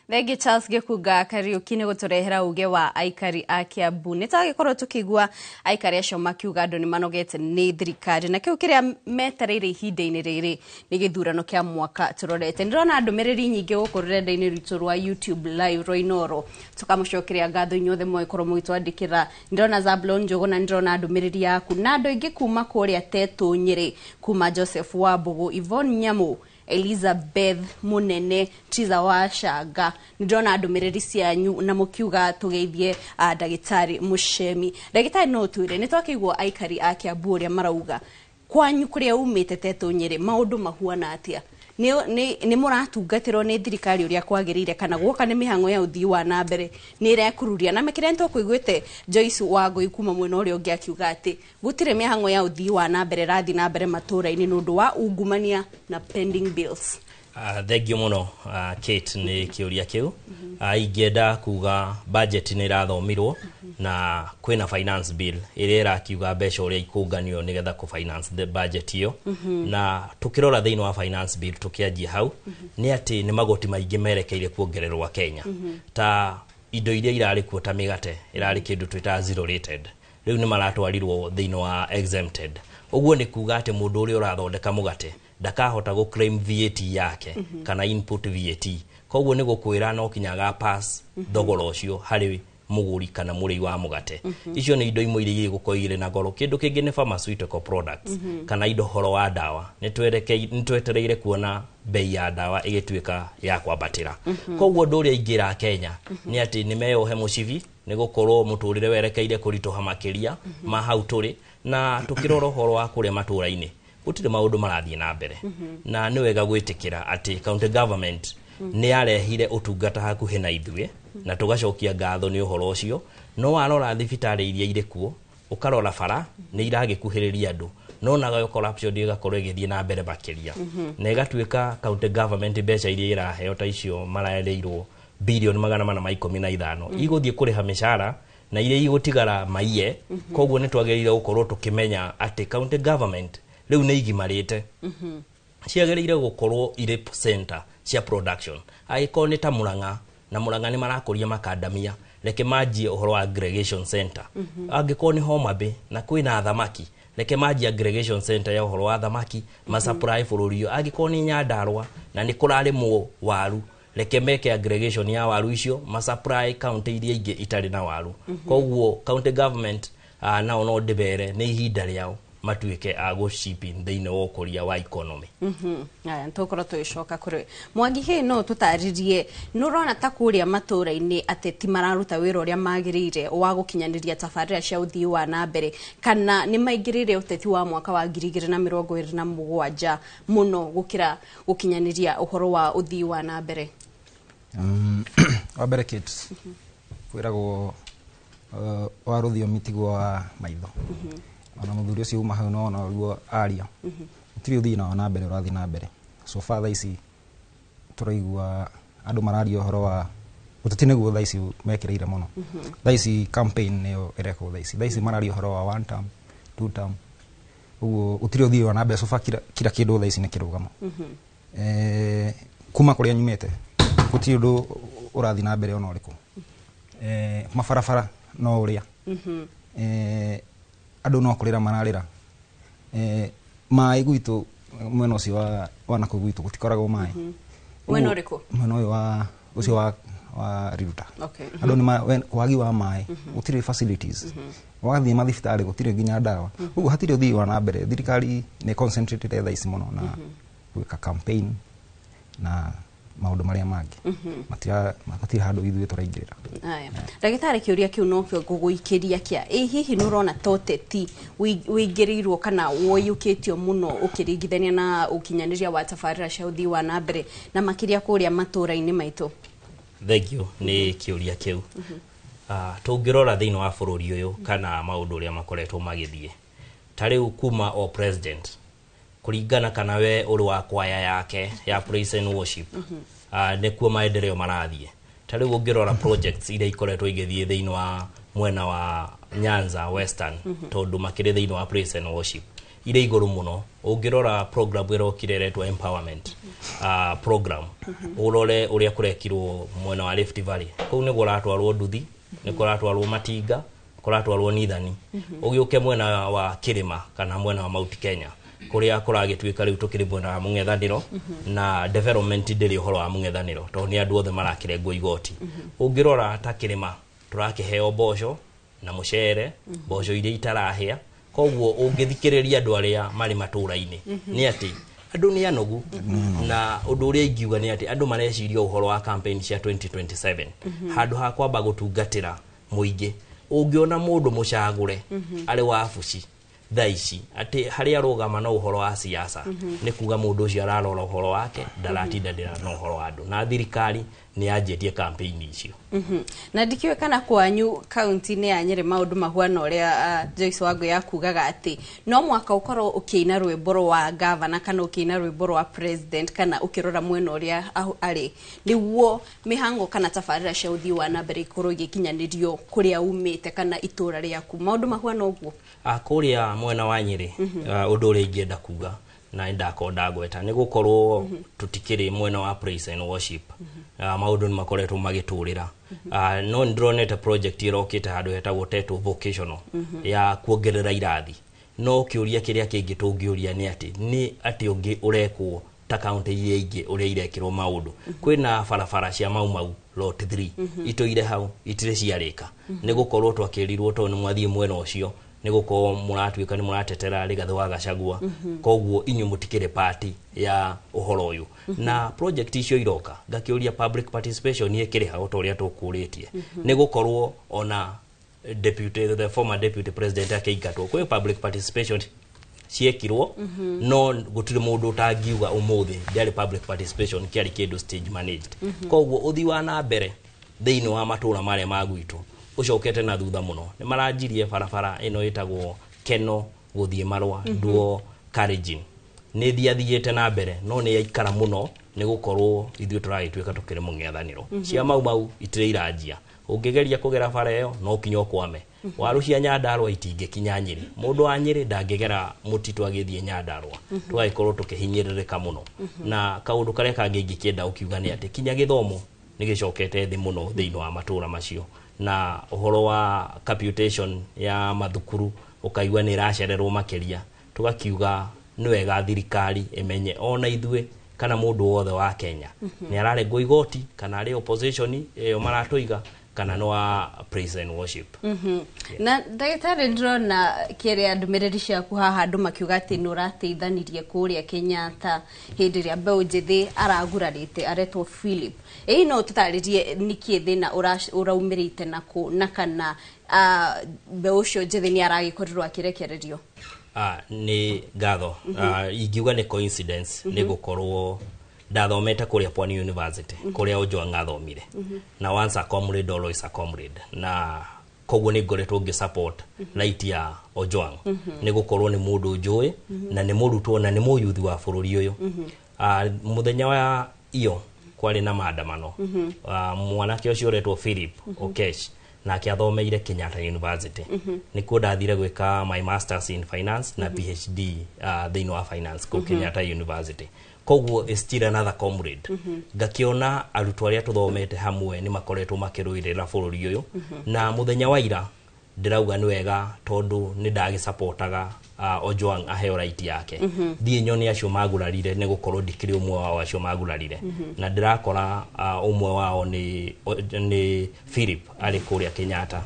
Thengi Charles Gĩkunga Kariũki nĩ gũtũrehera uge wa aikari a Kiambu. Nĩ twagĩkorwo tũkĩigua aikari acio makiuga andũ nĩ manogete nĩ thirikari na kĩu kĩrĩa metereire ihinda-inĩ rĩrĩ nĩ gĩthurano kĩa mwaka tũrorete. Ndĩrona ndũmĩrĩri nyingĩ gũkũ rũrenda-inĩ rwitũ rwa YouTube live rwa Inooro, tũkamũcokeria ngatho inyuothe mwagĩkorwo mũgĩtwandĩkĩra. Ndĩrona Zablon Njũgũna, ndĩrona ndũmĩrĩri yaku na andũ aingĩ kuma kũrĩa Tetũ Nyĩrĩ, kuma Joseph Wambũgũ, Yvonne Nyamu, Elizabeth Munene, Triza wa Shanga. Nĩndĩrona ndũmĩrĩri cianyu na mũkiuga tũgeithie ndagĩtarĩ Mũcemi. Ndagĩtarĩ, no ũtwĩre, nĩ twakĩigua aikari a Kiambu ũrĩa marauga, kwanyu kũrĩa umĩte Tetũ Nyĩrĩ maũndũ mahuana atĩa? Nĩ mũratungatĩrwo nĩ thirikari ũrĩa kwagĩrĩire, kana guoka nĩ mĩhang'o ya ũthii wa na mbere nĩ ĩrekururia? Na makĩria nĩ tũkũiguĩte Joyce Wangũi kuma mwena ũrĩa ũngĩ akiuga atĩ gũtirĩ mĩhang'o ya ũthii wa na mbere ĩrathiĩ na mbere matũũra-inĩ nĩ ũndũ wa ungumania na pending bills. Thengiũ mũno, Kate, nĩ kĩũria kĩu. Ingĩenda kuga budget nĩ ĩrathomirwo na kwĩna finance bill ĩrĩa ĩrakiuga mbeca ũrĩa ikũnganio nĩgetha kũ finance the budget ĩyo. Na tũkĩrora thĩinĩ wa finance bill, tũkĩanjia hau, nĩ atĩ nĩ magoti maingĩ merekeire kuongererwo Kenya. Ta indo iria irarĩ kuo ta mĩgate ĩrarĩ kĩndũ twĩtaga zero rated, rĩu nĩ maratwarirwo thĩinĩ wa exempted. Ũguo nĩ kuga atĩ mũndũ ũrĩa ũrathondeka mũgate ndakahota gũ claim VAT yake kana input VAT. Koguo nĩ gũkwĩra no kinya aga pass thogora ũcio harĩ mũgũri kana mũrĩi wa mũgate. Icio nĩ indo imwe iria igũkorwo irĩ na goro. Kĩndũ kĩngĩ nĩ pharmaceutical products kana indo horo wa ndawa. Nĩ twetereire kuona bei ya ndawa ĩgĩtuĩka ya kwambatĩra. Koguo ũndũ ũrĩa ingĩra Kenya nĩ atĩ nĩ meyohe mũcibi, nĩ gũkorwo mũtũrĩre werekeire kũritũha makĩria ma hau tũrĩ. Na tũkĩrora ũhoro wa kũrĩa matũũra-inĩ, gũtirĩ maũndũ marathiĩ na mbere. Na nĩ wega gwĩtĩkĩra atĩ county government nĩ yarehire ũtungata hakuhĩ na ithuĩ na tũgacokia ngatho nĩ ũhoro ũcio. No warora thibitarĩ iria irĩ kuo, ũkarora bara nĩ iragĩkuhĩrĩria andũ, no nayo corruption ĩgakorwo ĩgĩthiĩ na mbere makĩria na ĩgatuĩka county government mbeca iria iraheo ta icio marerĩirwo bilioni 415 igũthiĩ kũrĩha mĩcara na iria igũtigara maiye. Koguo nĩ twagĩrĩire gũkorwo tũkĩmenya atĩ county government rĩu nĩ igimarĩte, ciagĩrĩire gũkorwo irĩ center cia production. Angĩkorwo nĩ ta Murang'a, na Murang'a nĩ marakũria makandamia, reke manjie ũhoro wa aggregation center. Angĩkorwo nĩ Homa Bay na kwĩna thamaki, reke manjie aggregation center ya ũhoro wa thamaki, masupply bũrũri ũyũ. Angĩkorwo nĩ Nyandarua na nĩ kũrarĩmwo waru, Reke meke aggregation ya waru icio, masupply county iria ingĩ itarĩ na waru. Koguo county government nao no ndĩbere nĩ ihinda rĩao matuĩke a gũchip in thĩinĩ wa ũkũria wa economy. Aya tũkorwo tũgĩcoka kũrĩ Mwangi. Hĩ, no tũtarĩrie, nĩ ũrona ta kũrĩa matũũra-inĩ ateti mararuta wĩra ũrĩa magĩrĩire wa gũkinyanĩria tabarĩra cia ũthii wa na mbere, kana nĩ maingĩrĩire ũteti wa mwaka wa 2027 mũno gũkĩra gũkinyanĩria ũhoro wa ũthii wa na mbere? Wa mbere, Kate, kwĩragwo wa rũthiomi tiguo wa maitho. Ona mũthuri ũcio uma hau no ona ũguo aria, gũtirĩ ũthii na wa mbere ũrathiĩ na mbere. So far thaa ici tũraigua andũ mararia ũhoro wa ũteti, nĩguo thaa ici mekĩrĩire mũno. Thaa ici campaign nĩyo ĩrekwo. Thaa ici mararia ũhoro wa one term, two term, ũguo gũtirĩ ũthii wa na mbere. So far kila kĩndũ thaa ici nĩ kĩrũgamo. Kuma kũrĩa nyumĩte gũtirĩ ũndũ ũrathiĩ na mbere ona ũrĩkũ. Mabarabara no ũrĩa, andũ no kũrĩra mararĩra. Maĩ gwitũ mwena ũcio wa nakũu gwitũ gũtikoragwo maĩ. Mwena ũrĩkũ? Mwena ũyũ wa ũcio wa Riruta. Andũ nĩ wagi wa maĩ, gũtirĩ facilities. Wathiĩ mathibitarĩ gũtirĩ nginya ndawa. Ũguo hatirĩ ũthii wa na mbere. Thirikari nĩ concentrated thaa ici mũno na gwĩka campaign na maũndũ marĩa mangĩ. Matirĩ handũ ithuĩ tũraingĩrĩra. Aya, ndagĩtarĩ, kĩũria kĩu nokĩo ngũgũikĩria kĩa ĩ hihi nĩ ũrona ta ũteti wĩingĩrĩirwo kana woiyũkĩtio mũno ũkĩringithania na ũkinyanĩria wa tabarĩra cia ũthii wa na mbere, na makĩria kũrĩa matũũra-inĩ maitũ? Thank you nĩ kĩũria kĩu. Tũngĩrora thĩinĩ wa bũrũri ũyũ kana maũndũ ũrĩa makoretwo magĩthiĩ ta rĩu kuma o president, kũringana kana we ũrĩ wa kwaya yake ya praise and worship, nĩkuo maendeleo marathiĩ. Ta rĩu ũngĩrora projects iria ikoretwo igĩthiĩ thĩinĩ wa mwena wa Nyanza Western, tondũ makĩrĩ thĩinĩ wa praise and worship irĩ igũrũ mũno. Ũngĩrora program ĩrokire ĩretwo empowerment program, ũrore ũrĩa kũrekirwo mwena wa Rift Valley, kũu nĩ kũratwarwo nduthi, nĩ kũratwarwo matinga, kũratwarwo nithani. Ũgĩũke mwena wa kĩrĩma kana mwena wa Mount Kenya, kũrĩa kũragĩtuĩka rĩu tũkĩrĩ mwena wa mũng'ethanĩro, na development ndĩrĩ ũhoro wa mũng'ethanĩro tondũ nĩ andũ othe marakĩrengwo igoti. Ũngĩrora ta kĩrĩma tũrakĩheo mboco na mũcere, mboco iria itarahĩa. Koguo ũngĩthikĩrĩria andũ arĩa marĩ matũũra-inĩ, nĩ atĩ andũ nĩ anogu, na ũndũ ũrĩa ingiuga nĩ atĩ andũ mareciria ũhoro wa campaign cia 2027 handũ ha kwamba gũtungatĩra mũingĩ. Ũngĩona mũndũ mũcagũre arĩ wabuci thaa ici atĩ harĩa arũgama no ũhoro wa siasa, nĩ kuga mũndũ ũcio ararora ũhoro wake, ndaratindanĩra na ũhoro wa andũ, na thirikari nĩ yanjĩtie campaign icio. Na ndikĩũĩ kana kwanyu kaunti-inĩ ya Nyĩrĩ maũndũ mahuana ũrĩa Joyce Wangũ yakugaga atĩ no mwaka ũkorwo ũkĩina rwĩmbo rwa gavana kana ũkĩina rwĩmbo rwa president, kana ũkĩrora mwena ũrĩa arĩ nĩguo mĩhango kana tabarĩra cia ũthii wa na mbere ikorwo igĩkinyanĩrio kũrĩa umĩte kana itũũra rĩaku. Maũndũ mahuana ũguo? Kũrĩa mwena wa Nyĩrĩ, ũndũ ũrĩa ingĩenda kuga na nĩndakorwo ndagweta nĩ gũkorwo tũtikĩrĩ mwena wa praise and worship, maũndũ nĩ makoretwo magĩtũrĩra. No nĩ ndĩronete project ĩrokĩte handũ hetagwo Teto Vocational ya kuongerera irathi, no kĩũria kĩrĩa kĩngĩ tũngĩũria nĩ atĩ nĩ atĩ ũngĩ ũrekwo ta kaunti iria ingĩ ũrĩa irekĩrwo maũndũ. Kwĩna barabara cia Mau Mau lot 3 itũire hau itirĩ ciarĩka, nĩ gũkorwo twakĩrirwo tondũ nĩ mwathiĩ mwena ũcio, nĩ gũkorwo mũratuĩka nĩ mũratetera Rigathĩ wa Gachagua, koguo inyuĩ mũtikĩrĩ party ya ũhoro ũyũ. Na project icio iroka, ngakĩũria public participation ĩkĩrĩ ha, ta ũrĩa tũkũrĩtie, nĩ gũkorwo ona deputy, the former deputy president akĩingatwo, kwĩ public participation ciekirwo, no gũtirĩ mũndũ ũtangiuga ũmũthĩ ndĩarĩ public participation, kĩarĩ kĩndũ stage managed. Koguo ũthii wa na mbere thĩinĩ wa matũra marĩa ma gwitũ ũcokete na thutha mũno. Nĩ maranjirie barabara ĩno ĩtagwo Keno gũthiĩ Marwa, Nduo Kalenjin, nĩ thiathiĩte na mbere no nĩ yaikara mũno, nĩ gũkorwo ithuĩ tũragĩtuĩka tũkĩrĩ mũng'ethanĩro. Cia Mau Mau itirĩ iranjia, ũngĩgeria kũgera bara ĩyo no kinya ũkwame. Waru cia Nyandarũa itingĩkinya Nyĩrĩ, mũndũ wa Nyĩrĩ ndangĩgera mũtitũ agĩthiĩ Nyandarũa. Tũgagĩkorwo tũkĩhinyĩrĩrĩka mũno. Na kaũndũ karĩa kangĩ ingĩkĩenda ũkiuga nĩ atĩ kinya gĩthomo nĩ gĩcokete thĩ mũno thĩinĩ wa matũra macio, na ũhoro wa capitation ya mathukuru ũkaigua nĩ ĩracererwo makĩria. Tũgakiuga nĩ wega thirikari ĩmenye ona ithuĩ kana mũndũ wothe wa Kenya nĩ ararengwo igoti kana arĩ opposition ĩyo maratũiga kana nĩ wa praise and worship. Na ndagĩtarĩ, ndĩrona kĩrĩa ndũmĩrĩri ciaku haha, andũ makiuga atĩ nĩ ũrateithanirie kũrĩa Kenyatta hĩndĩ ĩrĩa mbeũ njĩthĩ aragurarĩte aretwo Philip. Ĩĩ, no tũtarĩrie nĩkĩ thĩna ũraumĩrĩte nakũ, na kana mbeũ ũcio njĩthĩ nĩ aragĩkorirwo akĩrekererio? Nĩ ngatho. Ingiuga nĩ coincidence nĩ gũkorwo ndathomete kũrĩa Pwani University, kũrĩa Ojwang athomire, na once a comrade, always a comrade, na koguo nĩ ngoretwo ngĩ support right ya Ojwang nĩ gũkorwo nĩ mũndũ njũĩ na nĩ mũrutwo na nĩ mũyuthi wa bũrũri ũyũ. Mũthenya wa iyo kwarĩ na maandamano, mwanake ũcio ũretwo Philip Okech nake athomeire Kenyatta University. Nĩkuo ndathire gwĩka my masters in finance na PhD thĩinĩ wa finance kũu Kenyatta University, koguo is still another comrade. Ngakĩona arutwo arĩa tũthomete hamwe nĩ makoretwo makĩrũĩrĩra bũrũri ũyũ, na mũthenya wa ira ndĩrauga nĩ wega tondũ nĩ ndagĩsapotaga Ojwang aheo right yake. Thiĩ nyone acio magurarire, nĩ gũkorwo ndikĩrĩ ũmwe wao acio magurarire, na ndĩrakora ũmwe wao nĩ Philip arĩ kũrĩa Kenyatta,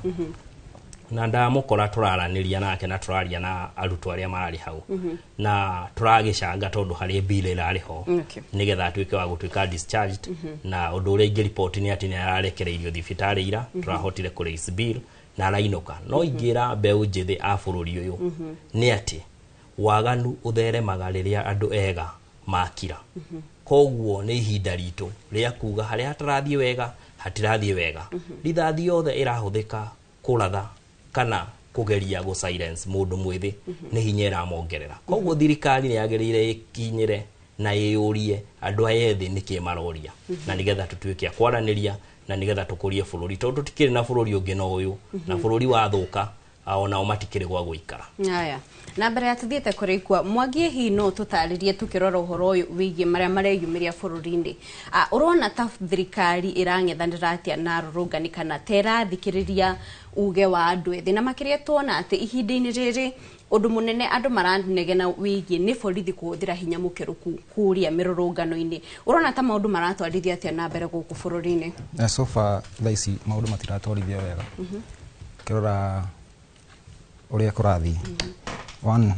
na ndamũkora tũraranĩria nake na tũraria na arutwo arĩa mararĩ hau, na tũragĩcanga tondũ harĩ bill ĩrarĩ ho nĩgetha atuĩke wa gũtuĩka discharged. Na ũndũ ũrĩa ingĩripoti nĩ atĩ nĩ ararekereirio thibitarĩ ira. Tũrahotire kũ raise bill na arainũka. No ingĩra mbeũ njĩthĩ a bũrũri ũyũ nĩ atĩ waganu ũtheremaga rĩrĩa andũ ega makira. Koguo nĩ ihinda ritũ rĩa kuga harĩa hatarathiĩ wega hatirathiĩ wega. Rithathi yothe ĩrahũthĩka kũratha kana kũgeria gũ silence mũndũ mwĩthĩ nĩ hinya ĩramongerera. Koguo thirikari nĩ yagĩrĩire ĩkinyĩre na ĩyũrie andũ aya ethĩ nĩkĩ maroria, na nĩgetha tũtuĩke a kwaranĩria na nĩgetha tũkũrie bũrũri, tondũ tũtikĩrĩ na bũrũri ũngĩ no ũyũ, na bũrũri wathũka onao matikĩrĩ gwa gũikara. Aya, na mbere ya tuthiĩte kũrĩ ikua Mwangi, hihi no tũtarĩrie tũkĩrora ũhoro ũyũ wĩgiĩ marĩa mareyumĩria bũrũri-inĩ, ũrona ta thirikari ĩrang'ethanĩra atĩa na arũrũngani, kana ta ĩrathikĩrĩria uge wa andũ ethĩ? Na makĩria tuona atĩ ihinda-inĩ rĩrĩ ũndũ mũnene andũ maranegena wĩgiĩ nĩ borithi kũhũthĩra hinya mũkĩrũku kũrĩa mĩrũrũngano-inĩ. Ũrona ta maũndũ maratwarithia atĩa na mbere gũkũ bũrũri-inĩ? So far thaa ici maũndũ matiratwarithio wega. Ũkĩrora ũrĩa kũrathiĩ, one,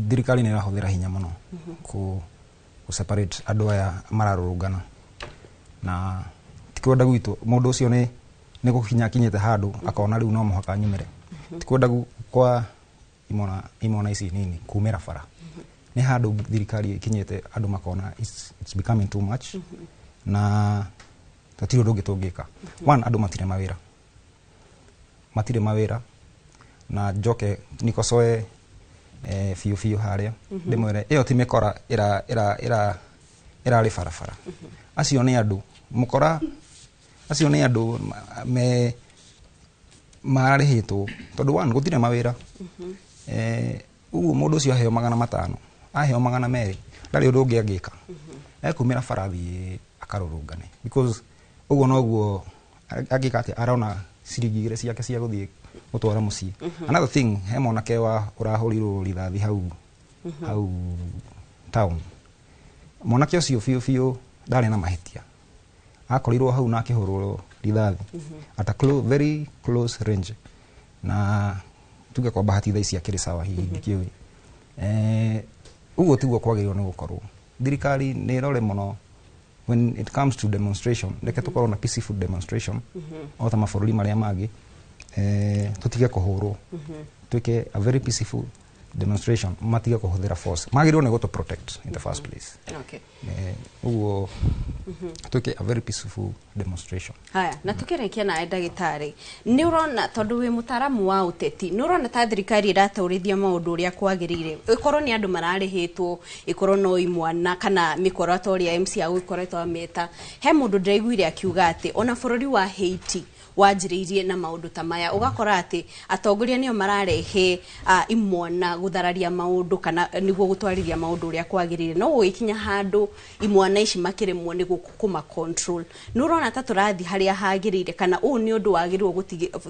thirikari nĩ ĩrahũthĩra hinya mũno kũ separate andũ aya mararũrũngana, na ti kwenda gwitũ. Mũndũ ũcio nĩ gũkinya akinyĩte handũ akona rĩu no mũhaka nyumĩre. Ti kwenda kwa imona ici nini kumĩra bara. Nĩ handũ thirikari ĩkinyĩte andũ makona it's becoming too much, na tũtirĩ ũndũ ũngĩ tũngĩka. One, andũ matirĩ mawĩra, matirĩ mawĩra. Na njoke nikosoe biũ biũ harĩa ndĩmwĩre ĩyo ti mĩkora ĩra ĩra ĩra ĩrarĩ barabara. Acio nĩ andũ mũkora, acio nĩ andũ me mararĩhĩtwo, tondũ one, gũtirĩ mawĩra. Ũguo mũndũ ũcio aheo 500, aheo 200, ndarĩ ũndũ ũngĩ angĩka, ekumĩra bara athiĩ akarũrũngane, because ũguo noguo angĩka atĩ arona ciringi 2 ciake cia gũthiĩ gũtwara mũciĩ. Another thing, he mwanake wa ũrahũrirwo rithathi hau hau town. Mwanake ũcio biũ biũ ndarĩ na mahĩtia, akorirwo hau na akĩhũrwo rithathi at a very close range, na tuge kwa bahati thaa ici akĩrĩ sawa, hihi ndikĩũĩ. Ũguo tiguo kwagĩrĩirwo nĩ gũkorwo. Thirikari nĩ ĩrore mũno when it comes to demonstration. Reke tũkorwo na peaceful demonstration o ta mabũrũri marĩa mangĩ, tũtige kũhũrwo, twĩke a very peaceful demonstration, matige kũhũthĩra force. Magĩrĩirwo nĩ gũtũ protect in the first place. Ũguo twĩke a very peaceful demonstration. Haya, na tukĩrĩkia nawe ndagĩtarĩ, nĩ ũrona, tondũ wĩ mũtaaramu wa ũteti, nĩ ũrona ta thirikari ĩrataũrithia maũndũ ũrĩa kwagĩrĩire, ĩkorwo nĩ andũ mararĩhĩtwo, ĩkorwo no imwana kana mĩkora ta ũrĩa MC agũkoretwo ameta? He mũndũ ndĩraiguire akiuga atĩ ona bũrũri wa Haiti wanjĩrĩirie na maũndũ ta maya, ũgakora atĩ atongoria nĩo mararehe imwana gũthararia maũndũ kana nĩguo gũtwarithia maũndũ ũrĩa kwagĩrĩire, no gũgĩkinya handũ imwana ici makĩremwo nĩ kũma control. Nĩ ũrona ta tũrathiĩ harĩa hagĩrĩire, kana ũũ nĩ ũndũ wagĩrĩirwo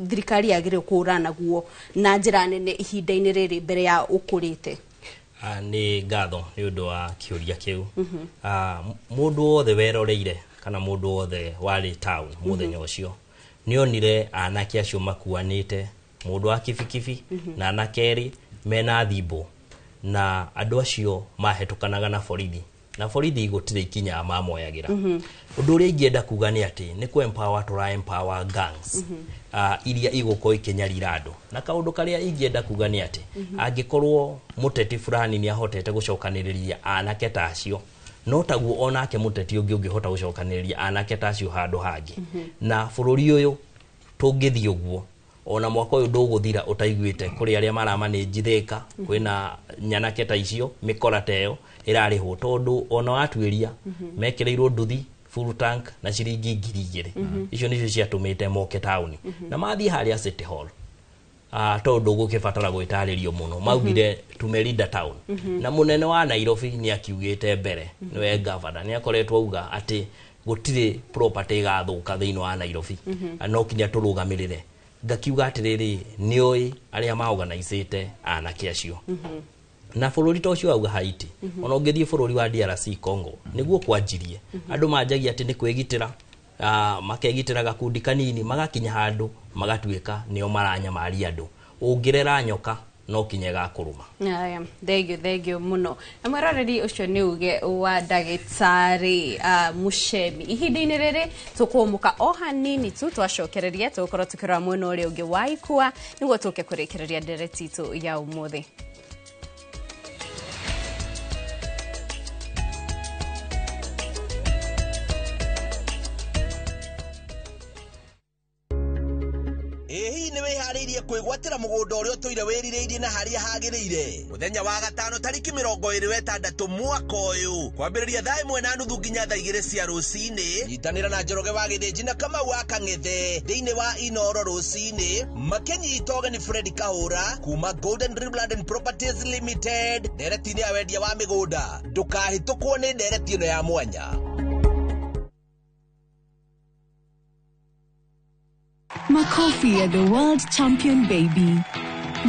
thirikari yagĩrĩirwo kũhũrana naguo na njĩra nene ihinda-inĩ rĩrĩ mbere ya ũkũrĩte? Nĩ ngatho nĩ ũndũ wa kĩũria kĩu. Mũndũ wothe weroreire kana mũndũ wothe warĩ town mũthenya ũcio nĩonire anake acio makuanĩte, mũndũ wa kibikibi na anake erĩ mena thimbo, na andũ acio mahetũkanaga na borithi, na borithi gũtirĩ ikinya mamoyagĩra. Ũndũ ũrĩa ingĩenda kuga nĩ atĩ nĩ kũ empower tũra empower gangs iria igũkorwo ikĩnyarira andũ. Na kaũndũ karĩa ingĩenda kuga nĩ atĩ angĩkorwo mũteti fulani nĩ ahotete gũcokanĩrĩria anake ta acio, no taguo onake mũteti ũngĩ ũngĩhota gũcokanĩrĩria anake ta acio handũ hangĩ. Na bũrũri ũyũ tũngĩthiĩ ũguo, ona mwaka ũyũ ndũgũthira ũtaiguĩte kũrĩ arĩa maramanĩnji Thĩka kwĩna nyanake ta icio mĩkora ta ĩyo ĩrarĩhwo, tondũ ona watuĩria mekĩrĩirwo nduthi full tank na ciringi 2,000. Icio nĩcio ciatũmĩte moke taũni na mathiĩ harĩa City Hall. Tondũ gũkĩbatara gwĩtarĩrio mũno, maugire tumerinda town. Na mũnene wa Nairobi nĩ akiugĩte mbere, nĩwe governor nĩ akoretwo auga atĩ gũtirĩ property ĩgathũka thĩinĩ wa Nairobi. No kinya tũrũgamĩrĩre. Ngakiuga atĩrĩrĩ, nĩũĩ arĩa maorganizĩte anake acio. Na bũrũri ta ũcio auga Haiti, ona ũngĩthiĩ bũrũri wa DRC Congo nĩguo kwanjirie. Andũ manjagia atĩ nĩ kwĩgitĩra, makegitĩra gakundi kanini, magakinya handũ magatuĩka nĩo maranyamaria andũ. Ũngĩrera nyoka no kinya ĩgakũrũma. Aya, thengio thengio mũno. Na mwĩroreri ũcio nĩ uge wa ndagĩtarĩ Muchemi. Ihinda-inĩ rĩrĩ tũkũmũka o hanini tu, twacokereria tũgũkorwo tũkĩrora mwena ũrĩa ũngĩ wa ikua nĩguo tũke kũrĩkĩrĩria ndereti itũ ya ũmũthĩ. Kwĩgwatĩra mũgũnda ũrĩa ũtũire wĩrirĩirie na harĩa hagĩrĩire mũthenya wa gatano tarĩki 26 mwaka ũyũ kwambĩrĩria thaa 1:30 nginya thaa 2 cia rũcinĩ. Nyitanĩra na Njoroge wa Gĩthĩnji na Kamau wa Kang'ethe thĩinĩ wa Inoro rũcinĩ makĩnyita ũgeni Fred Kahũra kuma Golden Dreamland and Properties Limited ndereti-inĩ ya wendia wa mĩgũnda. Ndũkahĩtũkwo nĩ ndereti ĩno ya mwanya. Makofi ya the world champion baby.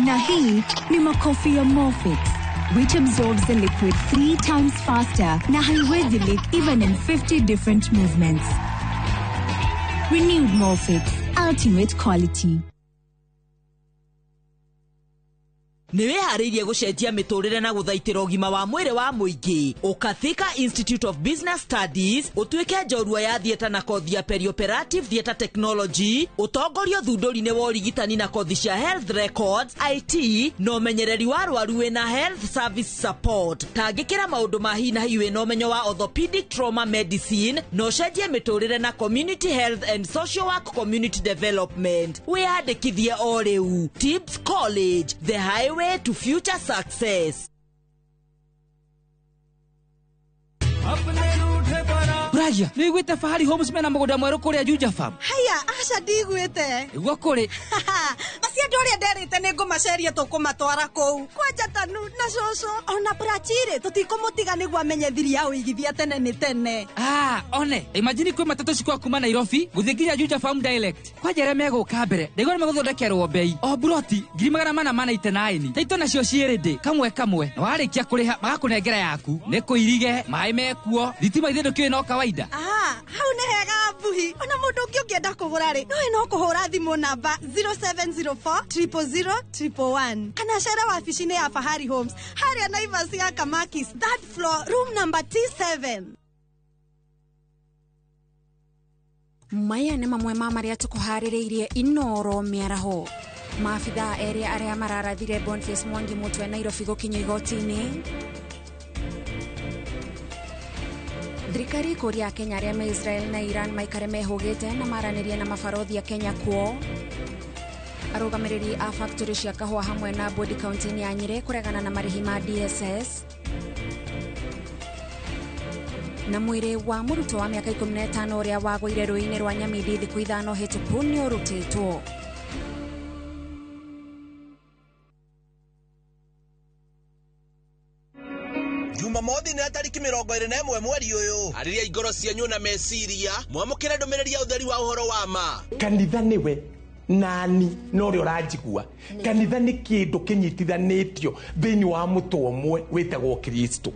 Na hii ni makofi ya Morfix, which absorbs the liquid 3 times faster na haiwezi leak even in 50 different movements. Renewed Morfix, ultimate quality. Nĩ wĩharĩirie gũcenjia mĩtũrĩre na gũthaitĩra ũgima wa mwĩrĩ wa mũingĩ. Ũka Thika Institute of Business Studies ũtuĩke njorua ya theatre na kothi ya perioperative theatre technology, ũtongorio thundũri-inĩ wa ũrigitani na kothi cia health records, IT na ũmenyereri wa arwaru wĩna health service support. Tangĩkĩra maũndũ ma hi na hi wĩna ũmenyo wa orthopedic trauma medicine na ũcenjie mĩtũrĩre na community health and social work community development. Wĩyandĩkithie o rĩu. Tips College, the highway to future success. Ragia, nĩ wĩte Fahari Homes mena mũgũnda mwerũ kũrĩa Juja Farm. Haya, aca ndigwĩte. Nĩguo kũrĩ. Acio andũ arĩa nderĩte nĩ ngũmaceria tũkũmatwara kũu. Kwanja Tanu na cũcũ ona Prachire tũtikũmũtiga nĩguo amenye thiri ya ũigithia tene nĩ tene. One, imagine kwĩ matatũ cikwa kuma Nairobi gũthiĩ nginya Juja Farm direct. Kwanja arĩa megũka mbere, ndaigua nĩ megũthondekerwo bei. O buroti 499. Taito nacio ciĩrĩ kamwe kamwe. Na warĩkia kũrĩha magakũnengera yaku. Nĩ kũirige, maĩ mekuo, thitima ithe ndũkĩũĩ no kawaida. Hau nĩ hega mbuhi. Ona mũndũ ũngĩ ũngĩenda kũgũra rĩ, no kũhũra thimũ namba 0704 000 111 kana cere wabici-inĩ ya Fahari Homes harĩa Naivas ya Kamakis, third floor, room number T7. Maya nĩ mamwe ma marĩa tũkũharĩrĩirie Inoro mĩaraho. Maabithaa erĩ arĩa mararathire Boniface Mwangi mũtwe Nairobi gũkinyio igoti-inĩ. Thirikari kũria Kenya arĩa me Israel na Iran maikare mehũgĩte na maranĩrie na mabarothi a Kenya kuo. Arũgamĩrĩri a factory cia kahũa hamwe na bodi kaunti-inĩ ya Nyĩrĩ kũregana na marĩhi ma DSS. Na mwĩrĩ wa mũrutwo wa mĩaka 15 ũrĩa wagũire rũĩ-inĩ rwa Nyamindi thikũ 5 hĩtũku nĩ ũrutĩtwo. Jumamothi nĩ tariki 21 mweri ũyũ. Arĩria ingoro cianyu na meciria, mwamũkĩre ndũmĩrĩri ya ũtheri wa ũhoro wa ma. Kanitha nĩwe Nani na ũrĩa ũranjigua, kanitha nĩ kĩndũ kĩnyitithanĩtio thĩinĩ wa mũtwe ũmwe wĩtagwo Kristo.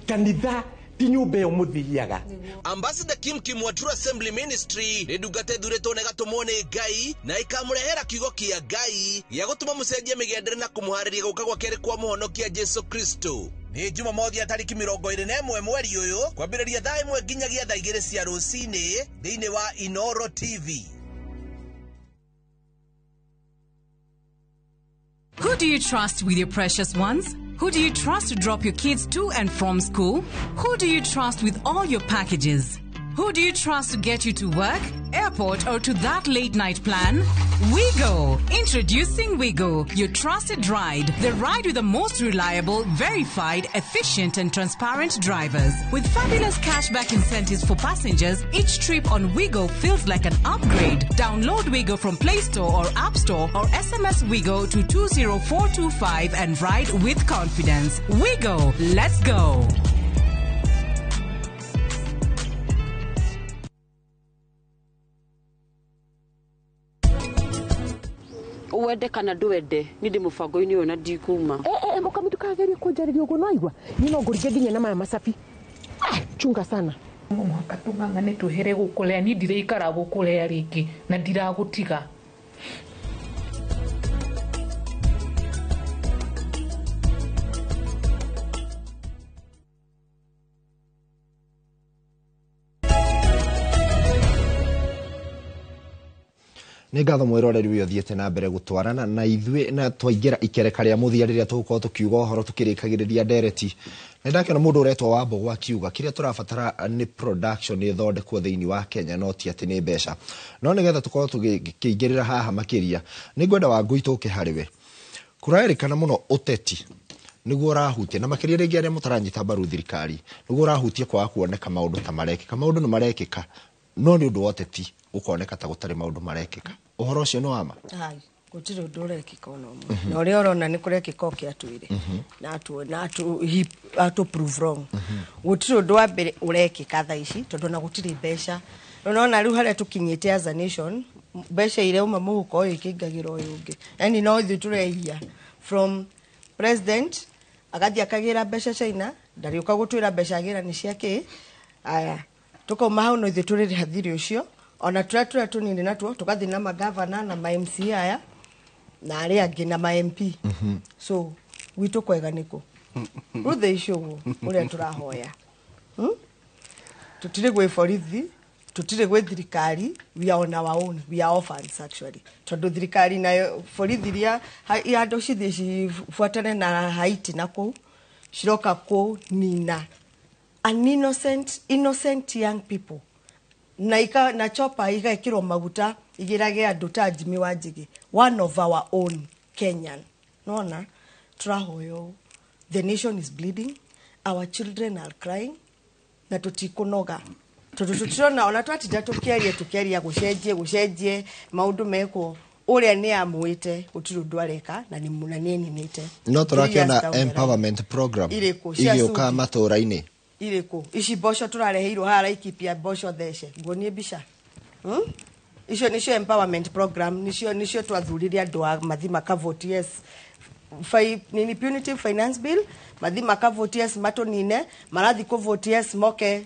Kanitha ti nyũmba ĩyo mũthiaga. Ambassador Kim Kim wa True Assembly Ministry nĩ ndungata ĩthurĩtwo na ĩgatũmwo nĩ Ngai na ĩkamũrehera kiugo kĩa Ngai gĩa gũtũma mũcenjie mĩgendere na kũmũharĩria gũka gwa kerĩ kwa mũhonokia Jesu Kristo. Nĩ Jumamothi ya tarĩki 21 mweri ũyũ, kwambĩrĩria thaa 1 nginyagia thaa 2 cia rũcinĩ thĩinĩ wa Inoro TV. Who do you trust with your precious ones? Who do you trust to drop your kids to and from school? Who do you trust with all your packages? Who do you trust to get you to work, airport, or to that late night plan? Wigo! Introducing Wigo, your trusted ride. The ride with the most reliable, verified, efficient, and transparent drivers. With fabulous cashback incentives for passengers, each trip on Wigo feels like an upgrade. Download Wigo from Play Store or App Store or SMS Wigo to 20425 and ride with confidence. Wigo, let's go! Wende kana ndwende ni ndi mubango-inĩ ũyũ na ndikuma. Mũkami ndũkagerie kũnjarĩria ũguo, no aigua niĩ no ngũringe nginya na maya macabi. Chunga sana. Mũhaka tũng'ang'ane twehere gũkũrĩa, niĩ ndiraikara gũkũrĩa rĩngĩ na ndiragũtiga. Nĩ ngatho mwĩroreri ũyũ ũthiĩte na mbere gũtwarana na ithuĩ na twaingĩra ikereka rĩa mũthia rĩrĩa tũgũkorwo tũkiuga ũhoro tũkĩrĩkagĩrĩria ndereti. Nĩ ndakĩona mũndũ ũretwo Wambũgũ akiuga kĩrĩa tũrabatara nĩ production ĩthondekwo thĩinĩ wa Kenya, no ti atĩ nĩ mbeca. No nĩgetha tũkorwo tũkĩingĩrĩra haha makĩria, nĩ ngwenda Wangũi tũke harĩ we. Kũrerĩkana mũno ũteti nĩguo ũrahutia, na makĩria rĩngĩ arĩa mũtaranyita mbaru thirikari, nĩguo ũrahutia kwaga kuoneka maũndũ ta marekĩka. Maũndũ nĩ marekĩka, no nĩ ũndũ wa ũteti ũkoneka ta gũtarĩ maũndũ marekĩka. Ũhoro ũcio nĩ wa ma? Hai, gũtirĩ ũndũ ũrekĩka ona ũmwe. Na ũrĩa ũrona nĩ kũrekĩka o kĩatwĩre. Na atũ prove wrong. Gũtirĩ ũndũ wa mbere ũrekĩka thaa ici tondũ ona gũtirĩ mbeca. Ũrona rĩu harĩa tũkinyĩte as a nation, mbeca iria uma mũhuko ũyũ ikĩingagĩra ũyũ ũngĩ. Yaani no ithuĩ tũrehia from president agathiĩ akagĩra mbeca China, ndarĩũka gũtwĩra mbeca agĩra nĩ cia kĩ. Aya, tukauma hau no ithuĩ tũrĩrĩha thirĩ ũcio, ona tũrĩa tũrĩa tũnini natuo tũgathiĩ na magavana na ma MCA aya na arĩa angĩ na ma MP. So gwitũ kwega nĩkũ? Rĩu thaa ici ũguo ũrĩa tũrahoya, tũtirĩ gwĩ borithi, tũtirĩ gwĩ thirikari, we are on our own, we are orphans actually. Tondũ thirikari nayo borithi iria andũ cithiĩ cibuatane na Haiti na kũu ciroka kũnina an innocent young people na ika na chopa igekirwo maguta igirage andu ta Jimmy Wanjigi, one of our own Kenyan. Nona turahoyo, the nation is bleeding, our children are crying, na tutikunoga tondu tutirona ona twatinda tukiaria tukiaria gucenjie gucenjie maundu mekwo uria ni amwite gutiri undu areka na ni munanieninite. No turakiona empowerment program igĩũka matũra-inĩ iriku ici mboco turareheirwo haha Laikipia, mboco thece nguonie mbica. Icio nicio empowerment program, nicio twathurire andu a mathi makavote yes nini punitive finance bill, mathi makavote yes matunine, marathi kuvote yes moke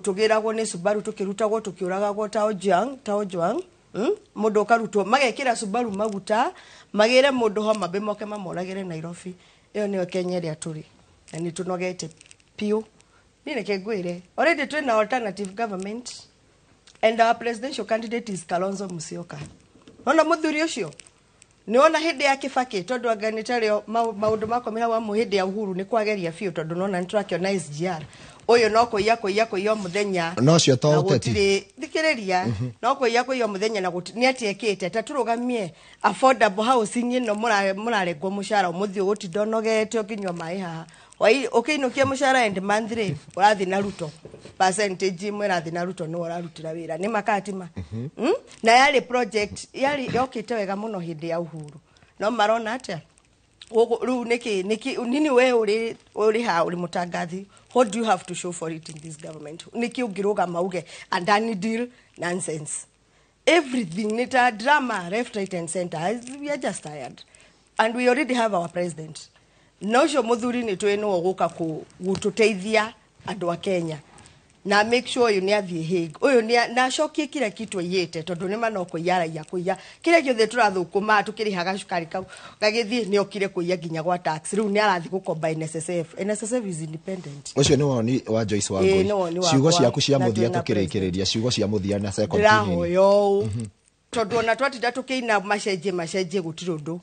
tugiragwo ni Subaru tukirutagwo tukiuragagwo ta Ojwang. Mundu ukarutwo magekira Subaru maguta magire mundu homa be moke mamoragire Nairobi. Iyo niyo Kenya ria turi na ni tunogete piu. Ni reke ngwire already twina alternative government and our presidential candidate is Kalonzo Musyoka. Nona muthuri ucio niona hindi ya Kibaki tondu anga nitario maundu makomera wa mu hindi ya Uhuru ni kwageria biu tondu nona niturakiona SGR uyu no kuiya kuiya kuiya muthenya no cio to uteti thikiriria no kuiya kuiya muthenya na ni atiekite ta turugamie affordable housing ino murarengwo mucara muthi ugutinda unogete ukinywa mai haha ukiinukia mucara end monthly urathi na Ruto percentage imwe irathi na Ruto no urarutira wira ni makatima. Na yari project yari yokite wega muno hindi ya Uhuru no marona atia riu niki niki nini we uri ha uri mutangathi, what do you have to show for it in this government? Niki ungiruga mauge and any deal nonsense. Everything nĩ ta drama left, right and center. We are just tired and we already have our president, na ũcio mũthuri nĩ tũĩ nĩwe ũgũka gũtũteithia andũ a Kenya na make sure ũyũ nĩ athiĩ Hague, ũyũ nĩ na acokie kila kitu aiyĩte, tondũ nĩ ma no kũiya araiya, kũiya kĩrĩa gĩothe tũrathũkũma tũkĩrĩhaga cukari kau gagĩthiĩ. Nĩ okire kũiya nginya gwa tax. Rĩu nĩ arathiĩ gũkomba NSSF. NSSF is independent. Ũcio nĩ woni wa Joyce Ĩĩ, Wangũi. nĩ woni Ciugo wakwa. ciaku cia Na mũthia, twĩna tũkĩrĩkĩrĩria, ciugo cia mũthia na second nini. Ndĩrahoya ũũ, tondũ ona twatinda tũkĩina macenjie macenjie, gũtirĩ ũndũ.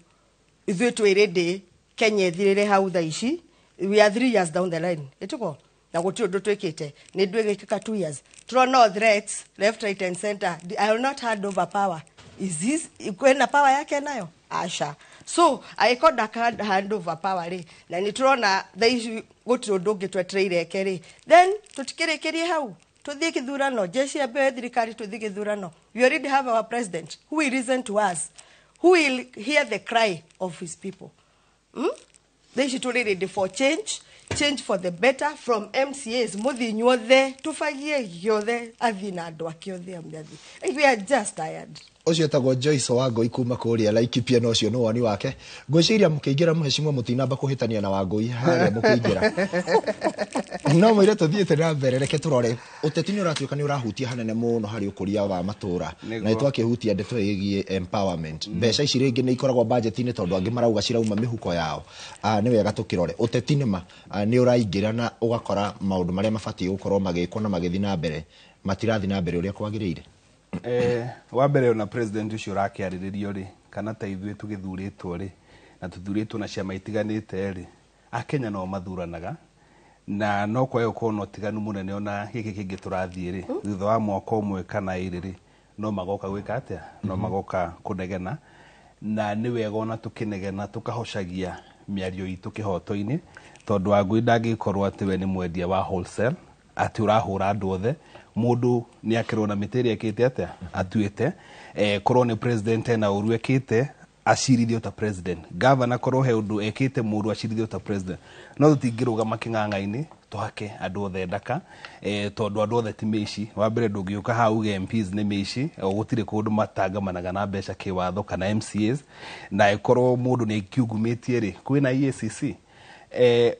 Ithuĩ twĩ ready Kenya ĩthirĩre hau. Thaa ici we are 3 years down the line, ĩtĩko na gũtirĩ ũndũ twĩkĩte. Nĩ ndwĩgĩkĩka 2 years, tũrona o threats left, right and center. I will not hand over power. Is this kwĩna power yake nayo? Aca. So angĩkorwo ndaka hand over power rĩ, na nĩ tũrona thaa ici gũtirĩ ũndũ ũngĩ twetereire eke rĩ, then tũtikĩrĩkĩrie hau, tuthiĩ gĩthurano. Jeshi ya mbere thirikari, tuthiĩ gĩthurano. We already have our president who will listen to us, who will hear the cry of his people, Thaa ici tũrĩ ready for change, change for the better, from MCAs mũthiĩ inyuothe, tũbagie gĩothe, athiĩ na andũ ake othe amĩathiĩ. We are just tired. Ũcio etagwo Joyce Wangũi kuma kũrĩa Laikipia, na ũcio nĩ woni wake. Ngwĩciria mũkĩingĩra, mũhecimwo, mũtinamba kũhĩtania na Wangũi harĩa mũkĩingĩra. No mũire tũthiĩte na mbere, reke tũrore ũteti nĩ ũratuĩka nĩ ũrahutia hanene mũno harĩ ũkũria wa matũra. Na nĩ twakĩhutia ndeto ĩgiĩ empowerment. Mbeca ici rĩngĩ nĩ ikoragwo budget-inĩ, tondũ angĩ marauga cirauma mĩhuko yao. Nĩ wega tũkĩrore ũteti nĩma nĩ ũraingĩra na ũgakora maũndũ marĩa mabatiĩ gũkorwo magĩkwo na magĩthiĩ na mbere matirathiĩ na mbere ũrĩa kwagĩrĩire. Wa mbere, ona president ũcio ũrakĩarĩrĩrio rĩ, kana ta ithuĩ tũgĩthurĩtwo rĩ, na tũthurĩtwo na ciama itiganĩte rĩ, akenya no mathuranaga, na no kwae gũkorwo na ũtiganu mũnene. Ona gĩkĩ kĩngĩ tũrathiĩ rĩ, thutha wa mwaka ũmwe kana ĩrĩ rĩ, no magoka gwĩka atĩa? No magoka kũnegena. Na nĩ wega ona tũkĩnegena tũkahocagia mĩario itũ kĩhoto-inĩ, tondũ Wangũi ndangĩkorwo atĩ we nĩ mwendia wa wholesale, atĩ ũrahũra andũ othe. Mũndũ nĩ akĩrwo na mĩtĩ ĩrĩa ĩkĩte atĩa atuĩte. Korwo nĩ president ena ũru ekĩte, acirithio ta president. Governor korwo he ũndũ ekĩte mũru, acirithio ta president. No tũtingĩrũgama kĩng'ang'a-inĩ tũhake andũ othe ndaka, tondũ andũ othe ti mĩici. Wa mbere, ndũngĩũka haha uge MPs nĩ mĩici. O gũtirĩ kũndũ matangamanaga na mbeca kĩwatho, kana MCAs. Na ĩkorwo mũndũ nĩ kiungumĩtie rĩ, kwĩna EACC.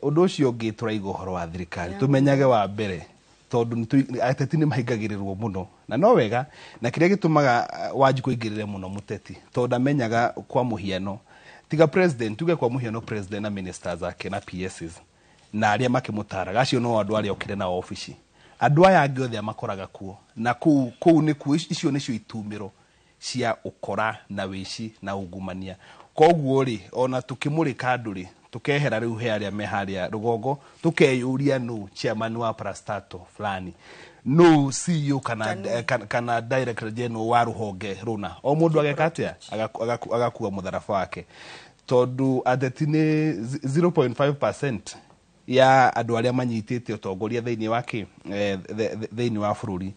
Ũndũ ũcio ũngĩ, tũraiga ũhoro wa thirikari, tũmenyage wa mbere, tondũ ateti nĩ mahingagĩrĩrwo mũno, na no wega. Na kĩrĩa gĩtũmaga Wanjikũ aingĩrĩre mũno mũteti, tondũ amenyaga, kwa mũhiano, tiga president, tuge kwa mũhiano president na ministers ake na PSs na arĩa makĩmũtaraga, acio no andũ arĩa okire na obici. Andũ aya angĩ othe amakoraga kuo na kũu kũu nĩkuo icio nĩcio itumĩro cia ũkora na wĩici na ungumania. Koguo rĩ, ona tũkĩmũrĩka andũ rĩ, tũkehera rĩu he arĩa me harĩa rũgongo, tũkeyũria nũ chairman wa parastatal fulani, nũ CEO kana director general wa rũhonge rũna. O mũndũ ageka atĩa? Agakua mũtharaba wake, tondũ ateti nĩ 0.5% ya andũ arĩa manyitĩte ũtongoria thĩinĩ wa kĩ thĩinĩ wa bũrũri.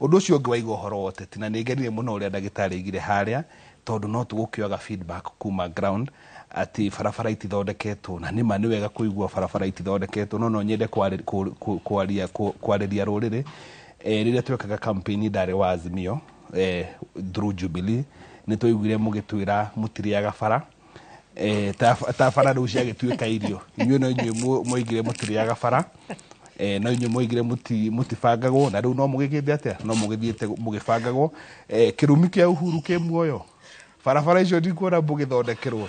Ũndũ ũcio ũngĩ, waiga ũhoro wa ũteti, na nĩ ngenire mũno ũrĩa ndagĩtarĩ aigire harĩa, tondũ no tũgũkĩoga feedback kuma ground atĩ barabara itithondeketwo. Na nĩma nĩ wega kũigua barabara itithondeketwo, no no nyende kwarĩria rũrĩrĩ. Rĩrĩa twekaga campaign, ndarĩ wa Azimio through Jubilee, nĩ twaiguire mũgĩtwĩra mũtirĩaga bara. Ta bara rĩu ciagĩtuĩka irio, inyuĩ no inyuĩ mwoigire mũtirĩaga bara, no inyuĩ mwoigire mũtibangagwo, na rĩu no mũgĩkĩte atĩa? No mũgĩthiĩte mũgĩbangagwo. Kĩrumi kĩa Uhuru kĩ muoyo, barabara icio ndikuona mũgĩthondekerwo.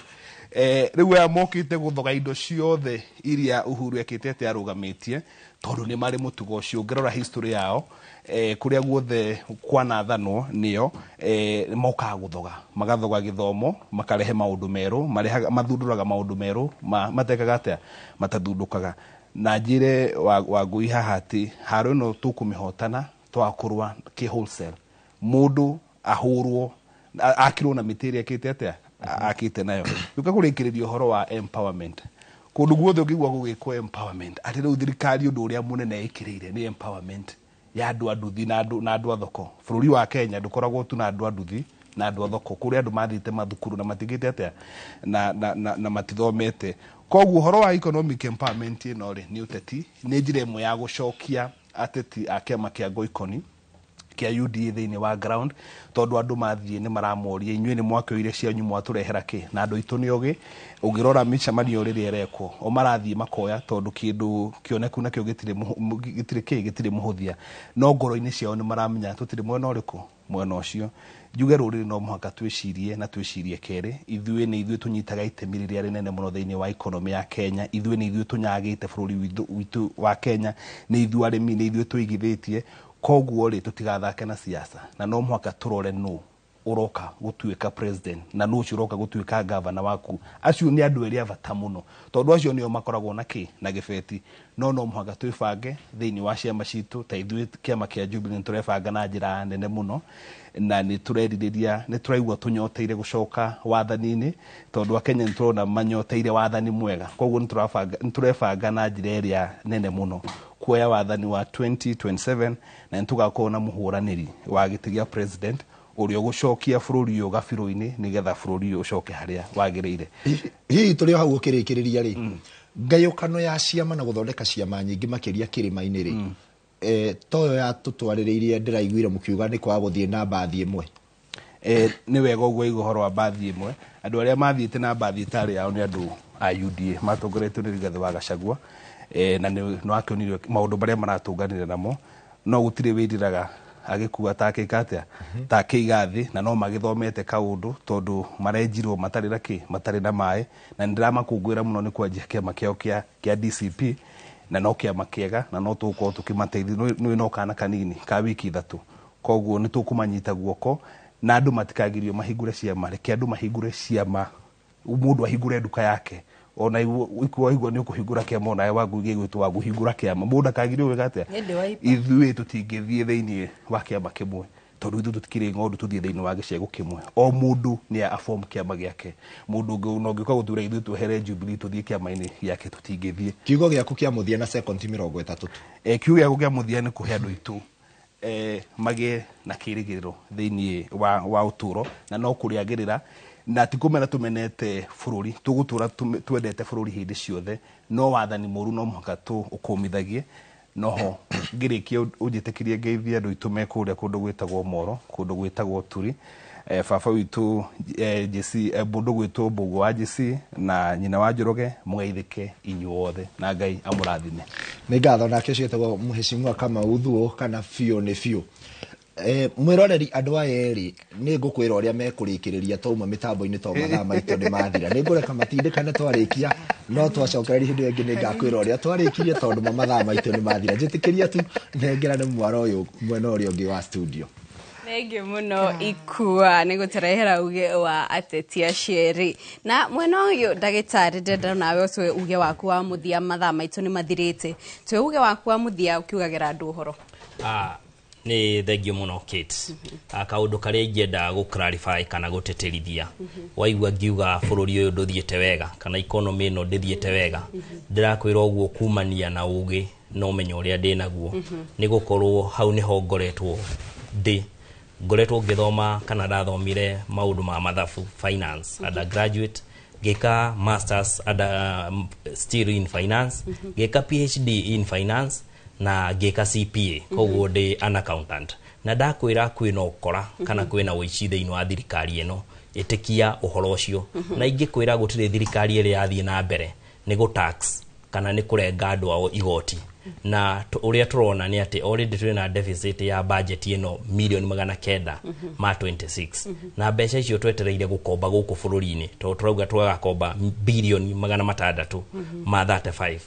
Rĩu aya mokĩte gũthoga indo ciothe iria Uhuru ekĩte atĩ arũgamĩtie, tondũ nĩ marĩ mũtugo ũcio. Ũngĩrora history yao, kũrĩa guothe kwanathanwo nĩo mokaga gũthoga, magathoga gĩthomo, makarehe maũndũ merũ, marehaga, mathundũraga maũndũ merũ matekaga atĩa, matathundũkaga. Na njĩre Wangũi haha atĩ haro ĩno tũkũmĩhotana twakũrwa kĩ wholesale, mũndũ ahũrwo akirwo na mĩtĩ ĩrĩa ĩkĩte atĩa akĩte nayo. Gĩũka kũrĩkĩrĩria ũhoro wa empowerment, kũndũ guothe ũngĩigua gũgĩkwo empowerment, atĩ rĩu thirikari ũndũ ũrĩa mũnene ĩkĩrĩire nĩ empowerment ya andũ a nduthi na andũ a thoko. Bũrũri wa Kenya ndũkoragwo tu na andũ a nduthi na andũ a thoko, kũrĩ andũ mathiĩte mathukuru na matigĩte atĩa na matithomete. Koguo ũhoro wa economic empowerment ĩno rĩ, nĩ ũteti, nĩ njĩra ĩmwe ya gũcokia ateti a kĩama kĩa Ngoikoni. Kĩa UDA thĩinĩ wa ground, tondũ andũ mathiĩ nĩ maramoria, inyuĩ nĩ mwakĩoire cianyu, mwatũrehera kĩ? Na andũ aitũ nĩ ogĩ. Ũngĩrora mĩcemanio rĩrĩa ĩrekwo, o marathiĩ makoya, tondũ kĩndũ kĩoneku nakĩo gĩtirĩ gĩtirĩ kĩ gĩtirĩ mũhũthia, no ngoro-inĩ ciao nĩ maramenya tũtirĩ mwena ũrĩkũ, mwena ũcio. Njuge rũrĩrĩ no mũhaka twĩcirie na twĩcirie kerĩ. Ithuĩ nĩ ithuĩ tũnyitaga itemi rĩrĩa rĩnene mũno thĩinĩ wa economy ya Kenya. Ithuĩ nĩ ithuĩ tũnyagĩte bũrũri witũ wa Kenya, nĩ ithuĩ arĩmi, nĩ ithuĩ tũigithĩtie. Koguo rĩ, tũtigathake na siasa, na no mũhaka tũrore nũ ũroka gũtuĩka president na nũ ũcio ũroka gũtuĩka gavana waku. Acio nĩ andũ erĩ a bata mũno, tondũ acio nĩo makoragwo na kĩ na gĩbeti. No mũhaka twĩbange thĩinĩ wa ciama citũ. Ta ithuĩ kĩama kĩa Jubilee nĩ tũrebanga na njĩra nene mũno, na nĩ tũrerirĩria, nĩ tũraigua tũnyoteire gũcoka wathani-inĩ, tondũ akenya nĩ tũrona manyoteire wathani mwega. Koguo nĩ tũrabanga, nĩ tũrebanga na njĩra ĩrĩa nene mũno kuoya wathani wa 2027, na nĩ tũgakorwo na mũhũranĩri wa gĩtĩ gĩa president ũrĩa ũgũcokia bũrũri ũyũ gabirũ-inĩ, nĩgetha bũrũri ũyũ ũcoke harĩa wagĩrĩire. Hihi tũrĩ o hau ũkĩrĩkĩrĩria rĩ, ngayũkano ya ciama na gũthondeka ciama nyingĩ makĩria kĩrĩma-inĩ rĩ, toyo yatũtwarĩrĩirie ndĩraiguire mũkiuga nĩ kwaga gũthiĩ na mbathi ĩmwe? Nĩ wega ũguo igua ũhoro wa mbathi ĩmwe. Andũ arĩa mathiĩte na mbathi ĩtarĩ yao nĩ andũ a UDA matongoretio nĩ Rigathĩ wa Gachagua, na nĩ wakĩonire maũndũ marĩa maratũnganire namo. No gũtirĩ wĩriraga agĩkua takĩka atĩa takĩiga thĩ, na no magĩthomete kaũndũ, tondũ marenjirwo matarĩ na kĩ matarĩ na maĩ. Na nĩ ndĩramakũngũĩra mũno nĩ kwanjia kĩama kĩao kĩa DCP, na no kĩama kĩega, na no tũgũkorwo tũkĩmateithia. Nĩ no kana kanini ka wiki 3, koguo nĩ tũkũmanyita guoko, na andũ matikagirio mahingũre ciama. Reke andũ mahingũre ciama, mũndũ ahingũre nduka yake. Ona ikuwa igua nĩ ũkũhingũra kĩama, onawe wangu gĩgwĩtwo wa kũhingũra kĩama, mũndũ akagirio gwĩka atĩa? Nĩ wa ipa. Ithuĩ tũtingĩthiĩ thĩinĩ wa kĩama kĩmwe, tondũ ithuĩ tũtikĩrĩ ng'ondu tũthiĩ thĩinĩ wa gĩcegũ kĩmwe. O mũndũ nĩ aform kĩama gĩake. Mũndũ ũngĩ no ũngĩũka gũtwĩra ithuĩ twehere Jubilee tũthiĩ kĩama-inĩ gĩake, tũtingĩthiĩ. Kiugo gĩaku kĩa mũthia na sekondi 30 tu. Kiugo gĩakwa kĩa mũthia nĩ kũhe andũ aitũ magĩe na kĩrĩgĩrĩro thĩinĩ wa ũtũũro, na no kũrĩagĩrĩra, na ti kũmena tũmenete bũrũri, tũgũtũra twendete bũrũri hĩndĩ ciothe, no wathani mũru no mũhaka tũũkũmithagie. Noho ngĩrĩkia, ũnjĩtĩkĩrie ngeithie andũ aitũ me kũrĩa kũndũ gwĩtagwo Moro, kũndũ gwĩtagwo Turi, baba witũ JC, mũndũ gwĩtwo Mbũgũ wa JC na nyina wa Njoroge. Mũgeithĩke inyuothe na Ngai amũrathime. Nĩ ngatho. Nake ũcio etagwo Mheshimiwa Kamau Thuo, kana biũ nĩ biũ. Mwĩroreri, andũ aya erĩ nĩ ngũkwĩra ũrĩa mekũrĩkĩrĩria twauma mĩtambo-inĩ, to mathaa maitũ nĩ mathira. Nĩ ngũreka matindĩkane twarĩkia, no twacokereria hĩndĩ ĩyo ĩngĩ nĩ ngakwĩra ũrĩa twarĩkirie, tondũ ma mathaa maitũ nĩ mathira. Njĩtĩkĩria tu nengerane mwaro ũyũ mwena ũrĩa ũngĩ wa studio. Thengiũ mũno Ikua nĩ gũtũrehera uge wa ateti acio erĩ. Na mwena ũyũ, ndagĩtarĩ, ndĩrenda nawe ũtũhe uge waku wa mũthia. Mathaa maitũ nĩ mathirĩte. Tũhe uge waku wa mũthia ũkiugagĩra andũ ũhoro. Nĩ thengio mũno, Kate. Kaũndũ karĩa ingĩenda gũ clarify kana gũtĩtĩrithia, waigua ngiuga bũrũri ũyũ ndũthiĩte wega kana economy ĩno ndĩthiĩte wega, ndĩrakwĩra ũguo kumania na ũgĩ na ũmenyo ũrĩa ndĩnaguo, nĩ gũkorwo hau nĩho ngoretwo ndĩ ngoretwo ngĩthoma, kana ndathomire maũndũ ma mathabu, finance, undergraduate, ngĩka masters under, still in finance, ngĩka PhD in finance na ngĩka CPA. Koguo ndĩ an accountant, na ndakwĩra kwĩna ũkora kana kwĩna ũici thĩinĩ wa thirikari ĩno, ĩtĩkia ũhoro ũcio. Na ingĩkwĩra gũtirĩ thirikari ĩrĩa yathiĩ na mbere nĩ gũ tax kana nĩ kũrenga andũ ao igoti. Na ũrĩa tũrona nĩ atĩ already twĩ na deficit ya budget ĩno mirioni 926 na mbeca icio twetereire gũkomba gũkũ bũrũri-inĩ, tondũ tũrauga twagakomba birioni 635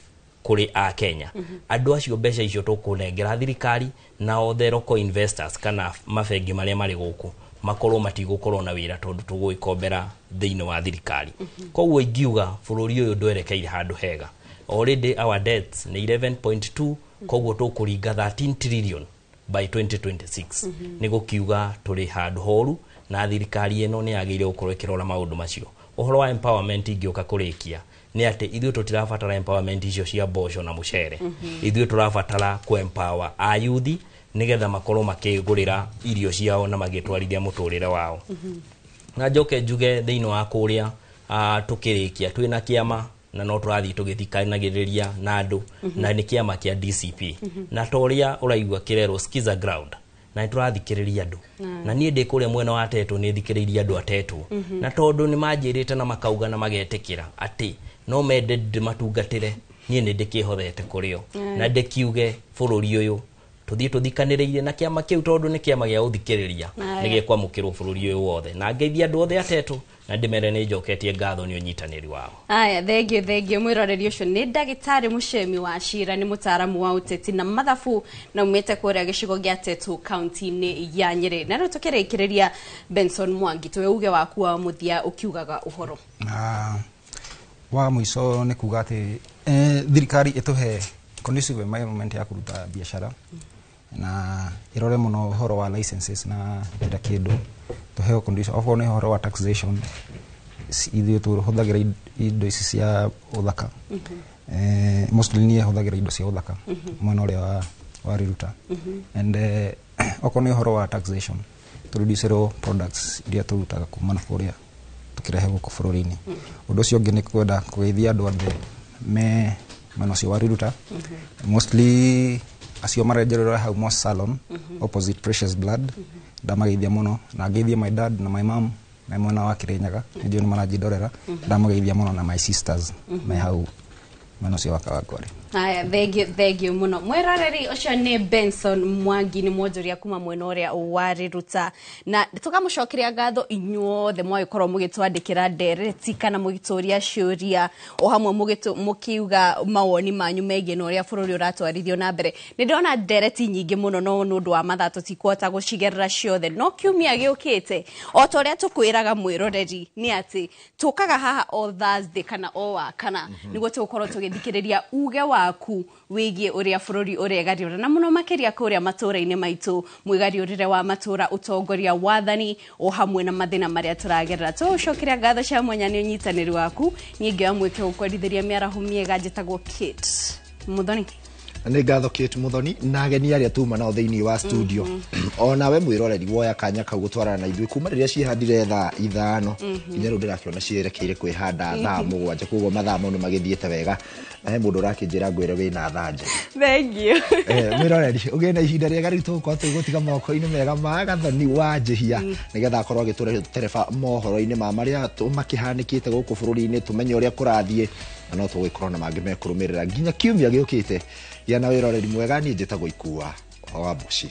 kũrĩ a Kenya. Andũ acio, mbeca icio tũkũnengera thirikari, nao the local investors kana mabengi marĩa marĩ gũkũ makorwo matigũkorwo na wĩra, tondũ tũgũgĩkombera thĩinĩ wa thirikari. Koguo ingiuga bũrũri ũyũ ndwerekeire handũ hega. Already our debts nĩ 11.2, koguo tũkũringa 13 trillion by 2026. Nĩ gũkiuga tũrĩ handũ horu, na thirikari ĩno nĩ yagĩrĩire gũkorwo ĩkĩrora maũndũ macio. Ũhoro wa empowerment, ingĩũka kũrĩkia nĩ atĩ ithuĩ tũtirabatara empowerment icio cia mboco na mũcere. Ithuĩ tũrabatara kũ empower ayuthi nĩgetha makorwo makĩgũrĩra irio ciao na magĩtwarithia mũtũrĩre wao. Na njoke njuge thĩinĩ wa kũrĩa, tũkĩrĩkia, twĩna kĩama na no tũrathiĩ tũgĩthikanagĩrĩria na andũ, na nĩ kĩama kĩa DCP. Na ta ũrĩa ũraigua kĩrerwo skiza ground, Na nĩ tũrathikĩrĩria andũ, na niĩ ndĩ kũrĩa mwena wa Tetũ, nĩ thikĩrĩirie andũ a Tetũ, na tondũ nĩ manjĩrĩte na makauga na magetĩkĩra atĩ no mende ndĩmatungatĩre, niĩ nĩ ndĩkĩhothete kũrĩ o, na ndĩkiuge bũrũri ũyũ tũthiĩ tũthikanĩrĩirie na kĩama kĩu, tondũ nĩ kĩama gĩa gũthikĩrĩria, nĩ gĩkwamũkĩrwo bũrũri ũyũ wothe. Na ngeithie andũ othe atetũ na ndĩmere nĩ njoketie ngatho nĩ ũnyitanĩri wao. Aya, thengio, thengio mwĩroreri. Ũcio nĩ ndagĩtarĩ Mũcemi wa Cira, nĩ mũtaaramu wa ũteti na mathabu, na umĩte kũrĩa gĩcigo gĩa Tetu, kaunti-inĩ ya Nyĩrĩ. Na rĩu tũkĩrĩkĩrĩria, Benson Mwangi, tũwe uge waku wa mũthia ũkiugaga ũhoro. Na wa mũico nĩ kuga atĩ thirikari ĩtũhe conducive environment ya kũruta biacara, na ĩrore mũno ũhoro wa licenses na kila kĩndũ, tũheo condition. Okorwo nĩ ũhoro wa taxation, ithuĩ tũhũthagĩra indo ici cia ũthaka, mostly niĩ hũthagĩra indo cia ũthaka mwena ũrĩa wa Riruta, and okorwo nĩ ũhoro wa taxation, tũreducerwo products iria tũrutaga kuma na kũrĩa tũkĩrehe gũkũ bũrũri-inĩ. Ũndũ ũcio ũngĩ nĩ kwenda kũgeithia andũ othe me mwena ũcio wa Riruta, mostly acio marenjerera hau Moss Salon, opposite Precious Blood. Ndamageithia mũno, na ngeithie my dad na my mom me mwena wa Kirinyaga, nĩnjũĩ nĩ maranjindorera. Ndamageithia mũno, na my sisters me hau mwena ũcio wa Kawangware. Aya, thengio, thengio mũno mwĩroreri. Ũcio nĩ Benson Mwangi, nĩ mwonjoria kuma mwena ũrĩa wa Riruta, na tũkamũcokeria ngatho inyuothe mwagĩkorwo mũgĩtwandĩkĩra ndereti kana mũgĩtũria ciũria, o hamwe mũkiuga mawoni manyu megiĩ na ũrĩa bũrũri ũratwarithio na mbere. Nĩ ndĩrona ndereti nyingĩ mũno, no nĩ ũndũ wa mathaa tũtikuhota gũcigerera ciothe, no kiumia gĩũkĩte, o ta ũrĩa tũkwĩraga mwĩroreri, nĩ atĩ tũkaga haha o Thursday kana o wa kana, nĩguo tũgũkorwo tũgĩthikĩrĩria uge waku wĩgiĩ ũrĩa bũrũri ũregariũra, na mũno makĩria kũrĩa matũũra-inĩ maitũ, mwĩgariũrĩre wa matũũra, ũtongoria, wathani, o hamwe na mathĩna marĩa tũragerera. Tũgũcokeria ngatho cia mwanya nĩ ũnyitanĩri waku. Niĩ ngĩoya mweke gũkwendithĩria mĩaraho mĩega. Njĩtagwo Kate Muthoni. Nĩ ngatho Kate Muthoni na ageni arĩa tuma nao thĩinĩ wa studio. Onawe mwĩroreri, woya kanya kau gũtwarana na ithuĩ kuma rĩrĩa ciĩhandire thaa 5 nginya rĩu ndĩrakĩona ciĩrekeire kwĩhanda thaa 7, koguo mathaa mau nĩ magĩthiĩte wega, na he mũndũ ũrakĩnjĩra ngwĩre wĩna thaa njega. Thank you. Mwĩroreri, ũgĩe na ihinda rĩega. Rĩu tũgũkorwo tũgĩgũtiga moko-inĩ mega ma Gathoni wa Njĩhia, nĩgetha akorwo agĩtũretereba mohoro-inĩ ma marĩa makĩhanĩkĩte gũkũ bũrũri-inĩ, tũmenye ũrĩa kũrathiĩ, na no tũgũgĩkorwo na mangĩ mekũrũmĩrĩra nginya kiumia gĩũkĩte. Gĩa na wĩroreri mwega. Niĩ njĩtagwo Ikua wa Mbuci.